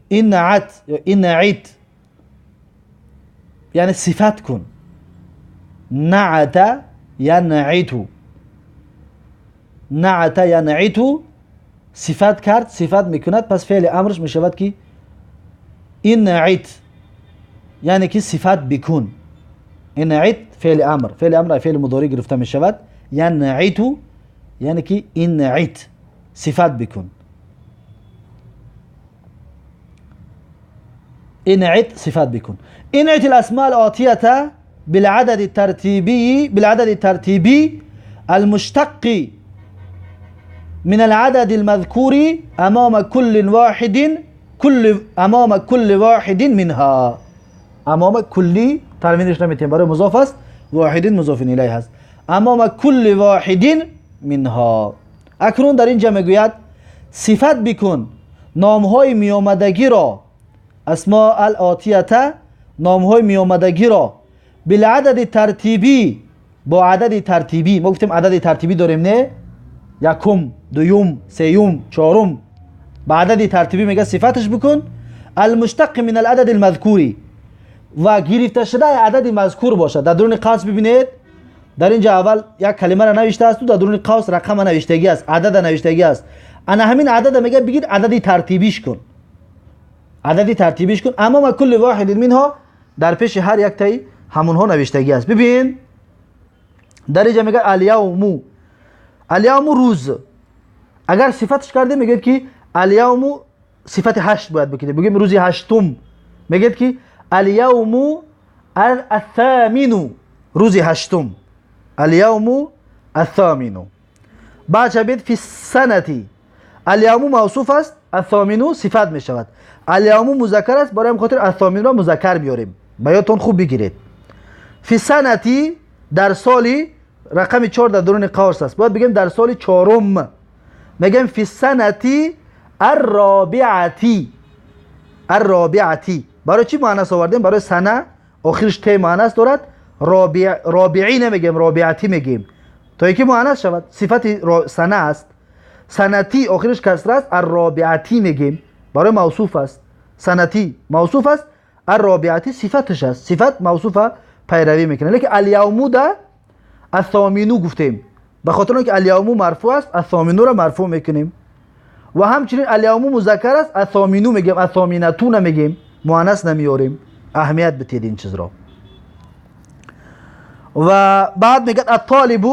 Speaker 1: انعت یا انعیت یعنی صفت کن، نعت یا نعیتو، نعت یا نعیتو صفت کرد، صفت میکند، پس فعل امرش میشود که انعت یعنی که صفت بکن. انعت فعل امر، فعل امر فعل مضارع گرفته میشود، ینعتو یعنی که انعت صفت بکن، انعت صفت بکن. انعت الاسماء الآتية بالعدد الترتيبي، بالعدد الترتيبي المشتق من العدد المذكور امام كل واحد، كل امام كل واحد منها. امام کلی ترمینش نمیتیم برای مضاف است، واحد مضاف الیه هست، امام کل واحد منها. اکنون در اینجا میگوید صفت بکن نامهای میامدگی را، اسماء الآتیه نامهای میامدگی را بالعدد ترتیبی، با عدد ترتیبی. ما گفتیم عدد ترتیبی داریم نه، یکم، دوم، سیوم، چهارم، با عدد ترتیبی میگه صفتش بکن. المشتق من العدد المذکوری و گرفته شده عدد مذکور باشد. در درون قوس ببینید در اینجا اول یک کلمه را نوشته است و در درون قوس رقم نوشتگی است، عدد نوشتگی است. انا همین عدد میگه بگیر عدد ترتیبیش کن، عدد ترتیبیش کن. امام کل واحد منها در پیش هر یک تای همونها نوشتگی است. ببین در اینجا میگه الیوم، الیوم روز، اگر صفتش کرده میگه که الیوم صفت هشت باید بکنید، بگیم روزی هشتم، میگه که الیوم الثامن، روزی هشتم، الیوم الثامن. بعد شبید فی السنة، الیوم موصوف است، الثامن صفت میشود. الیوم مذکر است، برای خاطر الثامن را مذکر میاریم، بیاتون خوب بگیرید. فی السنة در سالی، رقم 4 در درون قوس است، باید بگیم در سال چهارم، میگیم فی السنة الرابعة، الرابعة. برای چی مؤنث آوردیم؟ برای سنه آخرش ت مؤنث دارد، رابعی نمیگیم، رابعتی میگیم تا اینکه مؤنث شود. صفت سنه است، سنتی آخرش کسره است، الرابعتی میگیم برای موصوف است، سنتی موصوف است، الرابعتی صفتش است، صفت موصوفه پیروی میکنه. لیکن الیوم ده الثامنو گفتیم، به خاطر اینکه الیوم مرفوع است الثامنو را مرفوع میکنیم، و همچنین الیوم مذکر است الثامنو میگیم، الثامنتو نمیگیم، مؤنث نمیاریم. اهمیت بدید این چیز را. و بعد میگه الطالب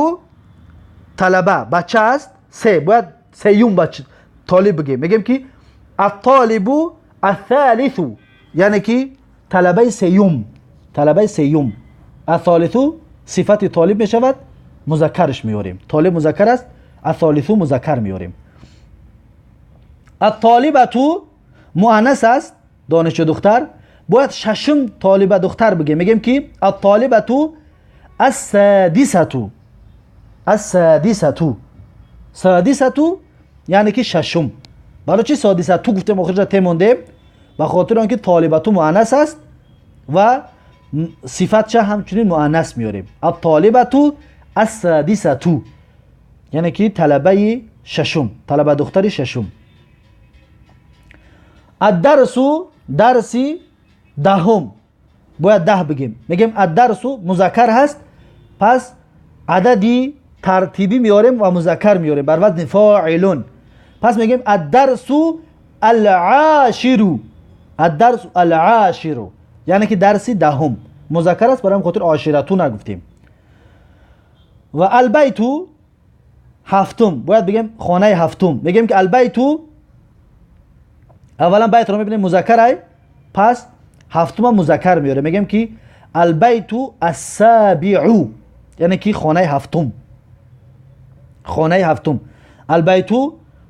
Speaker 1: طلبه بچه است، سه باید سیوم بچه طالب بگیم، میگیم که الطالب الثالث یعنی که طلبه سیوم، طلبه سیوم. الثالث صفت طالب میشود، مذکرش میاریم، طالب مذکر است، الثالث مذکر میاریم. الطالبة مؤنث است، دانشجو دختر، باید ششم طالبه دختر بگیم. میگیم که الطالبة السادسة. السادسة، سادسة یعنی که ششم. برای چی سادسة تو گفتیم آخرش ت موندیم؟ به خاطر آنکه طالبة مؤنث است و صفتش همچنین مؤنث میاریم. الطالبة السادسة یعنی که طلبه ششم، طلبه دختر ششم. الدرس درسی دهم، باید ده بگیم. میگیم الدرس مذکر هست، پس عددی ترتیبی میاریم و مذکر میاریم بر وزن فاعلون. پس میگیم الدرس العاشر. الدرس العاشر یعنی که درسی دهم، مذکر است، برای خاطر عاشرتو نگفتیم. و البیت هفتم، باید بگیم خانه هفتم. میگیم که البیت، اولا بیت رو میبینیم مذکره، پس هفتم مذکر میاره. میگیم که البیت السابع یعنی که خانه هفتم. خانه هفتم. البیت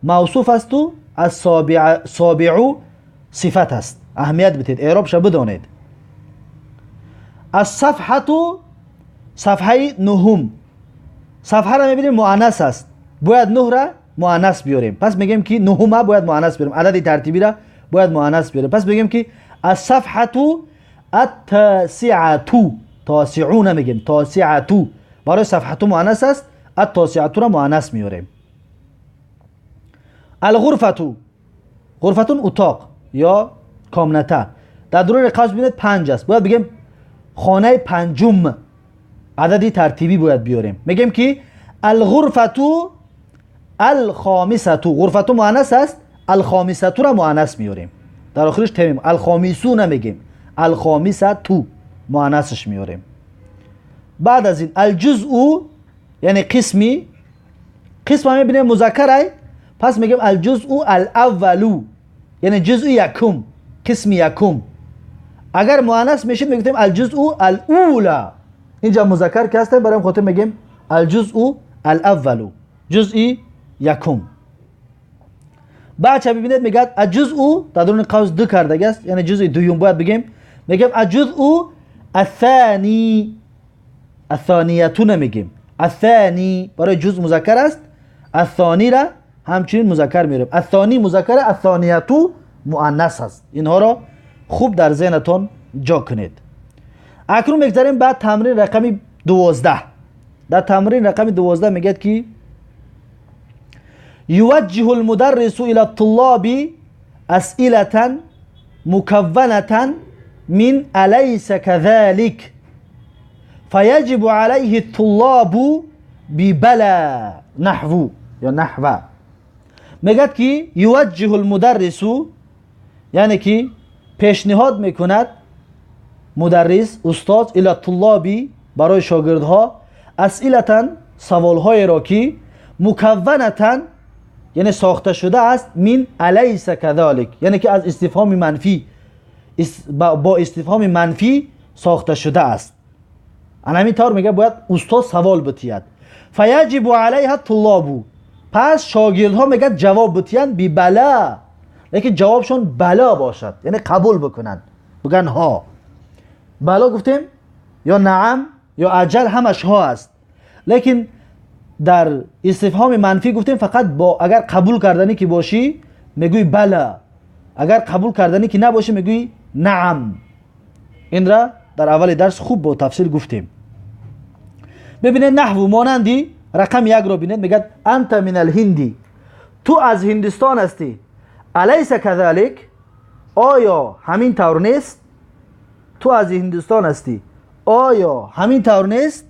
Speaker 1: موصوف است و السابع سابع صفت است. اهمیت بدید، اعرابش بدانید. الصفحة صفحه نهم، صفحه را میبینیم مؤنث است، باید نه را مؤنث بیاریم. پس میگیم که نهم باید مؤنث بیاریم، عدد ترتیبی را باید مؤنث بیاریم. پس میگیم که الصفحة التاسعة، تاسعون میگیم، تاسعة برای صفحة مؤنث است، التاسعة را مؤنث میاریم. الغرفة، غرفة اتاق یا комната، در درون قوس ببینید پنج است، باید بگیم خانه پنجم، عددی ترتیبی باید بیاریم. میگیم که الغرفة الخامسة، غرفة مؤنث است، الخامسة را مؤنث میاریم، در آخرش تمیم الخامسو نمیگیم، الخامسة مؤنثش میاریم. بعد از این الجزء یعنی قسمی، قسم هم میبینیم مذکره، پس میگیم الجزء الاول یعنی جزء یکم، قسم یکم. اگر مؤنث میشید میگفتیم الجزء الاولى، اینجا مذکر که هستیم برای خاطر میگیم الجزء الاول جزء یکم. بعد چه ببینید میگه الجزء در درون قوس دو کرده است، یعنی جزء دوم باید بگیم. میگیم الجزء الثانی، الثانیه نمیگیم، الثانی برای جزء مذکر است، الثانی را همچنین مذکر میاریم. الثانی مذکر، الثانیه مؤنث است. اینها را خوب در ذهنتان جا کنید. اکنون میگذریم بعد تمرین رقم 12. در تمرین رقم 12 میگه که يوجه المدرس إلى الطلاب أسئلة مكونة من أليس كذلك فيجب عليه الطلاب ببلا نحو یا نحو. میگه که يوجه المدرس یعنی که پیشنهاد میکند مدرس استاد إلى الطلاب برای شاگردها أسئلة سوالهای را که مكونة یعنی ساخته شده است من أليس كذلك یعنی که از استفهام منفی، با استفهام منفی ساخته شده است. همین طور میگه باید استاد سوال بتید. فيجب عليها الطلاب پس شاگردها میگه جواب بتیند ببلا، لیکن جوابشون بلا باشد، یعنی قبول بکنن، بگن ها. بلا گفتیم یا نعم یا أجل همش ها است، لیکن در استفهام منفی گفتیم فقط با اگر قبول کردنی که باشی میگوی بلا، اگر قبول کردنی که نباشی میگوی نعم. این را در اول درس خوب با تفصیل گفتیم. ببینید نحو مانندی رقم 1 رو ببینید، میگه أنت من الهند، تو از هندستان هستی. أليس كذلك، آیا همین طور نیست؟ تو از هندستان هستی، آیا همین طور نیست؟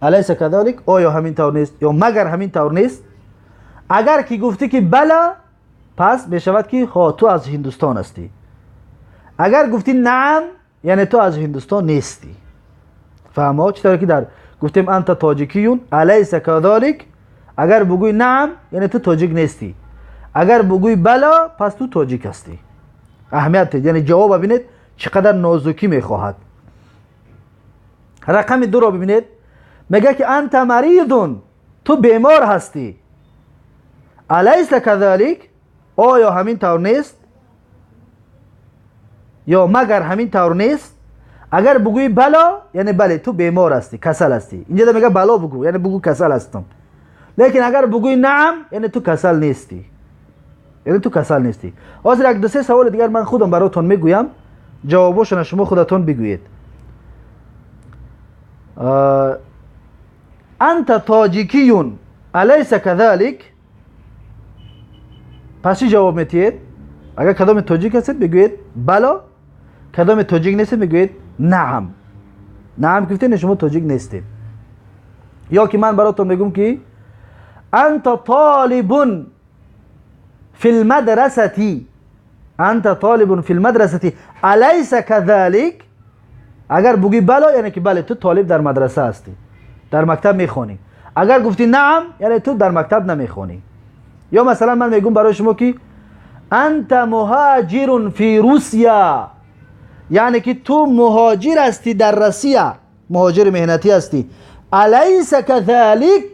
Speaker 1: أليس كذلك، آیا همین طور نیست یا مگر همین طور نیست؟ اگر که گفتی که بلا، پس میشود که ها تو از هندستان هستی. اگر گفتی نعم، یعنی تو از هندستان نیستی. فهم‌ها؟ چطور که در گفتیم أنت تاجیکی أليس كذلك، اگر بگوی نعم یعنی تو تاجیک نیستی، اگر بگوی بلا پس تو تاجیک هستی. اهمیت یعنی جواب ببینید چقدر نازکی میخواهد. رقم 2 رو ببینید، میگه که أنت مريض، تو بیمار هستی. أليس كذلك، آیا همین طور نیست؟ ё магар ҳамин тавр нест? Агар бугӯӣ бало, яъне бале, ту бемор ҳастӣ, касал ҳастӣ. Инҷа мега бало бугӯ, яъне бугӯ касал ҳастам. Лекин агар бугӯӣ наам, яъне ту касал нестӣ, яъне ту касал нестӣ. Ҳозир як ду се саволи дигар ман худам баротон мегӯям, ҷавобошона шумо худатон бигӯед. Анта тоҷикиюн алайса кадалик? Пас чӣ ҷавоб метиҳед? Агар кадоме тоҷик ҳастед, бигӯед бало, кадоме тоҷик нестед, мегӯед наам. Наам гуфтед, шумо тоҷик нестед. Ё ки ман баротон мегӯм ки анта толибун фи лмадрасати, анта толибун фи лмадрасати алайса кадалик? Агар бугӯӣ бало, яъне ки бале, ту толиб дар мадраса ҳастӣ, дар мактаб мехонӣ. Агар гуфтӣ наам, яъне ту дар мактаб намехонӣ. Ё масалан ман мегӯм барои шумо ки анта муҳоҷирун фи русия, яъне ки ту муҳоҷир ҳастӣ дар Россия, муҳоҷири меҳнатӣ ҳастӣ. Алайса кадалик?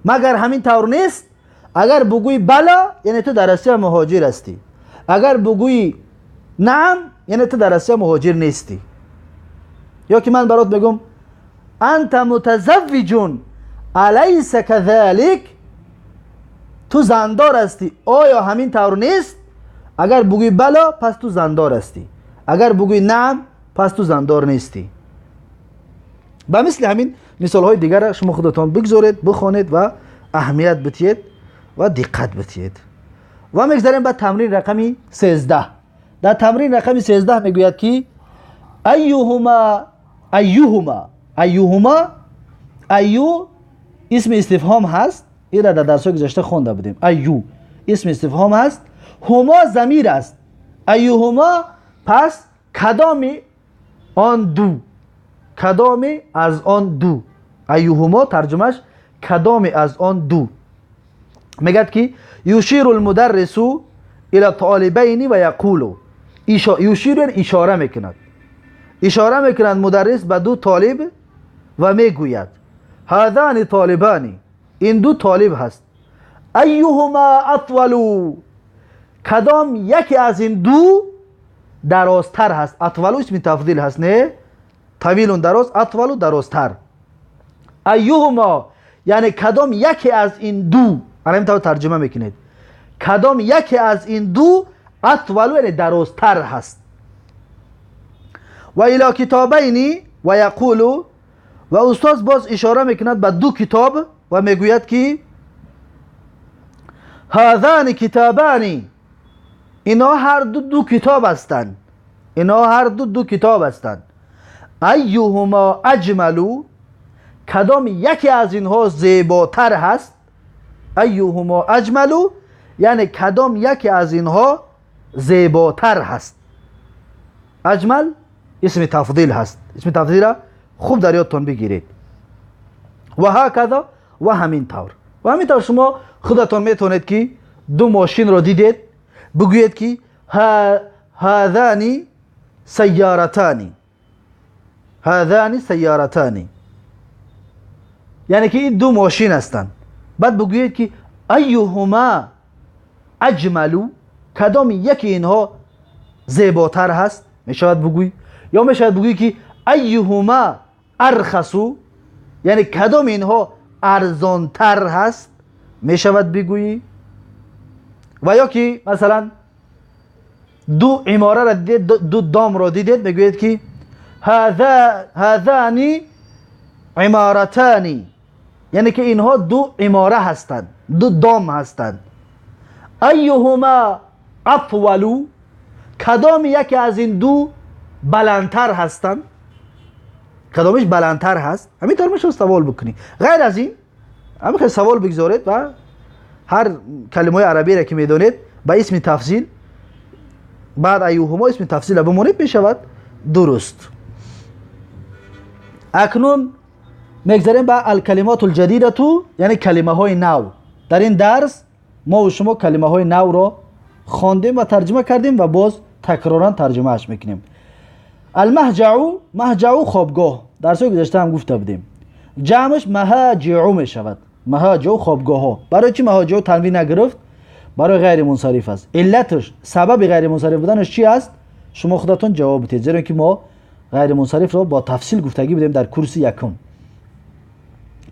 Speaker 1: Магар ҳамин тавр нест? Агар бугӯӣ бало, яъне ту дар Россия муҳоҷир ҳастӣ. Агар бугӯӣ наам, яъне ту дар Россия муҳоҷир нестӣ. Ё ки ман барот мегӯм анта мутазаввиҷун алайса кадалик? Ту зандор ҳастӣ, оё ҳамин тавр нест? Агар бугӯӣ бало, пас ту зандор ҳастӣ. Агар бугӯӣ наам, пас ту зандор нестӣ. Ба мисли ҳамин мисолҳои дигарро шумо худатон бигзоред, бихонед ва аҳамият битиҳед ва диққат битиҳед. Ва мегзарем ба тамрин рақами 13. Дар тамрин рақами 13 мегӯяд ки айюҳума, айюҳума, айюҳума, айю исми истифҳом ҳаст. Инро дар дарсҳои гузашта хонда будем. Айю исми истифҳом ҳаст, ҳумо замир аст. Айюҳума, пас кадоми он ду, кадоми аз он ду. Айюҳумо тарҷумаш кадоми аз он ду. Мегӯяд ки юширу лмударрису ила толибайни ва яқулу. Юширу яъне ишора мекунад, ишора мекунад мударрис ба ду толиб ва мегӯяд ҳазани толибани, ин ду толиб ҳаст. Айюҳума атвалу, кадом яке аз ин ду дарозтар ҳаст. Атвалу исми тафдил ҳаст, не? Тавилун дароз, атвалу дарозтар. Айюҳума яъне кадом яке аз ин ду, ана ин тавр тарҷума мекунед, кадом яке аз ин ду атвалу яъне дарозтар ҳаст. Ва ило китобайни ва яқулу, ва устоз боз ишора мекунад ба ду китоб ва мегӯяд ки ҳазани китобани, инҳо ҳар ду ду китоб ҳастанд, инҳо ҳар ду ду китоб ҳастанд. Айюҳума аҷмалу, кадом яке аз инҳо зеботар ҳаст. Айюҳума аҷмалу яъне кадом яке аз инҳо зеботар ҳаст. Аҷмал исми тафдил ҳаст, исми тафдилро хуб дар ёдтон бигиред. Ва ҳаказа, ва ҳамин тавр. Ва ҳамин тавр шумо худатон метавонед ки ду мошинро дидед, бигӯед ки ҳазани сайёратани, ҳазани сайёратани, яъне ки ин ду мошин ҳастанд. Баъд бигӯед ки айюҳума аҷмалу, кадом яке инҳо зеботар ҳаст, мешавад бигӯй. Ё мешавад бигӯй ки айюҳума архасу, яъне кадом инҳо арзонтар ҳаст, мешавад бигӯӣ. Ва ё ки масалан ду имораро дидед, ду домро дидед, мегӯед ки ҳазани иморатани, яъне ки инҳо ду имора ҳастанд, ду дом ҳастанд. Айюҳума атвалу, кадоми яке аз ин ду баландтар ҳастанд, кадомиш баландтар ҳаст. Ҳамин тавр мешавад савол бикунӣ. Ғайр аз ин ҳамин хел савол бигзоред ва ҳар калимаҳои арабиеро ки медонед ба исми тафзил, баъд айюҳумо исми тафзилро бимонед, мешавад дуруст. Акнун мегзарем ба алкалимоту лҷадидату, яъне калимаҳои нав. Дар ин дарс мо шумо калимаҳои навро хондем ва тарҷума кардем ва боз такроран тарҷумааш мекунем. Алмаҳҷау, маҳҷау хобгоҳ, дарсҳои гузашта ҳам гуфта будем. Ҷамъаш маҳаҷиу мешавад. Маҳаҷиу хобгоҳҳо. Барои чӣ маҳаҷиу танвин нагирифт? Барои ғайри мунсариф аст. Иллаташ, сабаби ғайри мунсариф буданаш чӣ аст? Шумо худатон ҷавоб бидиҳед, зеро ки мо ғайри мунсарифро бо тафсил гуфтагӣ будем дар курси якум.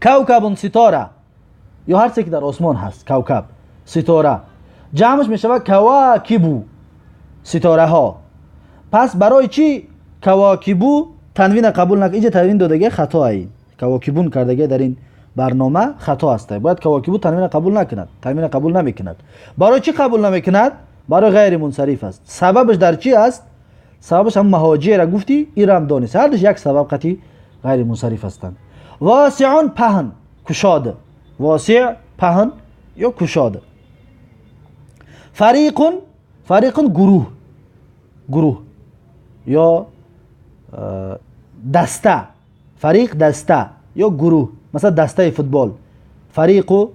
Speaker 1: Кавкабун ситора ё ҳар чизе ки дар осмон ҳаст, кавкаб, ситора. Ҷамъш мешавад кавакибу, ситораҳо. Пас барои чӣ кавакибу танвина қабул накард? Инҷа танвин додагӣ хато ай. Кавакибун кардагӣ дар ин барнома хато аст. Бояд кавакибу танвина қабул накунад. Танвина қабул намекунад. Барои чӣ қабул намекунад? Барои ғайри мунсариф аст. Сабабаш дар чӣ аст? Сабабаш ҳам маҳоҷира гуфтӣ, ирам донист. Ҳардуш як сабаб қатӣ ғайри мунсариф ҳастанд. Восиъун паҳн, кушод. Восиъ паҳн ё кушод. Фариқун, фариқун гурӯҳ, гурӯҳ ё даста. Фариқ даста ё гурӯҳ. Масалан дастаи футбол, фариқу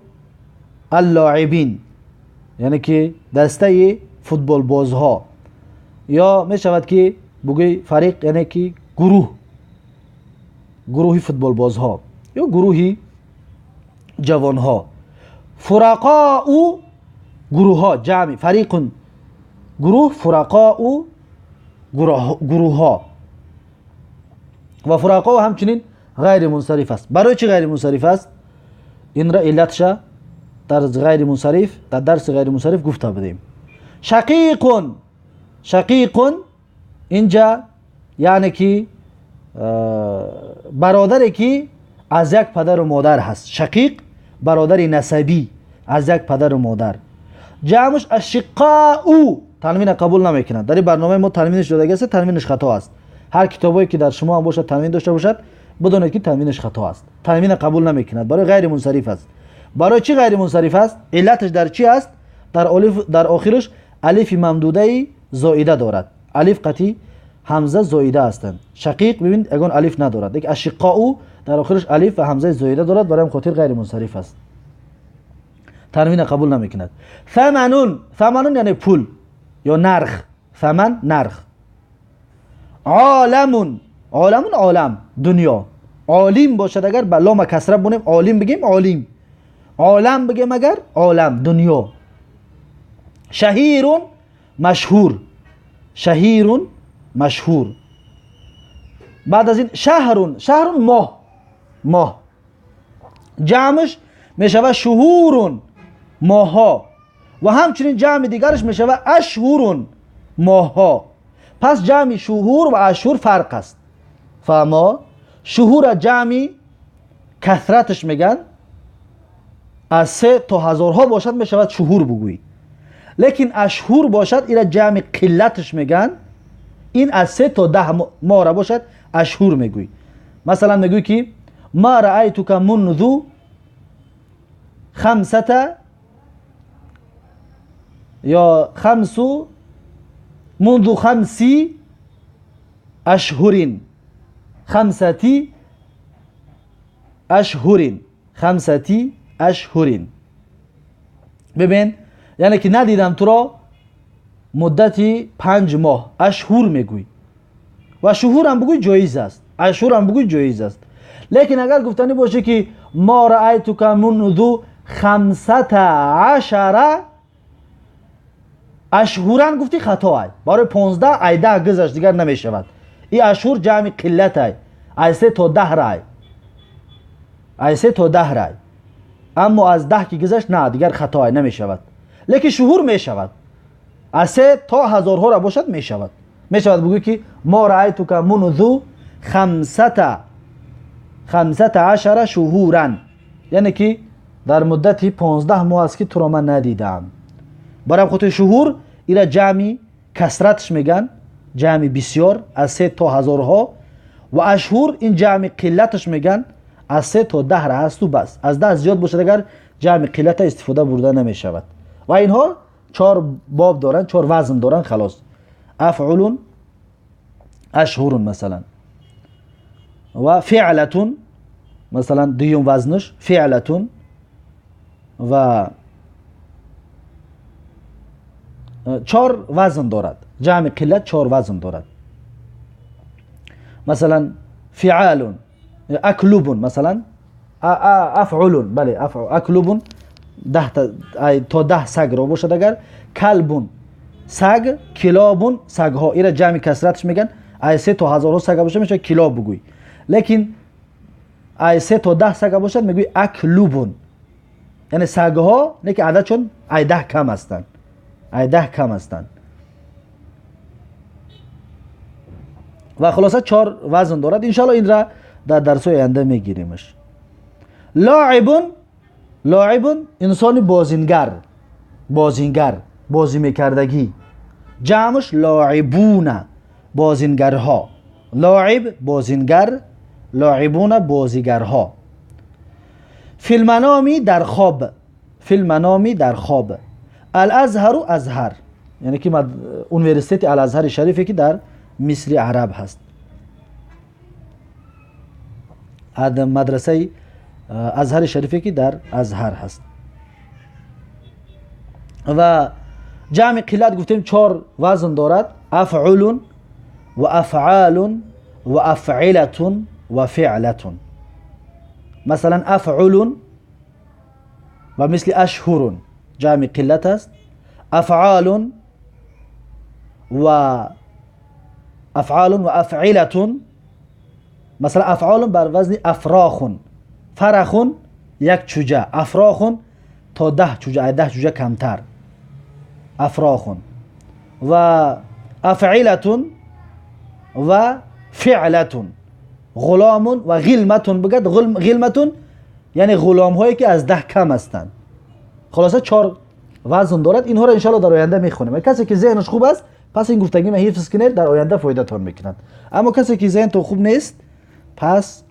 Speaker 1: аллоибин, яъне ки дастаи футболбозҳо. Ё мешавад ки бугӯй фариқ яъне ки гурӯҳ, гурӯҳи футболбозҳо ё гурӯҳи ҷавонҳо. Фурақоу гурӯҳҳо, ҷамъи фариқун гурӯҳ, фурақоу гурӯҳҳо. Ва фурақоу ҳамчунин ғайри мунсариф аст. Барои чӣ ғайри мунсариф аст? Инро иллатша дар ғайри мунсариф, дар дарси ғайри мунсариф гуфта будем. Шақиқун, шақиқун инҷа яъне ки бародаре ки аз як падару модар ҳаст. Шақиқ бародари насабӣ аз як падару модар. Ҷамъш ашиққоу танвина қабул намекунад. Дар ин барномаи мо танвинаш додагӣ аст, танвинаш хато аст. Ҳар китобое ки дар шумо ҳам бошад танвин дошта бошад, бидонед ки танвинаш хато аст. Танвина қабул намекунад, барои ғайри мунсариф аст. Барои чӣ ғайри мунсариф аст? Иллаташ дар чӣ аст? Дар охираш алифи мамдудаи зоида дорад. Алиф қатӣ ҳамза зоида ҳастанд. Шақиқ бибин ягон алиф надорад, лекин ашиққоу дар охираш алиф ва ҳамзаи зоида дорад, барои ҳам хотир ғайри мунсариф аст. Танвина қабул намекунад. Саманун, саманун яъне пул ё нарх. Саман нарх. Оламун, оламун олам, дунё. Олим бошад агар ба лома касра бонем, олим бигем олим. Олам бигем агар олам, дунё. Шаҳирун машҳур, шаҳирун машҳур. Баъд аз ин шаҳрун, шаҳрун моҳ, моҳ. Ҷамъш мешавад шуҳурун, моҳҳо. Ва ҳамчунин ҷамъи дигараш мешавад ашҳурун, моҳҳо. Пас ҷамъи шуҳур ва ашҳур фарқ аст. Фаҳмо? Шуҳура ҷамъи касраташ меган, аз 3 то ҳазорҳо бошад мешавад шуҳур бугӯй. Лекин ашҳур бошад ира ҷамъи қиллаташ меган, ин аз 3 то 10 моҳра бошад ашҳур мегӯй. Масалан мегӯй ки ма раайтука мунзу хамсата ё хамсу мунзу хамси ашҳурин, хамсати ашҳурин, хамсати ашҳурин. Бибин, яъне ки надидам туро муддати 5 моҳ, ашҳур мегӯй. Ва шуҳурам бугӯй ҷоиз аст, ашҳурам бугӯй ҷоиз аст. Лекин агар гуфтанӣ бошӣ ки ма раайтука мунзу хамсата ашара ашҳуран гуфтӣ хато ай. Барои 15 ай 10 гузашт дигар намешавад. И ашҳур ҷамъи қиллат ай, ай 3 то 10 рай, ай 3 то 10 рай. Аммо аз 10 ки гузашт на, дигар хато ай, намешавад. Лекин шуҳур мешавад, аз 3 то ҳазорҳоро бошад мешавад. Мешавад бугӯй ки ма раайтука мунзу хамсата ашара шуҳуран, яъне ки дар муддати 15 моҳ аст ки туро ман надидаам. Барои хотири шуҳур ира ҷамъи касраташ меган, ҷамъи бисёр аз 3 то ҳазорҳо, ва ашҳур ин ҷамъи қиллаташ меган, аз 3 то 10 ра ҳасту бас. Аз 10 зиёд бошад агар ҷамъи қиллата истифода бурда намешавад. Ва инҳо 4 боб доранд, 4 вазн доранд халос. Афъулун, ашҳурун масалан, ва фиълатун масалан дуюм вазнаш фиълатун, ва 4 вазн дорад. Ҷамъи қиллат 4 вазн дорад. Масалан фиалун, аклубун, масалан афъулун, бале аклубун 10 то 10 сагро бошад агар, калбун Саг килобун сагҳо, ира ҷамъи касраташ меган. Ай 3 то ҳазорҳо сага бошад, мешавад килоб бугӯй, лекин ай 3 то 10 сага бошад, мегӯй аклубун, яъне сагҳо, не ки ададшон ай 10 кам ҳастанд, ай 10 кам ҳастанд. Ва хулоса 4 вазн дорад. Иншоалло инра дар дарсҳои оянда мегиримаш. Лоибун, лоибун инсони бозингар, бозингар, бозӣ мекардагӣ. Ҷамъш лоибуна, бозингарҳо. Лоиб бозингар, лоибуна бозигарҳо. Филманоми дар хоб, филманоми дар хоб. Алазҳару азҳар, яъне ки университети Алазҳари шарифе ки дар мисри араб ҳаст, мадрасаи азҳари шарифе ки дар азҳар ҳаст. Ва ҷамъи қиллат гуфтем 4 вазн дорад: афъулун ва афъалун ва афъилатун ва фиълатун. Масалан афъулун ва мисли ашҳурун ҷамъи қиллат аст. Афъалун ва афъалун ва афъилатун, масалан афъалун бар вазни афрохун, фарахун як чуҷа, афрохун то 10 чуҷа, ай 10 чуҷа камтар, афрохун. Ва афъилатун ва фиълатун, ғуломун ва ғилматун бигад, ғилматун яъне ғуломҳое ки аз 10 кам ҳастанд. Хулоса 4 вазн дорад. Инҳоро иншоалло дар оянда мехонем. Касе ки зеҳнаш хуб аст, пас ин гуфтагиро ҳифз кунед, дар оянда фоидатон мекунад. Аммо касе ки зеҳнтон хуб нест, пас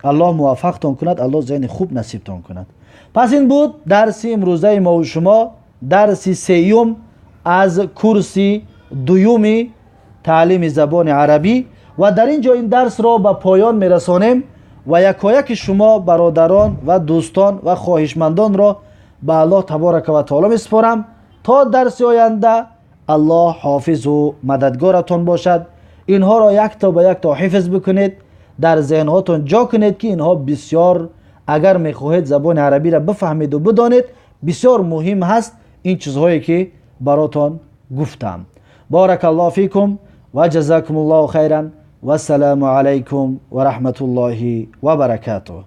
Speaker 1: аллоҳ муваффақтон кунад, аллоҳ зеҳни хуб насибтон кунад. Пас ин буд дарси имрӯзаи мо ва шумо, дарси сеюм аз курси дуюми таълими забони арабӣ. Ва дар ин ҷо ин дарсро ба поён мерасонем ва якояки шумо бародарон ва дӯстон ва хоҳишмандонро ба Аллоҳ таборака ва таоло месупорам. То дарси оянда Аллоҳ ҳофизу мададгоратон бошад. Инҳоро якто ба якто ҳифз бикунед, дар зеҳнҳотон ҷо кунед ки инҳо бисёр, агар мехоҳед забони арабиро бифаҳмеду бидонед, бисёр муҳим ҳаст ин чизҳое ки баротон гуфтам. Баракаллоҳу фикум ва ҷазакумуллоҳу хайран. Вассаламу алайкум ва раҳматуллоҳи ва баракатуҳ.